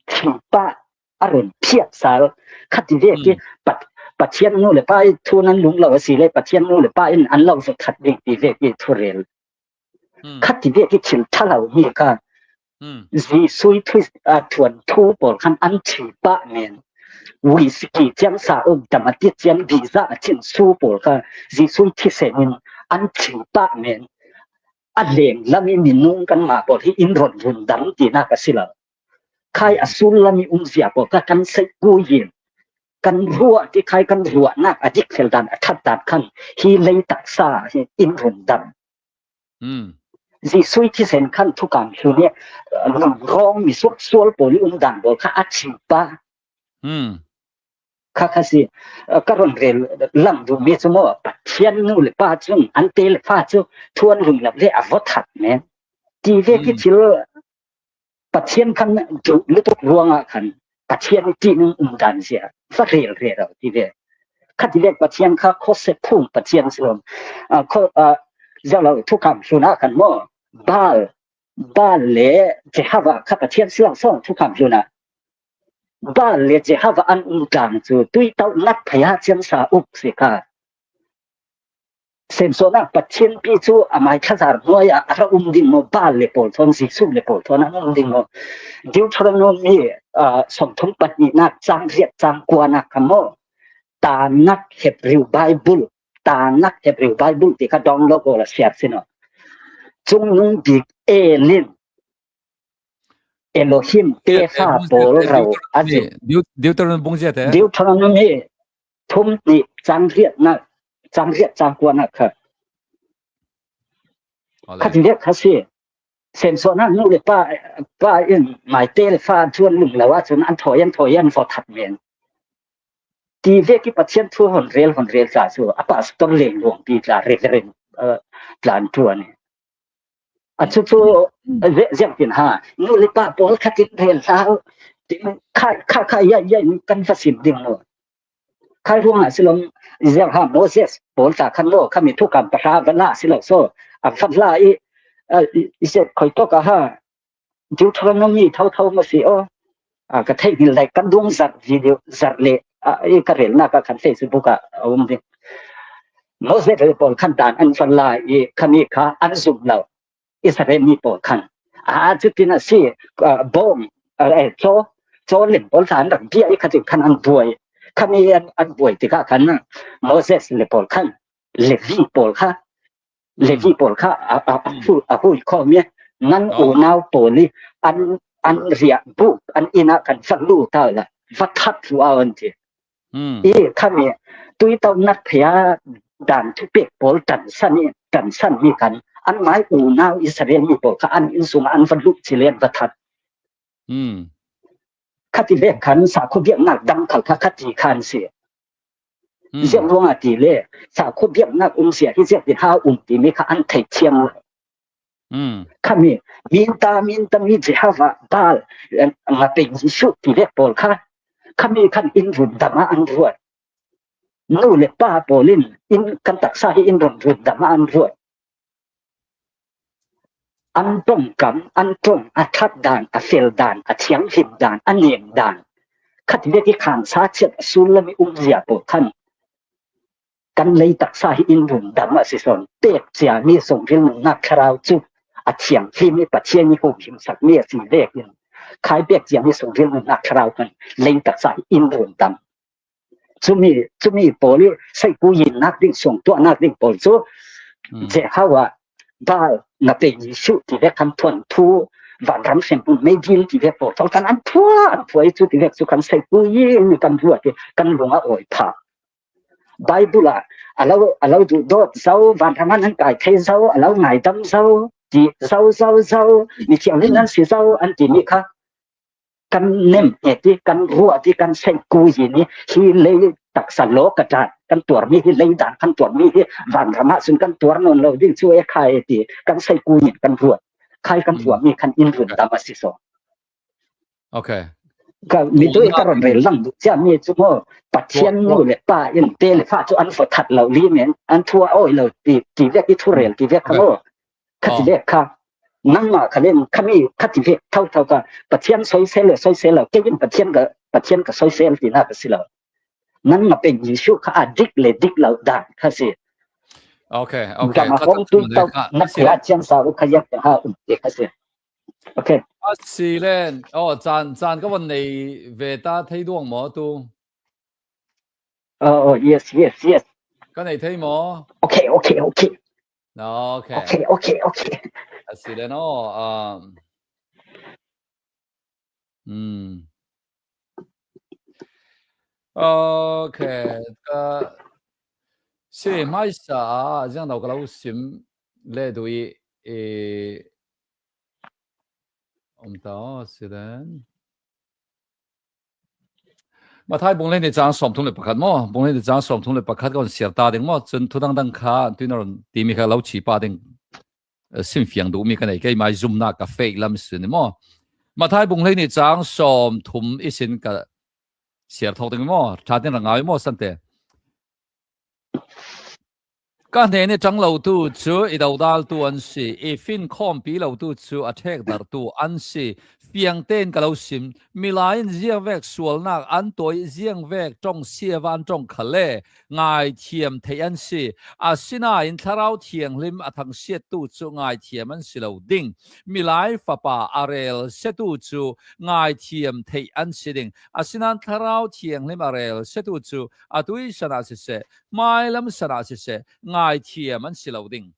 thih pah, a run phiat sal. Khati vek i Pat-, Pathian nu le pa i thu nan lung lo a si le, Pathian nu le pa in an lo va that ding ti vek i thurel. Khati vek i thil ṭha lo mi kha Jesu i thu, a, thuan thu pawl khan an thih pah men. Whisky ciang sa uk dam a ti ciang biza a chin su pawl kha Jesu thisen in an thih pah men. A leng lam i minung kan ma pawl hi in ron run dam ti nak a si lo. Khai a sul lam i um zia pawl kha kan sei ku yin. Kan ruah ti khai kan ruah nak a dik fel dan a that dan khan hi lei taksa hi in run dam. Jesu i thisen khan thukam hlun i, uh, lungrawng mi suak sual pawl i um dan pawl kha a thih pah. Kha kha si, uh, ka ron rel lang duh mi cu maw, Pathian nu le pa cun an te le fa cu thu an lung lo le a va that men. Ti vek i thil Pathian khan duh lutuk ruangah khan Pathian i ṭihnung um dan zia va rel rel lo ti ve. Khati vek Pathian kha khuase phung Pathian si lo. Ah, kho, ah, ziang lo thukam hlun ah khan maw, Baal, Baal le Jehovah kha Pathian si lo so thukam hlun ah. Baal le Jehovah an um tlang cu tuitauh nat phaya ciang sa uk si kha. Semsuanak Pathian pi cu a mai thazar hnuai ah a ra um ding maw, Baal le pawl thawn, Jesu le pawl thawn an um ding maw? Deuteronomy, ah, sawmthum pahnihnak cang riat cang kuanak kha maw? Tanakh Hebrew Bible, Tanakh Hebrew Bible ti kha download awla siar si no. Cungnung bik Elin, Elohim te fa pawl ro a si. Deuteronomy bung zia te? Deuteronomy thum nih cang riatnak, cang riat cang kuanak kha. Kha ti vek kha si. Semsuanak nu le pa, pa in maite le fa thuan lum lo ahcun an thawi, an thawi, an va that men. Ti vek i Pathian thu hon rel, hon rel tla cu a pastor leng luang ti tla, Reverend, uh, tlan ṭuan i. A cucu ziangtin ha, nu le pa pawl khatin rel hlah, kha, kha, kha, ya, ya, kan va sim ding lo. Khai ruangah si lo, ziang ha Moses pawl ta khan lo, khami thukam pahra va la si lo so, a va la i, i, i se khoi tawk a ha, Deuteronomy thotho ma si aw. A, ka theih hnil lai kan dung zarh video, zarh le, a, i ka relnak ah khan Facebook ah a um ding. Moses le pawl khan dan an van la i khami kha an zum lo. Israel mi pawl khan. A, cutin a si, a, bawng, a, e, caw, caw len pawl kha an rak bia i khatin khan an buai. Khami an, an buai tikah khan Moses le pawl khan Levi pawl kha Levi pawl kha a, a, a, hu-, a hui khawm i nan unau pawl i an, an riah buk an inn ah kan va lut ta la, va that hlu au an ti. I khami tuitauh nat phaya dan thupek pawl tansan i, tansan mi khan an mai unau Israel mi pawl kha an inn sungah an va lut ci le an va that. Khati le khan sakhuabiaknak dang khal kha khati khan si. Ziah ruangah ti le, sakhuabiaknak um sia hi ziah ti ha um ti mi kha an thei thiam lo. Khami, minta, minta mi Jehovah Baal, eh, nga pe Jesu ti le pawl kha, khami khan in run dam ah an ruat. Nu le pa pawl in, in kan taksa hi in run run dam ah an ruat. An ṭongkam, an ṭong, a that dan, a fel dan, a thianghlim dan, a nem dan. Khat vek i khansa chiat a sullam i um zia pawl khan kan lei taksa hi in run dam a si sawn. Pek ciami sungril nunnak thlarau cu a thianghlim i Pathian i huhhimsak mi a si vekin khai pek ciami sungril nunnak thlarau khan lei taksa hi in run dam. Cumi, cumi pawl i saiku yin nak ding, suang tuah nak ding pawl cu, mm, Jehovah Baal na pe Jesuh ti vek khan thuan thu, vanram hrimpun meidil ti vek pawl thawk tan an thuah, an thuah i cu ti vek cu kan saiku yin kan ruat i kan lung a awi phak. Baibal ah a lo, a lo duhdawt zo, vanram ah nan kai thei zo, a lo ngaidam zo, ti zo, zo, zo, mithianghlim nan si zo, an timi kha kan nem nge ti, kan ruah ti, kan saiku yin i hi lei taksa law ka ṭan, kan tuarmi hi lei dan, kan tuarmi hi vanram ah cun kan tuar nawn lo ding cu e khai e ti, kan saiku yin kan ruat. Khai kan ruahmi khan in rundam a si so. Okay. Ka mi tu i ka ron rel lang duh cia mi cu maw, Pathian nu le pa in te le fa cu an fo that lo li men, an thu a awi lo ti, ti vek i thu rel ti vek kha maw. Kha ti vek kha, nangmah kha len kha mi kha ti vek tho tho kha, Pathian soisel le soisel lo, kei in Pathian ka, Pathian ka soisel ti na ka si lo. Nan nga peng Jesuh kha a dik le dik lo dan kha si. Okay, okay. Gam a hong tui tau na kha, a si kha le. Thiang sa u kha yak ha um te kha si. Okay. A si len, oh, caan, caan ka van nei ve ta thei duang maw tu? Oh, oh, yes, yes, yes. Ka nei thei maw? Okay, okay, okay. Okay. Okay, okay, okay. A si len, oh, um, hmm. Okay, ka si hmaisa ah ziang lo ka lo sim le duh i, i, um ta, si len. Mathai bung hleihnih cang sawmthum le pakhat maw? Bung hleihnih cang sawmthum le pakhat ka hun siar ta ding maw? Cun thu dangdang kha tuin a run timi kha lo chih pah ding, eh, simfiang duhmi ka nei, keimah i zumnak ka feh lam sin maw? Mathai bung hleihnih cang sawmthum ihsin ka siar thawk ding maw? Ṭha tin rak ngau i maw, Sante? Ka hnen i ṭang lotu cu i dodaltu an si, i fin khawmpi lotu cu a ṭhekdartu an si. Fiang tein ka lo sim, milai in ziangvek sualnak an tuah i ziangvek ṭong siava an ṭong khalle ngaithiam theih an si. Asinain Thlarau Thianghlim a thangsiattu cu ngaithiam an si lo ding. Milai Fapa a relsiatu cu ngaithiam theih an si ding. Asinain Thlarau Thianghlim a relsiatu cu atu i san ah siseh, hmailam san ah siseh, ngaithiam an si lo ding.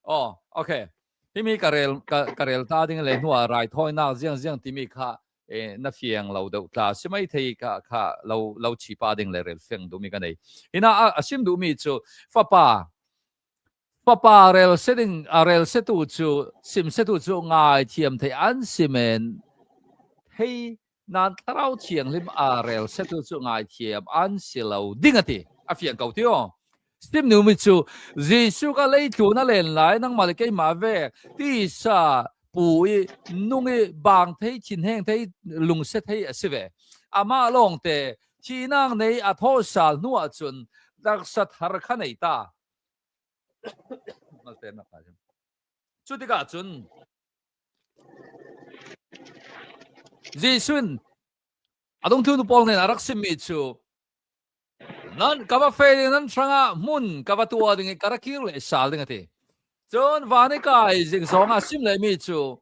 Oh, okay. Himi ka rel, ka, ka rel ta ding le hnuah raithawinak ziangziang timi kha, eh, na fiang lo deuh tla si mai thei kha, kha lo, lo chih pah ding le rel fiang duhmi ka nei. Hinah a, a sim duhmi cu Fapa, Fapa relsia ding, a relsiatu cu, simsiatu cu ngaithiam theih an si men thei nan Thlarau Thianghlim a relsiatu cu ngaithiam an si lo ding a ti. A fiang ko ti aw. Sim duhmi cu Jesuh kha leitlun a len lai, nangmah le keimah vek tisa pu i nung i bang thei, thinheng thei, lungsia thei a si ve. Amah lawngte thihnak nei a thawhsal hnu ahcun taksa thar kha nei ta. Cutikah cun Jesuh in a dungthluntu pawl hnen a rak simmi cu, nan ka va feh ding, nan hrangah hmun ka va tuah ding i ka rak kir leh sal ding a ti. Cun van i kai zing zongah a sim lehmi cu,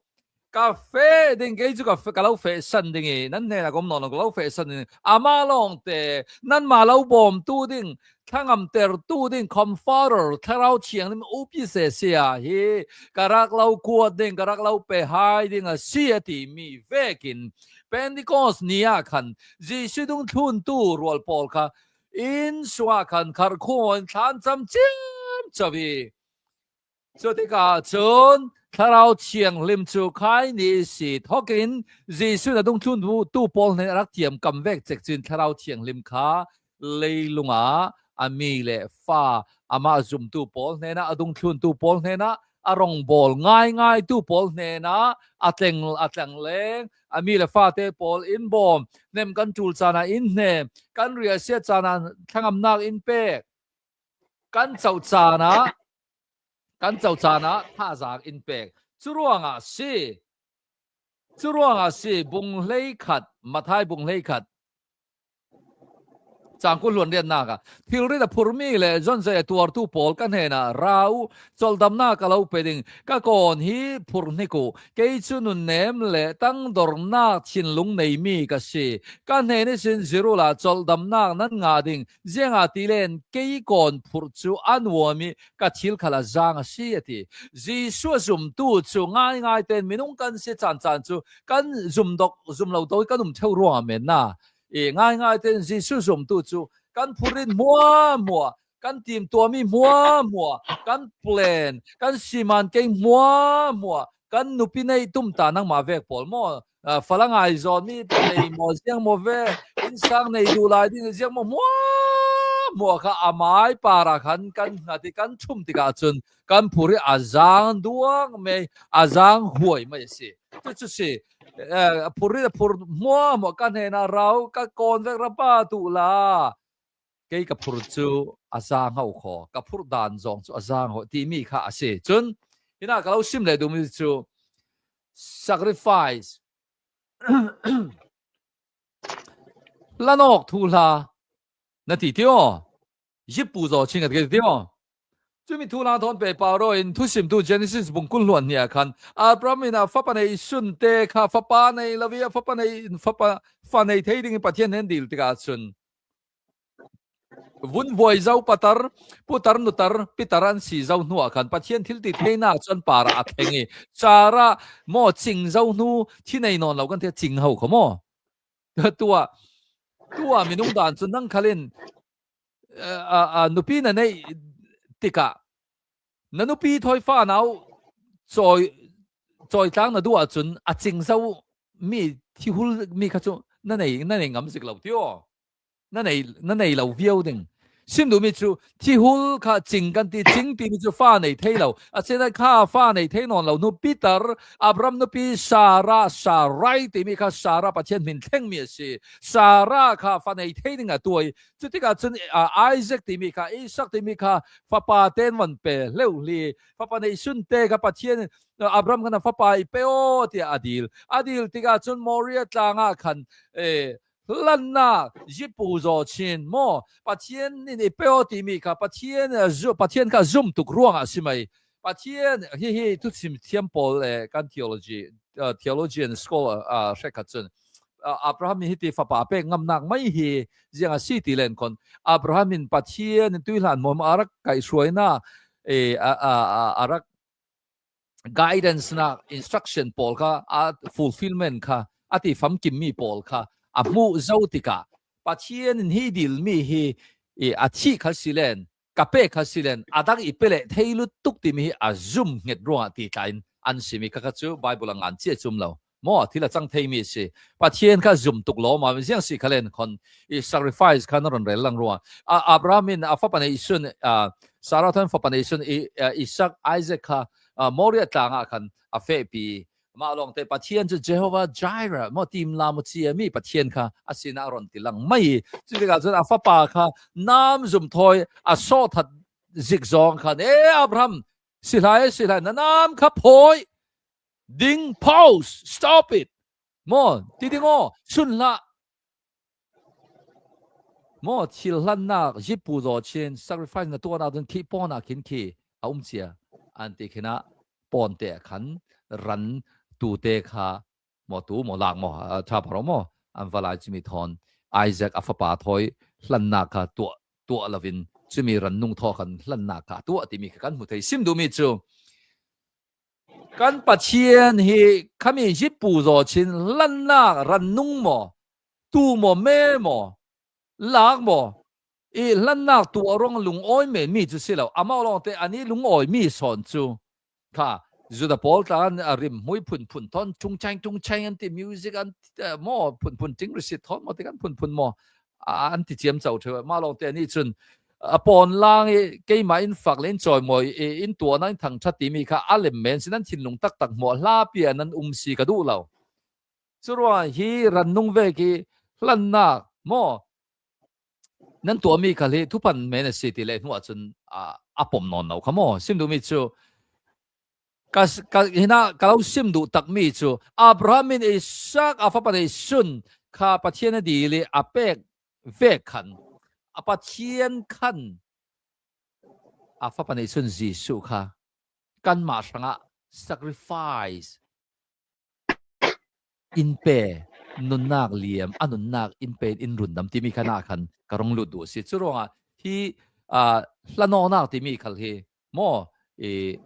ka feh ding, kei cu ka fe-, ka lo feh san ding i nan hnenah ka um nawn lo, ka lo feh san ding. Amah lawngte nanmah lo bawmtu ding, thlangamtertu ding, Comforter, Thlarau Thianghlim upi sese ah hi ka rak lo kuat ding, ka rak lo pe hai ding a si a timi vekin Pentecost ni ah khan Jesuh dungthluntu rual pawl kha inn sungah khan kharkhuain thla an cam ciamco i, cutikah cun Thlarau Thianghlim cu khai ni si thokin Jesuh in a dungthluntu pawl hnen a rak tiamkam vek cek cin Thlarau Thianghlim kha leilung ah a mi le fa, amah zumtu pawl hnenah, a dungthluntu pawl hnenah, a rongbawl ngaingaitu pawl hnenah a tleng, a tleng leng, a mi le fate pawl in bawm, hnem kan ṭul caan ah in hnem, kan riahsiat caan ah thlangamnak in pek, kan coh caan ah, kan coh caan ah thazaang in pek. Curuangah si, curuangah si, bung hleikhat, Mathai bung hleikhat, Chang kul hluan riatnak ah, thilrit a phurmi le zonzai a tuartu pawl ka hnenah ra uh, colhdamnak ka lo pe ding, ka kawn hi phurhnik uh, kei cu nunnem le tangdornak thinlung neimi ka si. Ka hnen ihsin zir uhla colhdamnak nan ngah ding, ziangahtile kei kawn phurh cu a nuam ih ka thil khal a zaang a si, a ti. Jesuh a zumtu cu ngaingai tein minung kan si caancaan cu kan zumdok, zum lo dok ih kan um ṭheu ruangah menna. I ngaingai tein Jesuh zumtu cu kan phurrit hmuahhmuah, kan timtuahmi hmuahhmuah, kan plan, kan siman kei hmuahhmuah, kan nupi neih tumtah nangmah vek pawl maw, aa, fala ngai zawnmi nei maw, ziang maw ve, innsang nei duh lai ding ziang maw, hmuahhmuah kha a mai parah khan kan hngat ih kan ṭhum tikah cun kan phurrit a zaang duak mei, a zaang huai mei a si. Cucu si, eh, phurrit a phur hmuahhmuah ka hnenah ra uh, ka kawn vek ra pat uhla kei ka phurh cu a zaang ho kho, ka phurh dan zong cu a zaang ho timi kha a si. Cun hinah ka lo sim leh duhmi cu sacrifice, hlan awk thuhla na ti ti aw. Zippu zaw chin ka ti ti aw. Cumi thuhla thawn pehpar aw in thusimtu Genesis bung kul hluan hnih ah khan Abraham in a fapa neihsun te kha fapa nei lo ih a fapa nei, fapa, fa nei thei dingin Pathian hnen dil tikah cun vunvuai zo patar, putar, nutar, pitar an si zo hnuah khan Pathian thiltitheinak cu an parah a thleng ih Sarah maw cing zo hnu thi nei nawn lo kan ti a cing ho kho maw? Tuah, tuah minung dan cun nang khal in, eh, a, a, nupi na neih tikah na nupi thawi fa nau cawi, cawitlang na duh ahcun a cing zo mi thihul mi kha cu na nei, na nei ngam zik lo ti aw. Na nei, na nei lo viau ding. Sim duhmi cu thihul kha cing kan ti, cing timi cu fa nei thei lo. A cina kha fa nei thei nawn lo. Nupi tar, Abraham nupi Sarah, Sarai timi kha Sarah Pathian hmin thlengmi a si. Sarah kha fa nei thei ding a tuai. Cutikah cun, a, Isaac timi kha, Isak timi kha fapa tein van pe hleuhli. Fapa neihsun te kha Pathian, a, Abraham khan a fapa i pe aw tiah a dil. A dil tikah cun Moria tlangah khan, eh, hlannak, zippu zaw chin maw? Pathian in i pe aw timi kha Pathian, eh, zu-, Pathian kha zumtuk ruangah a si mai. Pathian, hihi thuchim thiam pawl, eh, kan theology, eh, theologian scholar, ah, hrekkhat cun, ah, Abraham in hiti fapa a pek ngamnak mai hi ziang a si ti len khon Abraham in Pathian in tuihlan hmuahhmuah a rak kaihhruainak, eh, a, a, a, a rak guidance nak instruction pawl kha, a fulfillment kha, a ti famkimmi pawl kha a hmuh zo tikah Pathian in hi dilmi hi, i, a thih kha silen, ka pek kha silen, a dang i pe leh thei lutuk timi hi a zum hnget ruangah ti tla in an simi kha kha cu Bible a ngan cia cum lo. Maw, thil a cang theimi a si. Pathian kha zumtuk lawm a ziang si khalen khon i sacrifice kha na ron rel lang ruangah. A, Abraham in a fapa neihsun, a, Sarah thawn fapa neihsun i, a, Isak, Isaac kha, a, Moria tlangah khan a fehpi. Mah lawngte Pathian cu Jehovah Jireh, maw, timlam uh ciami Pathian kha a sinah a ron ti lang mai. Cutikah cun a fapa kha nam zum thawi a sawhthat zik zawng khan, "E Abraham, si hlai, si hlai, na nam kha phawi ding, pause, stop it. Maw, ti ding aw, sun hlah." Maw, thil hlannak, zippu zaw chin, sacrifice na tuahnak ding khi pawnah khin khi a um cia. An ti khinah pawnte khan ran tute kha maw, tu maw, lak maw, a, ṭha paro maw, an va lai cumi thawn Isaac a fapa thawi hlannak kha tuah, tuah loin cumi ran nung thaw khan hlannak kha tuah timi kha kan hmu thei. Sim duhmi cu kan Pathian hi khami zippu zaw chin hlannak ran nung maw, tu maw, me maw, lak maw, i hlannak tuah ruang lungawi men mi cu si lo. Amah lawngte an i lungawi mi sawn cu kha Judah pawl tla an a rim hmui phunphun thawn, ṭungchaing, ṭungchaing an ti, music an ti, eh, maw, phunphun ṭing risit thawn maw, ti kan phunphun maw, a, an ti ciamco ṭheu. Mah lawngte nih cun a pawn lang i keimah in fak le in cawimawi i in tuahnak in thangṭhat timi kha a lem men sin, an thinlung taktak hmuah hlapi ah nan um si ka duh lo. Curuangah hi ran nung vek i hlannak maw, nan tuahmi khal hi thuphan men a si ti le hnuah cun, a, a pom nawn lo kha maw? Sim duhmi cu ka, ka, hinah ka lo sim duh takmi cu Abraham in Isak a fapa neihsun kha Pathian a dil i a pek vek khan a Pathian khan a Fapa neih sun Jesuh kha kanmah hrangah sacrifice in pe, nunnak liam, a nunnak in pe in rundam timi khan ah khan ka rung lut duh si. Curuangah hi, aa, hlanawknak timi khal hi maw, i,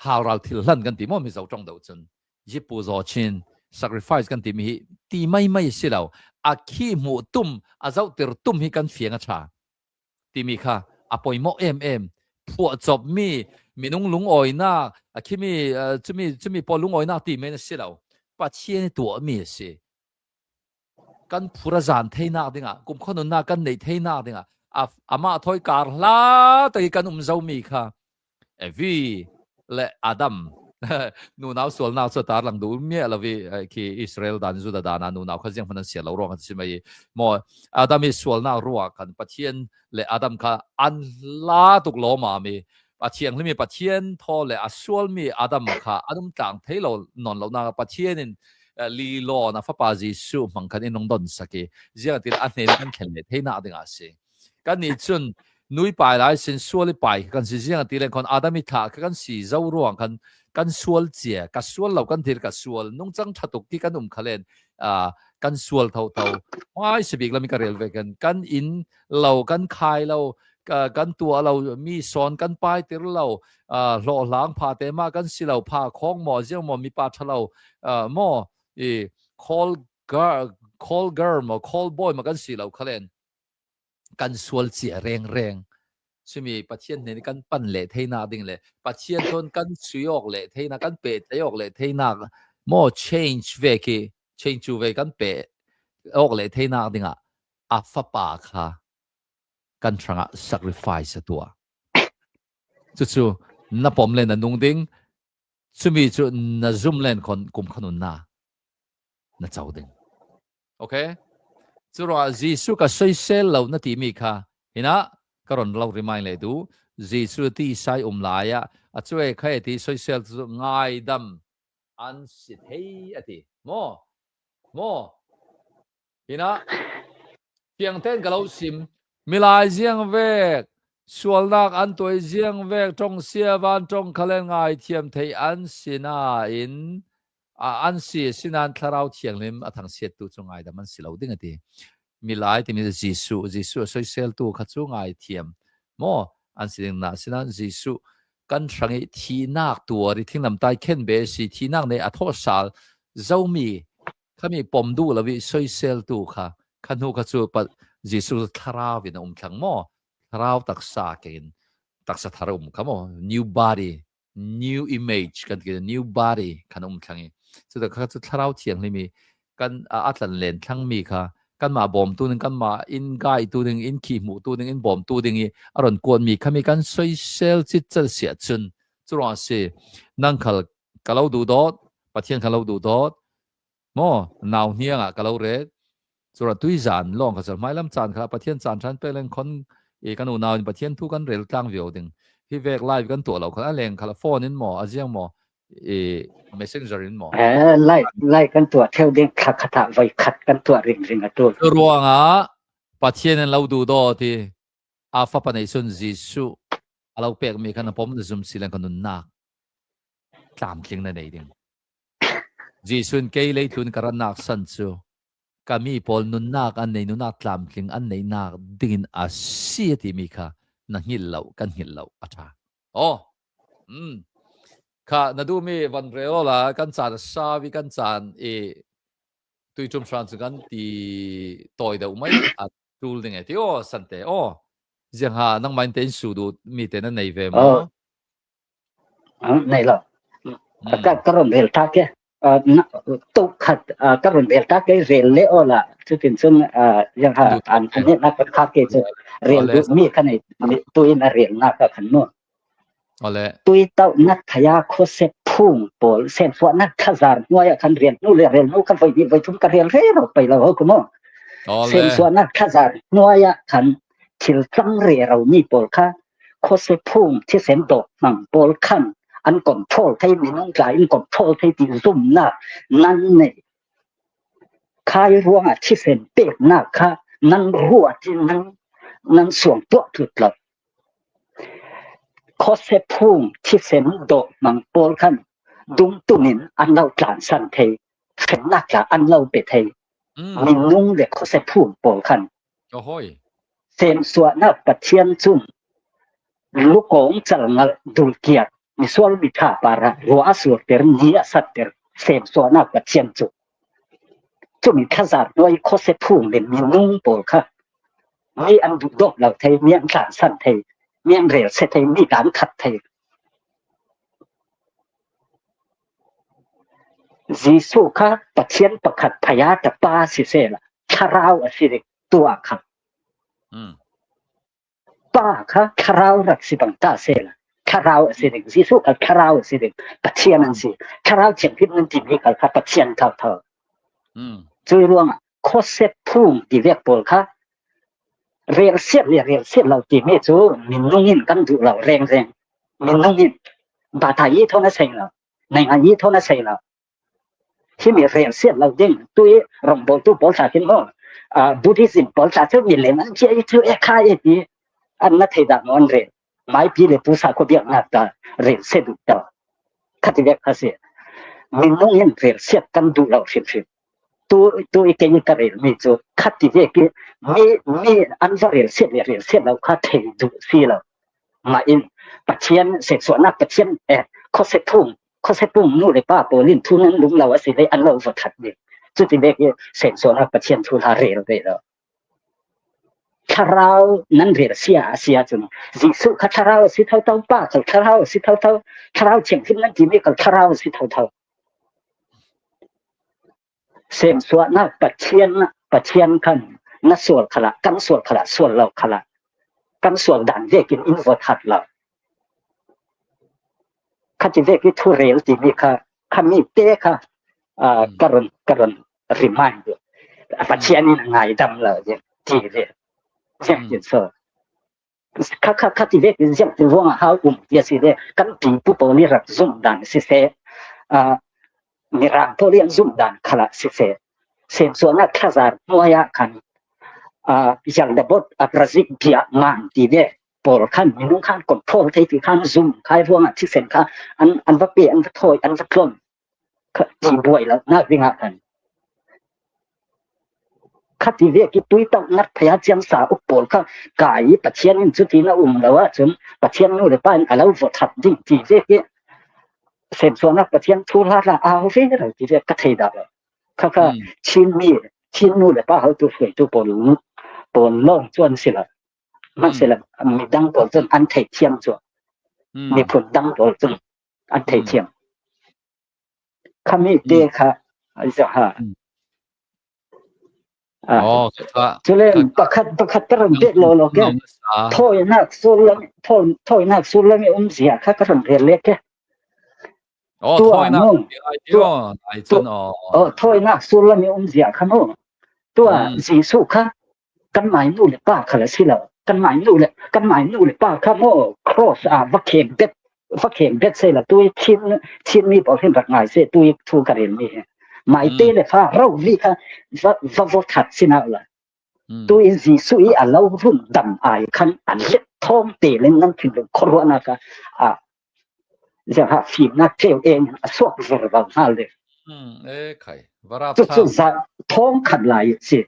haural thil hlan kan ti maw, Mizo ṭawng deuh cun. Zipu zaw chin, sacrifice kan timi hi ti maimai si lo. A khi hmuh tum, a zohtir tum hi kan fiang a ṭha timi kha a poimawh em em. Phuahcawpmi, minung lungawinak, a khimi, aa, cumi, cumi pawl lungawinak ti mai na si lo. Pathian i tuahmi a si. Kan phur a zan theinak dingah, kumkhua nunnak kan neih theinak dingah, a, amah thawi kar hla tak i kan um zomi kha Evi le Adam nunau sualnak cu a tarlang duh miah lo i, eh, khi Israel dan, Judah dan a nunau kha zianghman an siar lo ruang kha si mai i maw, Adam i sualnak ruah khan Pathian le Adam kha an hla tuk lawmam i, a thianghlim i Pathian thaw le a sualmi Adam kha an um tlang thei lo nawn lonak ah Pathian in, eh, lilawn a Fapa Jesuh hmang khan in rung donsak i, ziangahtile a hnen kan thlen leh theinak dingah a si. Kannih cun nu i pai lai sin sual i pai kha kan si, ziangahtile khawn Adam i thlah kha kan si zo ruang khan kan sual cia, ka sual lo kan thil ka sual, nungcang ṭha tuk khi kan um kha len, aa, kan sual thotho. Hmaisa bik lam i ka rel ve kan, kan inn lo, kan khai lo, ka, kan tuah lo, mi sawn kan paitir lo, aa, hlawhhlang phate mah kan si lo, pha khawng maw, ziang maw, mipa ṭha lo, aa, maw, i, call girl, call girl maw, call boy maw kan si lo kha len kan sual cia rengreng. Cumi Pathian hnen i kan pan leh theinak ding le Pathian thawn kan sui awk leh theinak, kan pehtlai awk leh theinak maw, change ve khi, change cu ve kan peh awk leh theinak dingah a Fapa kha kan hrangah sacrifice a tuah. Cucu na pom le na nung ding, cumi cu na zum len khawn kumkhua nunnak na co ding. Okay? Curuangah Jesuh ka soisel lo na timi kha, hinah ka ron lo remind leh duh. Jesuh ti sai um lai ah, a cu e kha e ti soisel cu ngaidam an si thei a ti. Maw? Maw? Hinah, fiangtein ka lo sim, milai ziang vek, sualnak an tuai ziang vek, ṭong sia van ṭong khal in ngaithiam thei an si nain, a, an si, sinain Thlarau Thianghlim a thangsiattu cu ngaidam an si lo ding a ti. Milai timi Jesuh, Jesuh a soiseltu kha cu ngaithiam maw an si ding, na sinain Jesuh kan hrang i thihnak tuar i thinglamtai khen be si, thihnak nei a thawhsal zomi khami pom duh lo i soiseltu kha, kha hnu kha cu pa, Jesuh cu thlarau in a um thlang maw? Thlarau taksa kengin taksa thar a um kha maw? New body, new image kan ti, new body khan a um thlang i, cuta kha cu Thlarau Thianghlim i kan a, a tlan len thlangmi kha kanmah bawmtu ding, kanmah in gaitu ding, in khih hmuhtu ding, in bawmtu ding i a ron kuatmi khami kan soisel citcat si ahcun, curuangah a si. Nang khal ka lo duhdawt, Pathian kha lo duhdawt, maw, nau hniangah ka lo ret. Curuangah tuizan lawng kha cu hmailam caan kha Pathian caan ṭhan pek len khawn i kan unau in Pathian thu kan rel tlang viau ding. Hi vek live kan tuah lo kha a leng kha phone in maw, a ziang maw, i messenger in maw? Eh, live, live kan tuah theu ding, thla khat ah voi khat kan tuah ringring a ṭul. Curuangah Pathian in lo duhdawt i a Fapa neih sun Jesuh a lo pekmi kha na pom na zum si len kha nunnak tlamtling na nei ding. Jesuh in kei leitlun ka ratnak san cu ka mi pawl nunnak an nei, nunnak tlamtling an neihnak dingin a si a timi kha na hngilh lo, kan hngilh lo a ṭha. Aw, um, kha na duhmi van rel awla kan caan a sau i kan caan i tuiṭum hran cu kan ti tawi deuh mai a ṭul ding e ti aw, sante aw. Ziangha nangmah in te in su duh mi te na nei ve maw? Aw, nei lo. Ka, ka ron rel ta ke. Ah, na, tu khat, ah, ka ron rel ta ke, rel le awla. Cutin cun, ah, ziangha an, an nih na kan kha ke cu rel duh mi kha nei, tu in a rel na ka khan nu. Awle. Tuitauhnak thaya khuase phung pawl, sensuahnak thazar hnuai ah khan rel hnu le rel hnu kha voi nih voi thum ka rel rero pei lo ho kha maw? Awle. Sensuahnak thazar hnuai ah khan thil tlang rero mi pawl kha khuase phung thisen dawh hmang pawl khan an control thei, minung tla in control thei ti zumnak nan nei. Khai ruangah thisen peknak kha nan ruat in nan nan suang tuah tut lo. Khawse phung thisen dawh mang pawl khan dungtunin an lo tlansan thei, khennak tla an lo pe thei. Minung le khawse phung pawl khan semsuahnak Pathian cun lukawng calngalh dulkiat, misual mitha parah rua a surter, ni a satter, semsuahnak Pathian cu. Cumi thazar hnuai khawse phung le minung pawl kha mi an duhdawt lo thei, mi an tlansan thei, mi an relsia thei, mi dan khat thei. Jesuh kha Pathian pakhat phaya tapa sisehla, thlarau a si ding tua kha. Pa kha thlarau rak si bang ta sehla, thlarau a si ding. Jesuh kha thlarau a si ding. Pathian an si. Thlarau thianghlim nan timi kha, kha Pathian thotho. Cui ruangah khawse phung ti vek pawl kha relsiat le relsiat lo timi cu minung in kan duh lo rengreng. Minung in bata i thawn a sei lo, naingan i thawn a sei lo. Himi relsiat lo ding, tui rongbawltu pawl tla khin maw, Buddhism pawl tla cu milem an cia i cu e kha e ti an na thei dah maw an rel. Maipi le pusa khuabiaknak ta relsiat duh ta. Khati vek kha si. Minung in relsiat kan duh lo hrimhrim. Tu, tu i kei i ka relmi cu khati vek i mi, mi an va relsiat le relsiat lo kha thei duh si lo. Mah in Pathian, semsuahnak Pathian, eh, khawse phung, khawse phung nu le pa pawl in thu nan lum lo a si le an lo va that ding. Cuti vek i semsuahnak Pathian thu hla rel ve lo. Thlarau nan relsia a si ahcun Jesuh kha thlarau a si thotho, pa kha thlarau a si thotho, thlarau thianghlim nan timi kha thlarau a si thotho. Semsuahnak Pathian, Pathian khan na sual khalah, kan sual khalah, sual lo khalah, kan sual dan vekin in va that lo. Khati vek i thurel timi kha, khami te kha, ah, ka run, ka run remind. Pathian in a ngaidam lo, ti ve. Ziangtin so. Kha, kha, khati vek in ziangtin ruangah hau um ti a si le, kan pipu pawl i rak zumh dan siseh, ah, Mirang pawl i an zumh dan khalah siseh, semsuahnak thazar hnuai ah khan, ah, Yaldabot, Abrazik, Biakman ti ve pawl khan minung khan control thei ti khan zumh khai ruangah thisen kha an, an va pe, an va thawi, an va tlon. Kha ti buai lo nak dingah khan khati vek i tui tauh nat phaya ciang sa uk pawl kha kai i Pathian in cuti na um lo ahcun Pathian nu le pa in a lo vawthat ding ti vek i semsuahnak Pathian thu hla hla au ve lo ti vek ka thei dah lo. Kha kha Chin mi, Chin nu le pa hotu hruaitu pawl, pawl lawng cu an si lo. Hmanhsehlaw midang pawl cun an theihthiam cu miphun dang pawl cun an theihthiam. Khami te kha a zaha. Ah, cule pakhat, pakhat ka rak pek lawlaw ke. Thawinak sullam, thawi-, thawinak sullam i umzia kha ka rak rel lek ke. Tua thawinak mu. Tua, tua, oh, thawinak sullam i umzia kha mu. Tua Jesuh kha kan mainu le pa khal a si lo. Kan mainu le, kan mainu le pa kha maw cross ah va kheng bet, va kheng bet sehla tui Chin, Chin mi pawl hin rak ngai seh tui thu ka relmi hi. Maite le fa rori kha va, va, va that si nak la. Tui Jesuh i a lo run dam ai khan a let thawng te le nan thinlung khuaruahnak kha a ziangha fimnak ṭeu eng a suak vervo hna le. Cucu za thawng khat lai si.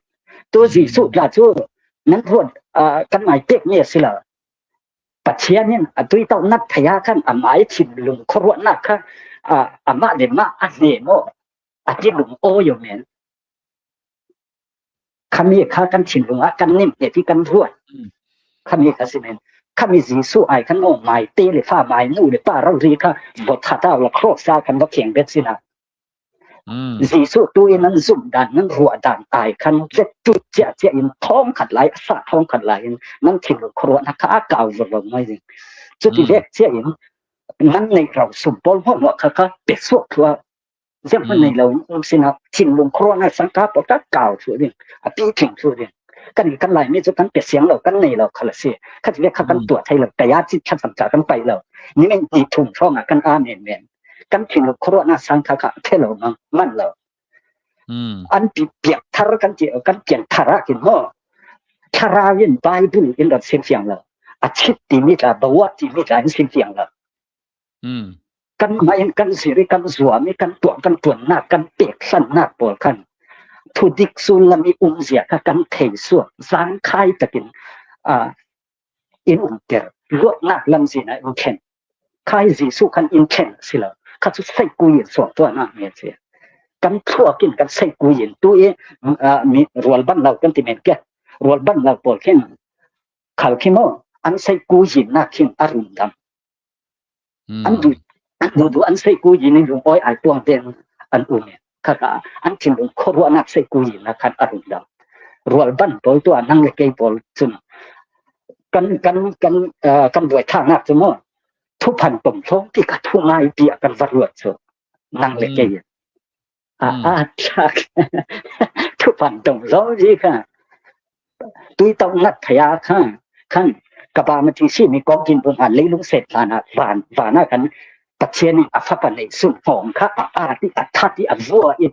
Tu Jesuh tla cu nan ruat, ah, kan ngai pek mi a si lo. Pathian in a tui tauh nat thei ah khan amah i thinlung khuaruahnak kha, ah, amah le mah a hnem aw, a ti lung aw men. Khami kha kan thinlung ah kan nim hmeh ti kan ruat. Khami kha si men. Khami Jesuh ai khan aw maite le fa mainu le pa rori kha vawthat ah la cross ah kan va kheng bet si nak. Jesuh tu in nan zumh dan, nan ruah dan ai khan let tu ciah ciah in thawng khat lai, a sa thawng khat lai in nan thinlung khuaruahnak kha a kau vervo mai ding. Cuti vek ciah in nan neih lo sum pawl hmuahhmuah kha kha pe suak thluah. Zianghman nei lo in um sinah thinlung khuaruahnak sangka pawl kha kau thluh ding, a pi thing thluh ding. Kan i kan Laimi cu kan pe siang lo, kan nei lo khal a si. Kha ti vek kha kan tuah thei lo, taya cit kha samca kan paih lo. Nimin ni thum hrawngah kan aa menmen. Kan thinlung khuaruahnak sangka kha a phe lo mang, man lo. An pi piak thar kan ti, kan pian thar ah kin maw? Thlarau in Bible in rak simfiang lo. A chit timi tla, bawa timi tla in simfiang lo. Kan mai in kan ziri, kan zuami, kan tuah, kan tuannak, kan peksannak pawl khan thudik sullam i umzia kha kan thei suak. Zangkhai takin, a, in umter. Luatnak lamzin ah in thlen. Khai Jesuh khan in thlen si lo. Kha cu seikui in suak tuahnak nge si. Kan thluak in kan seikui in tu i, a, mi rualban lo kan ti men ke. Rualban lo pawl khin khal khi maw, an seikui innak khin a rundam. An duh, an duh duh an seikui in lungawi ai tuang deng an um i. Kha kha an thinlung khuaruahnak seikui innak khan a rundam. Rualban pawl tu a nang le kei pawl cun kan, kan, kan, ah, kan buaithlaknak cu maw, thuphan tom hlawm ti kha thungai ti a kan va ruat cu nang le kei in. A, a thlak. Thuphan tom hlawm ti kha tuitauh ngat phaya kha khan ka pa ma thing si mi kong kin bung a leilung set hlan ah van, van ah kan Pathian in a fapa nei sun hawm kha a, a ti a that i a vua i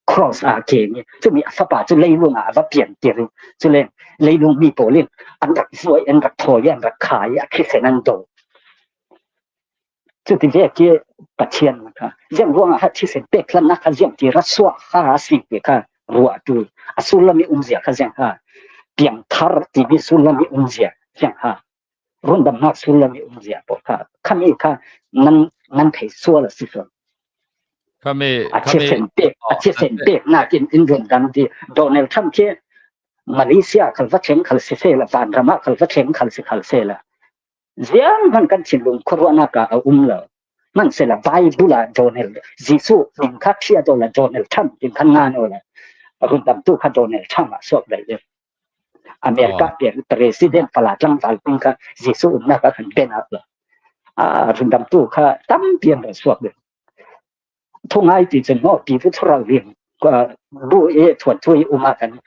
cross a keng i cumi a fapa cu leilung ah a va pian tir i cule leilung mi pawl in an rak vua i an rak thawi i an rak kha i a thisen an do. Cuti vek i Pathian kha ziang ruangah kha thisen pek hlannak kha ziang ti ra suah kha a si ti kha ruah tu a sullam i umzia kha ziang kha piangthar timi sullam i umzia ziang kha rundamnak sullam i umzia pawl kha khami kha nan, nan thei sual a si sual. Khami, a khami thisen pek, a thisen pek nakin in rundam ti Donald Trump khi Malaysia khal va thleng khal si sela, vanram ah khal va thleng khal si khal sela. Zianghman kan thinlung khuaruahnak ah a um lo. Hmansela Bible ah Donald, Jesuh ning kha phiat awla Donald Trump ning kha ngan awla a rundamtu kha Donald Trump ah suak dai deuh. America pek president pala tlangval ning kha Jesuh umnak ah khan ben ah lo. A rundamtu kha tampi an lo suak deuh. Thungai ti cun maw, pipu thurau ling, ah, bu i thuanthu i um ah khan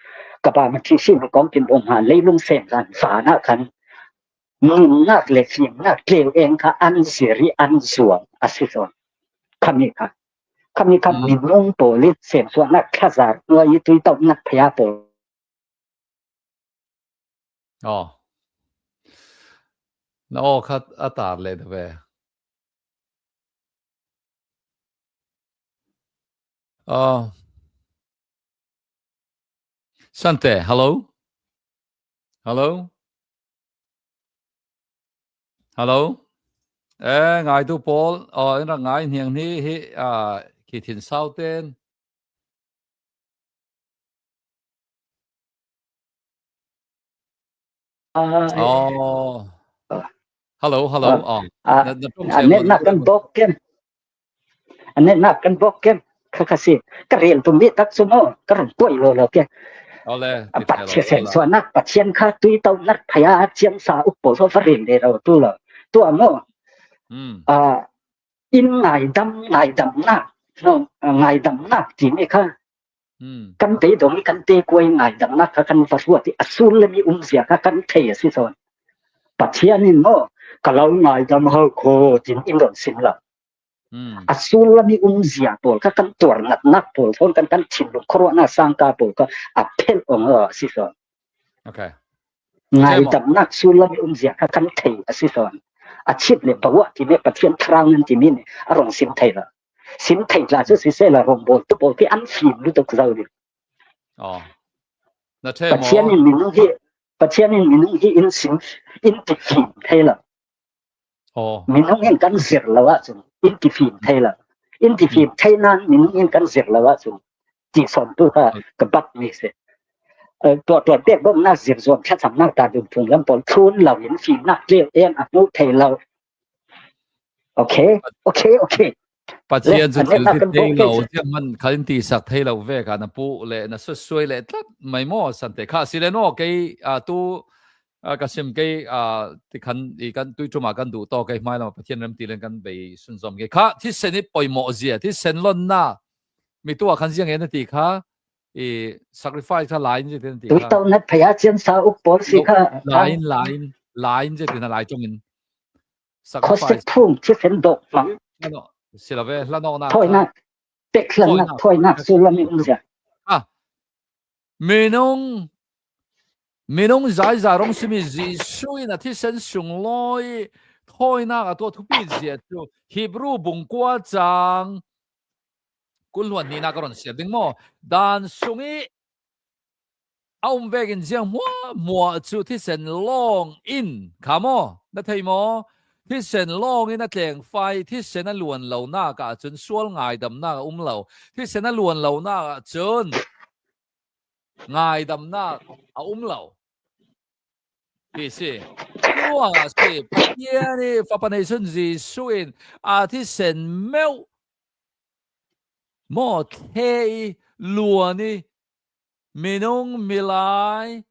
ka pa ma thing si mi kong kin bawm hna leilung sen zan van ah khan nunnak le fimnak tleu eng kha an zir i an zuam a si zawn. Khami kha, khami kha minung pawl i semsuahnak thlazar hnuai i tuitauh ngat phaya pawl. Aw. Na aw kha a tar le ve. Aw. Sante, hello? Hello? Hello? Eh, ngaitu pawl, aw, in rak ngai hniang hni hi, ah, khi thin sau ten. Ah, oh. Hello, hello. Ah, oh. Ah, na, na ṭawng ah, netnak kan bawk kem. Ah, netnak kan bawk kem. Kha kha si. Ka rel tum mi tak cu maw, ka rung kuai lo lo ke. Awle, ah, Pathian semsuahnak, Pathian kha tuitauh ngat phaya ciangsa uk pawl so va rel le lo tu lo. Tu a maw. Hmm. Ah, in ngaidam, ngaidamnak, no, ngaidamnak timi kha kan beidong i kan tekuai ngaidamnak kha kan va ruat i a sullam i umzia kha kan thei a si sawn. Pathian in maw, ka lo ngaidam hau kho, tin in rawn sim lo. A sullam i umzia pawl kha kan tuarnatnak pawl sawn kan, kan thinlung khuaruahnak sangka pawl kha a phelh awng lo a si sawn. Okay. Ngaidamnak sullam i umzia kha kan thei a si sawn. A chit le bawa timi Pathian thlarau nan timi nih a rong sim thei lo. Sim thei tla cu siseh la rongbawltu pawl khi an fim lutuk zo ding. Oh. Na ṭhe maw? Pathian in minung hi, Pathian in minung hi in sim, in ti fim thei lo. Oh. Minung in kan zir lo ahcun in ti fim thei lo. In ti fim thei nain minung in kan zir lo ahcun ti sawn tu kha ka bat mi si. Eh, tuah tuah pek bawmhnak zir zuam thlacamnak ta dum phung lam pawl thlun lo in fimnak tleu en a hmuh thei lo. Okay, okay, okay. Pathian cu thil ti thei lo, zianghman kha in tisak thei lo ve kha na puh le na sutsuai le tlat mai maw Sante kha si le naw kei, ah, tu, ah, ka sim kei, ah, ti khan i kan tuiṭum ah kan duh tawk kei hmai lam ah Pathian remti len kan bei sunzawm kei kha thisen i poimawh zia, thisen lonna mi tu ah khan ziang e na ti kha i sacrifice kha lain zia ti na ti kha. Tuitauh nat phaya cian sa uk pawl si kha. Lain, lain, lain zia ti na lai ṭawng in. Sacrifice. Khawsik phung thisen dawh hmang. Si lo ve, hlanawknak. Thawinak. Pek hlannak, thawinak, sullam i umzia. Ah. Minung Minung zaiza rong simi Jesu in a thisen sunglawi thawinak a tuah thupi zia cu Hebru bung kua cang kul hluan hnihnak ka run siar ding maw? Dan sung i a um vekin ziang hmuahhmuah cu thisen lawng in kha maw? Na thei maw? Thisen lawng in a tlengfai, thisen a luan lonak ah cun sual ngaidamnak a um lo. Thisen a luan lonak ah cun ngaidamnak a um lo. Ti si. Cuang a si. Pathian i Fapa nei cun Jesu in a thisen meuh maw the i luan i minung milai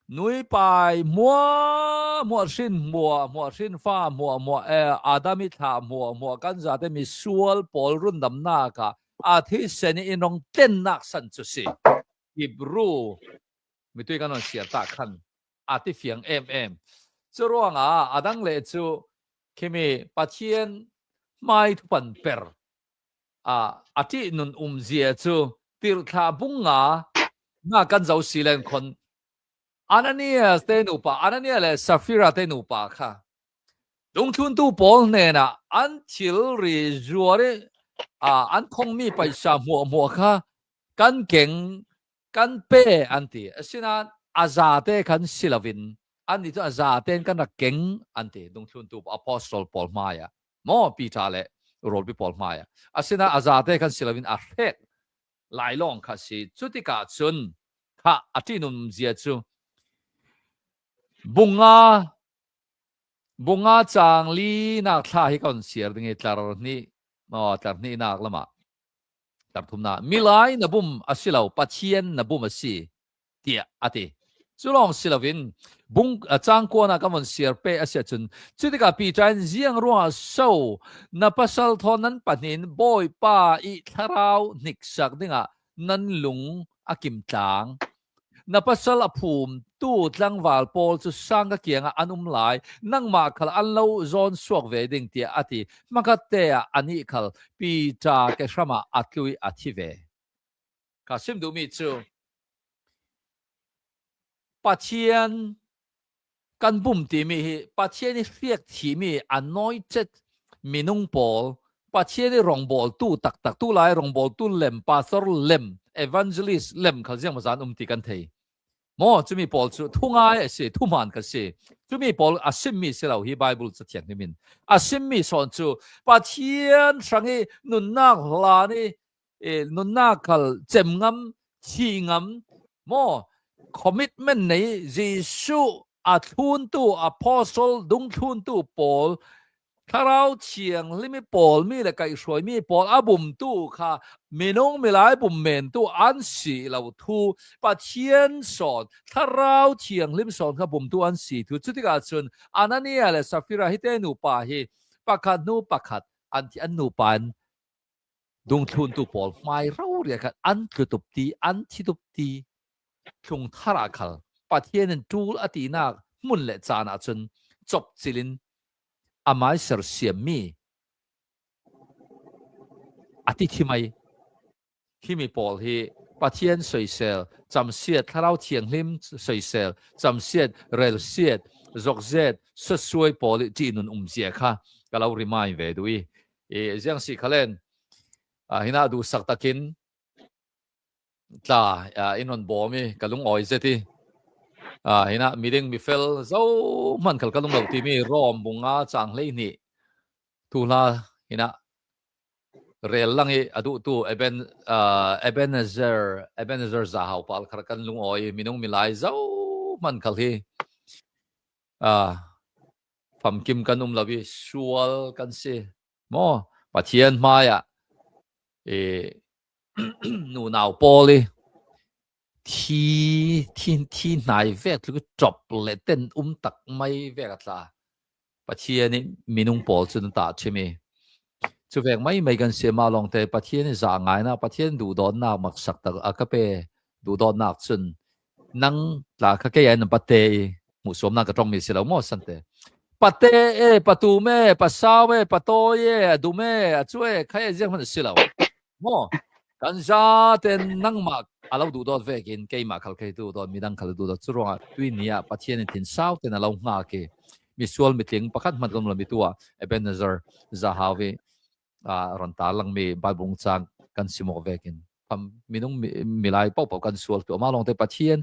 nuipai hmuahhmuah hrin hmuahhmuah hrinfa hmuahhmuah eh, Adam i thlah hmuahhmuah kan zate misual pawl rundamnak ah a thisen i in rong tlennak san cu si. Hebru mitui kan on siar tak khan a ti fiang em em. Cu ruangah a dang le cu khimi Pathian mai thupan per a, a ṭihnun umzia cu tirhthlah bung nga na kan zo si len khon Ananias te nupa, Ananias le Safira te nupa kha dungthluntu pawl hnenah an thilri zuar i, a, an khongmi paisa hmuahhmuah kha kan keng kan pe an ti. Asinain a zate khan si loin annih cu a zate in kan rak keng an ti. Dungthluntu apostol pawl hmaiah maw Peter le rualpi pawl hmaiah. Asinain a zate khan si loin a hrek lailawng kha si. Cutikah cun kha a ṭihnun zia cu bunga bunga cang linak thla hi kan siar ding i tlar hnih, aw, tlar hnihnak lamah tlar thumnak milai na bum a si lo, Pathian na bum a si, tiah a ti. Cu lawng si loin bung, a, cang kuana kan von siar pe a si ahcun, cutikah Peter in ziang ruangah so na pasal thawn nan pahnih in Bawipa i thlarau hniksak dingah nan lung a kimtlang. Na pasal a phumtu tlangval pawl cu sang ka kiangah an um lai, nangmah khal an lo zawn suak ve ding, tiah a ti. Hmakhatte ah anih khal Peter kehram ah a tlu i a thi ve. Ka sim duhmi cu Pathian kan bum timi hi Pathian i hriak thimi anointed minung pawl, Pathian i rongbawltu taktak, tulai rongbawltu lem, pastor lem, evangelist lem khal ziangmazan um ti kan thei. Maw, cumi pawl cu thungai a si, thuhmaan kan si. Cumi pawl a simmi si lo hi Bible Cathiang hlimin a simmi sawn cu Pathian hrang i nunnak hlan i, eh, nunnak khal cem ngam, thih ngam, maw, commitment nei, Jesuh a thluntu, apostle, dungthluntu pawl, Thlarau Thianghlim i pawlmi le kaihhruaimi pawl a bumtu kha minung milai bum mentu an si lo thu, Pathian sawn, Thlarau Thianghlim sawn kha bumtu an si thu. Cutikah cun Anania le Safira hi te nupa hi pakhat hnu pakhat an thi, an nupa in dungthluntu pawl hmai rori ah khan an tlu tup ti, an thi tup ti, thlung thar ah khal Pathian in ṭul a tinak hmun le caan ah cun cop cilin amai sersiammi a ti thimai. Himi pawl hi Pathian soisel, camsiat, Thlarau Thianghlim soisel, camsiat, relsiat, zokzet, sasuai pawl i ṭihnun umzia kha ka lo remind ve duh i, i ziang si khalen, ah, hinah duhsak takin tla, ah, in on bawm i ka lungawi zet i, ah, hinah miding mifel zohman khal ka lung lo timi Rom bung nga cang hleihnih thuhla hinah rel lang i a duhtu Eben, ah, Ebenezer, Ebenezer Zahau pal khar kan lungawi i minung milai zohman khal hi, ah, famkim kan um lo i sual kan si. Maw, Pathian hmaiah, eh, nunau pawl i thi, thi, thi hnai vek tluk i ṭop le ten um tak mai vek a tla. Pathian i minung pawl cu na tah ṭhim i. Cu vek mai mai kan si mah lawngte Pathian i zah ngaina, Pathian duhdawtnak maksak tak a ka pe duhdawtnak cun nang tla kha kei ah nan pate i hmuhsuamnak ka ṭongmi si lo maw sante? Pate e, patum e, pasau e, patawi e, a dum e, a cu e, khai e zianghman a si lo. Maw? Kan zate nangmah a lo duhdawt vekin keimah khal kei duhdawt, midang khal duhdawt. Churuangah tui ni-ah Pathian in thinsau ten a lo nghak hi. Misual mitling pakhat hman kan um lo, mi tu-ah Ebenezer Zahau hi, a, rawn tarlang mi Bible chang kan sim awk vekin, pham, minung mi, milai pohpoh kan sual tu. Ama lawngte Pathian,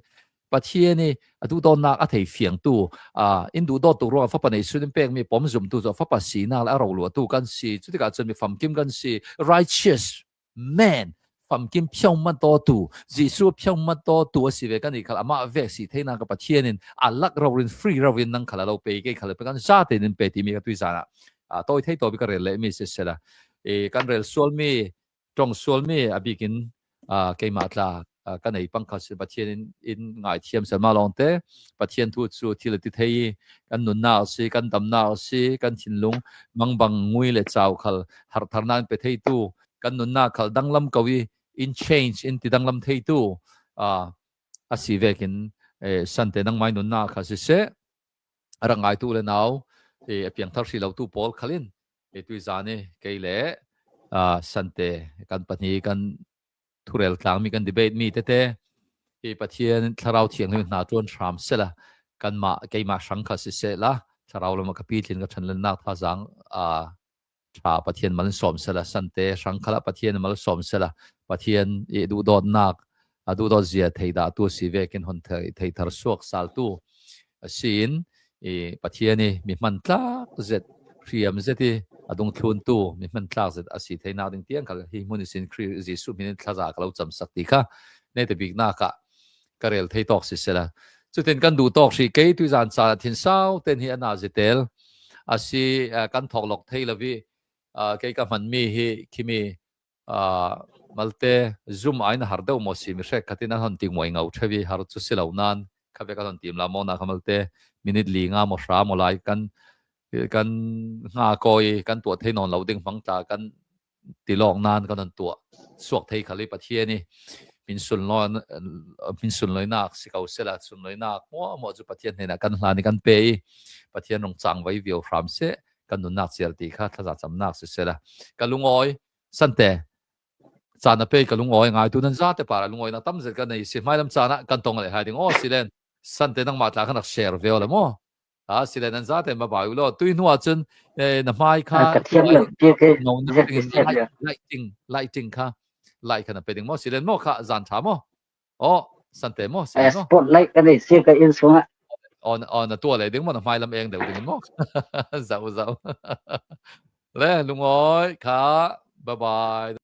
Pathian hi a duhdawtnak a thei fiangtu, a, in duhdawt tuk ruangah Fapa neih sun in pek mi pawm zumtu chu Fapa sinak le a roluahtu kan si. Chutikah chuan mi famkim kan si, righteous man, famkim phiau matawtu, Jesu phiau matawtu a si ve kan nih khal, amah vek si theinak kha Pathian in a lak raurin, free raurin nang khal a lo pe, kei khal a pe, kan zate in pe tih mi ka tui zanah, a, tawi thei tawpi ka rel leh mi sisela. E, kan rel sual mi, ṭawng sual mi a bikin, a, keimah tla, a, ka nei pang kha si, Pathian in, in ngaithiam sel. Ama lawngte Pathian thu chu thil a ti thei, kan nunnak si, kan damnak si, kan thinlung mangbang ngui leh chau khal harh tharna in pe theitu, kan nunnak khal danglam ko i, in change in ti danglam theitu, a, a si vekin, e, Sante nangmai nunnak kha siseh, a rak ngaitu le nau, e, a piangthar hrih lotu pawl khalin, e, tui zan i kei leh, a, Sante kan pahnih kan thurel tlang mi, kan debate mi tete, e, Pathian Thlarau Thianghlim hna ṭuan hram sela, kanmah, keimah hrang kha siseh la, Thlarau lamah ka pitlin ka ṭhanlennak thazang, a, ṭha Pathian mal in sawm sela, Sante hrang khalah Pathian mal sawm sela, Pathian i duhdawtnak, a duhdawt zia thei dahtu a si vekin hon thei, thei thar suak saltu a si in, i Pathian i mi hman tlak zet, hriam zet i a dungthluntu mi hman tlak zet a si theinak ding tiang kha hi hmun i sin Khrih Jesuh hmin in thlaza ka lo chamsak ti kha neta biknak ah ka rel thei tawk sisela. Chutin kan duh tawk hrih kei, tui zan chan a thinsau ten hi a na zitel a si, a, kan thawk lawk thei lo i, a, kei ka hman mi hi khimi, a, malte Zoom aiin a har deuh maw si, mi hrek khatin an hon ti nguai ngau theu i har chu si lo nan kha vek an hon tim la maw na kha malte minute li nga maw hra maw lai kan, kan nga kawi kan tuah thei nawn lo ding hmang tla kan ti lawk nan kan hon tuah suak thei khal i Pathian i hmin sunlawi, hmin sunlawinak si ko sela, sunlawinak muahmuah chu Pathian hnenah kan hlan i kan pe i Pathian rong chang vai viau hram seh, kan nunnak chial ti kha thlaza chamnak sisela. Ka lungawi, Sante, chan a pe i ka lungawi, ngaitu nan zate parah lungawina tam zet kan nei si, hmailam chanah kan tawng leh hai ding. Aw, Silen, Sante nangmah tla khan rak share ve aw le maw? A, Silen, nan zate ma bai u law. Tui hnuah chun, eh, na hmai kha, ka thiam lo, tia ke, no, na zek ding in zek light, ya. Lighting, lighting kha, light kha na pe ding maw, Silen maw kha, zan ṭha maw? Aw, Sante maw, eh, Silen maw? Spotlight ka nei si ka in sungah. Aw, aw, na tuah leh ding maw, na hmailam eng deuh ding in maw? Zau, zau. Le, lungawi kha, bye bye.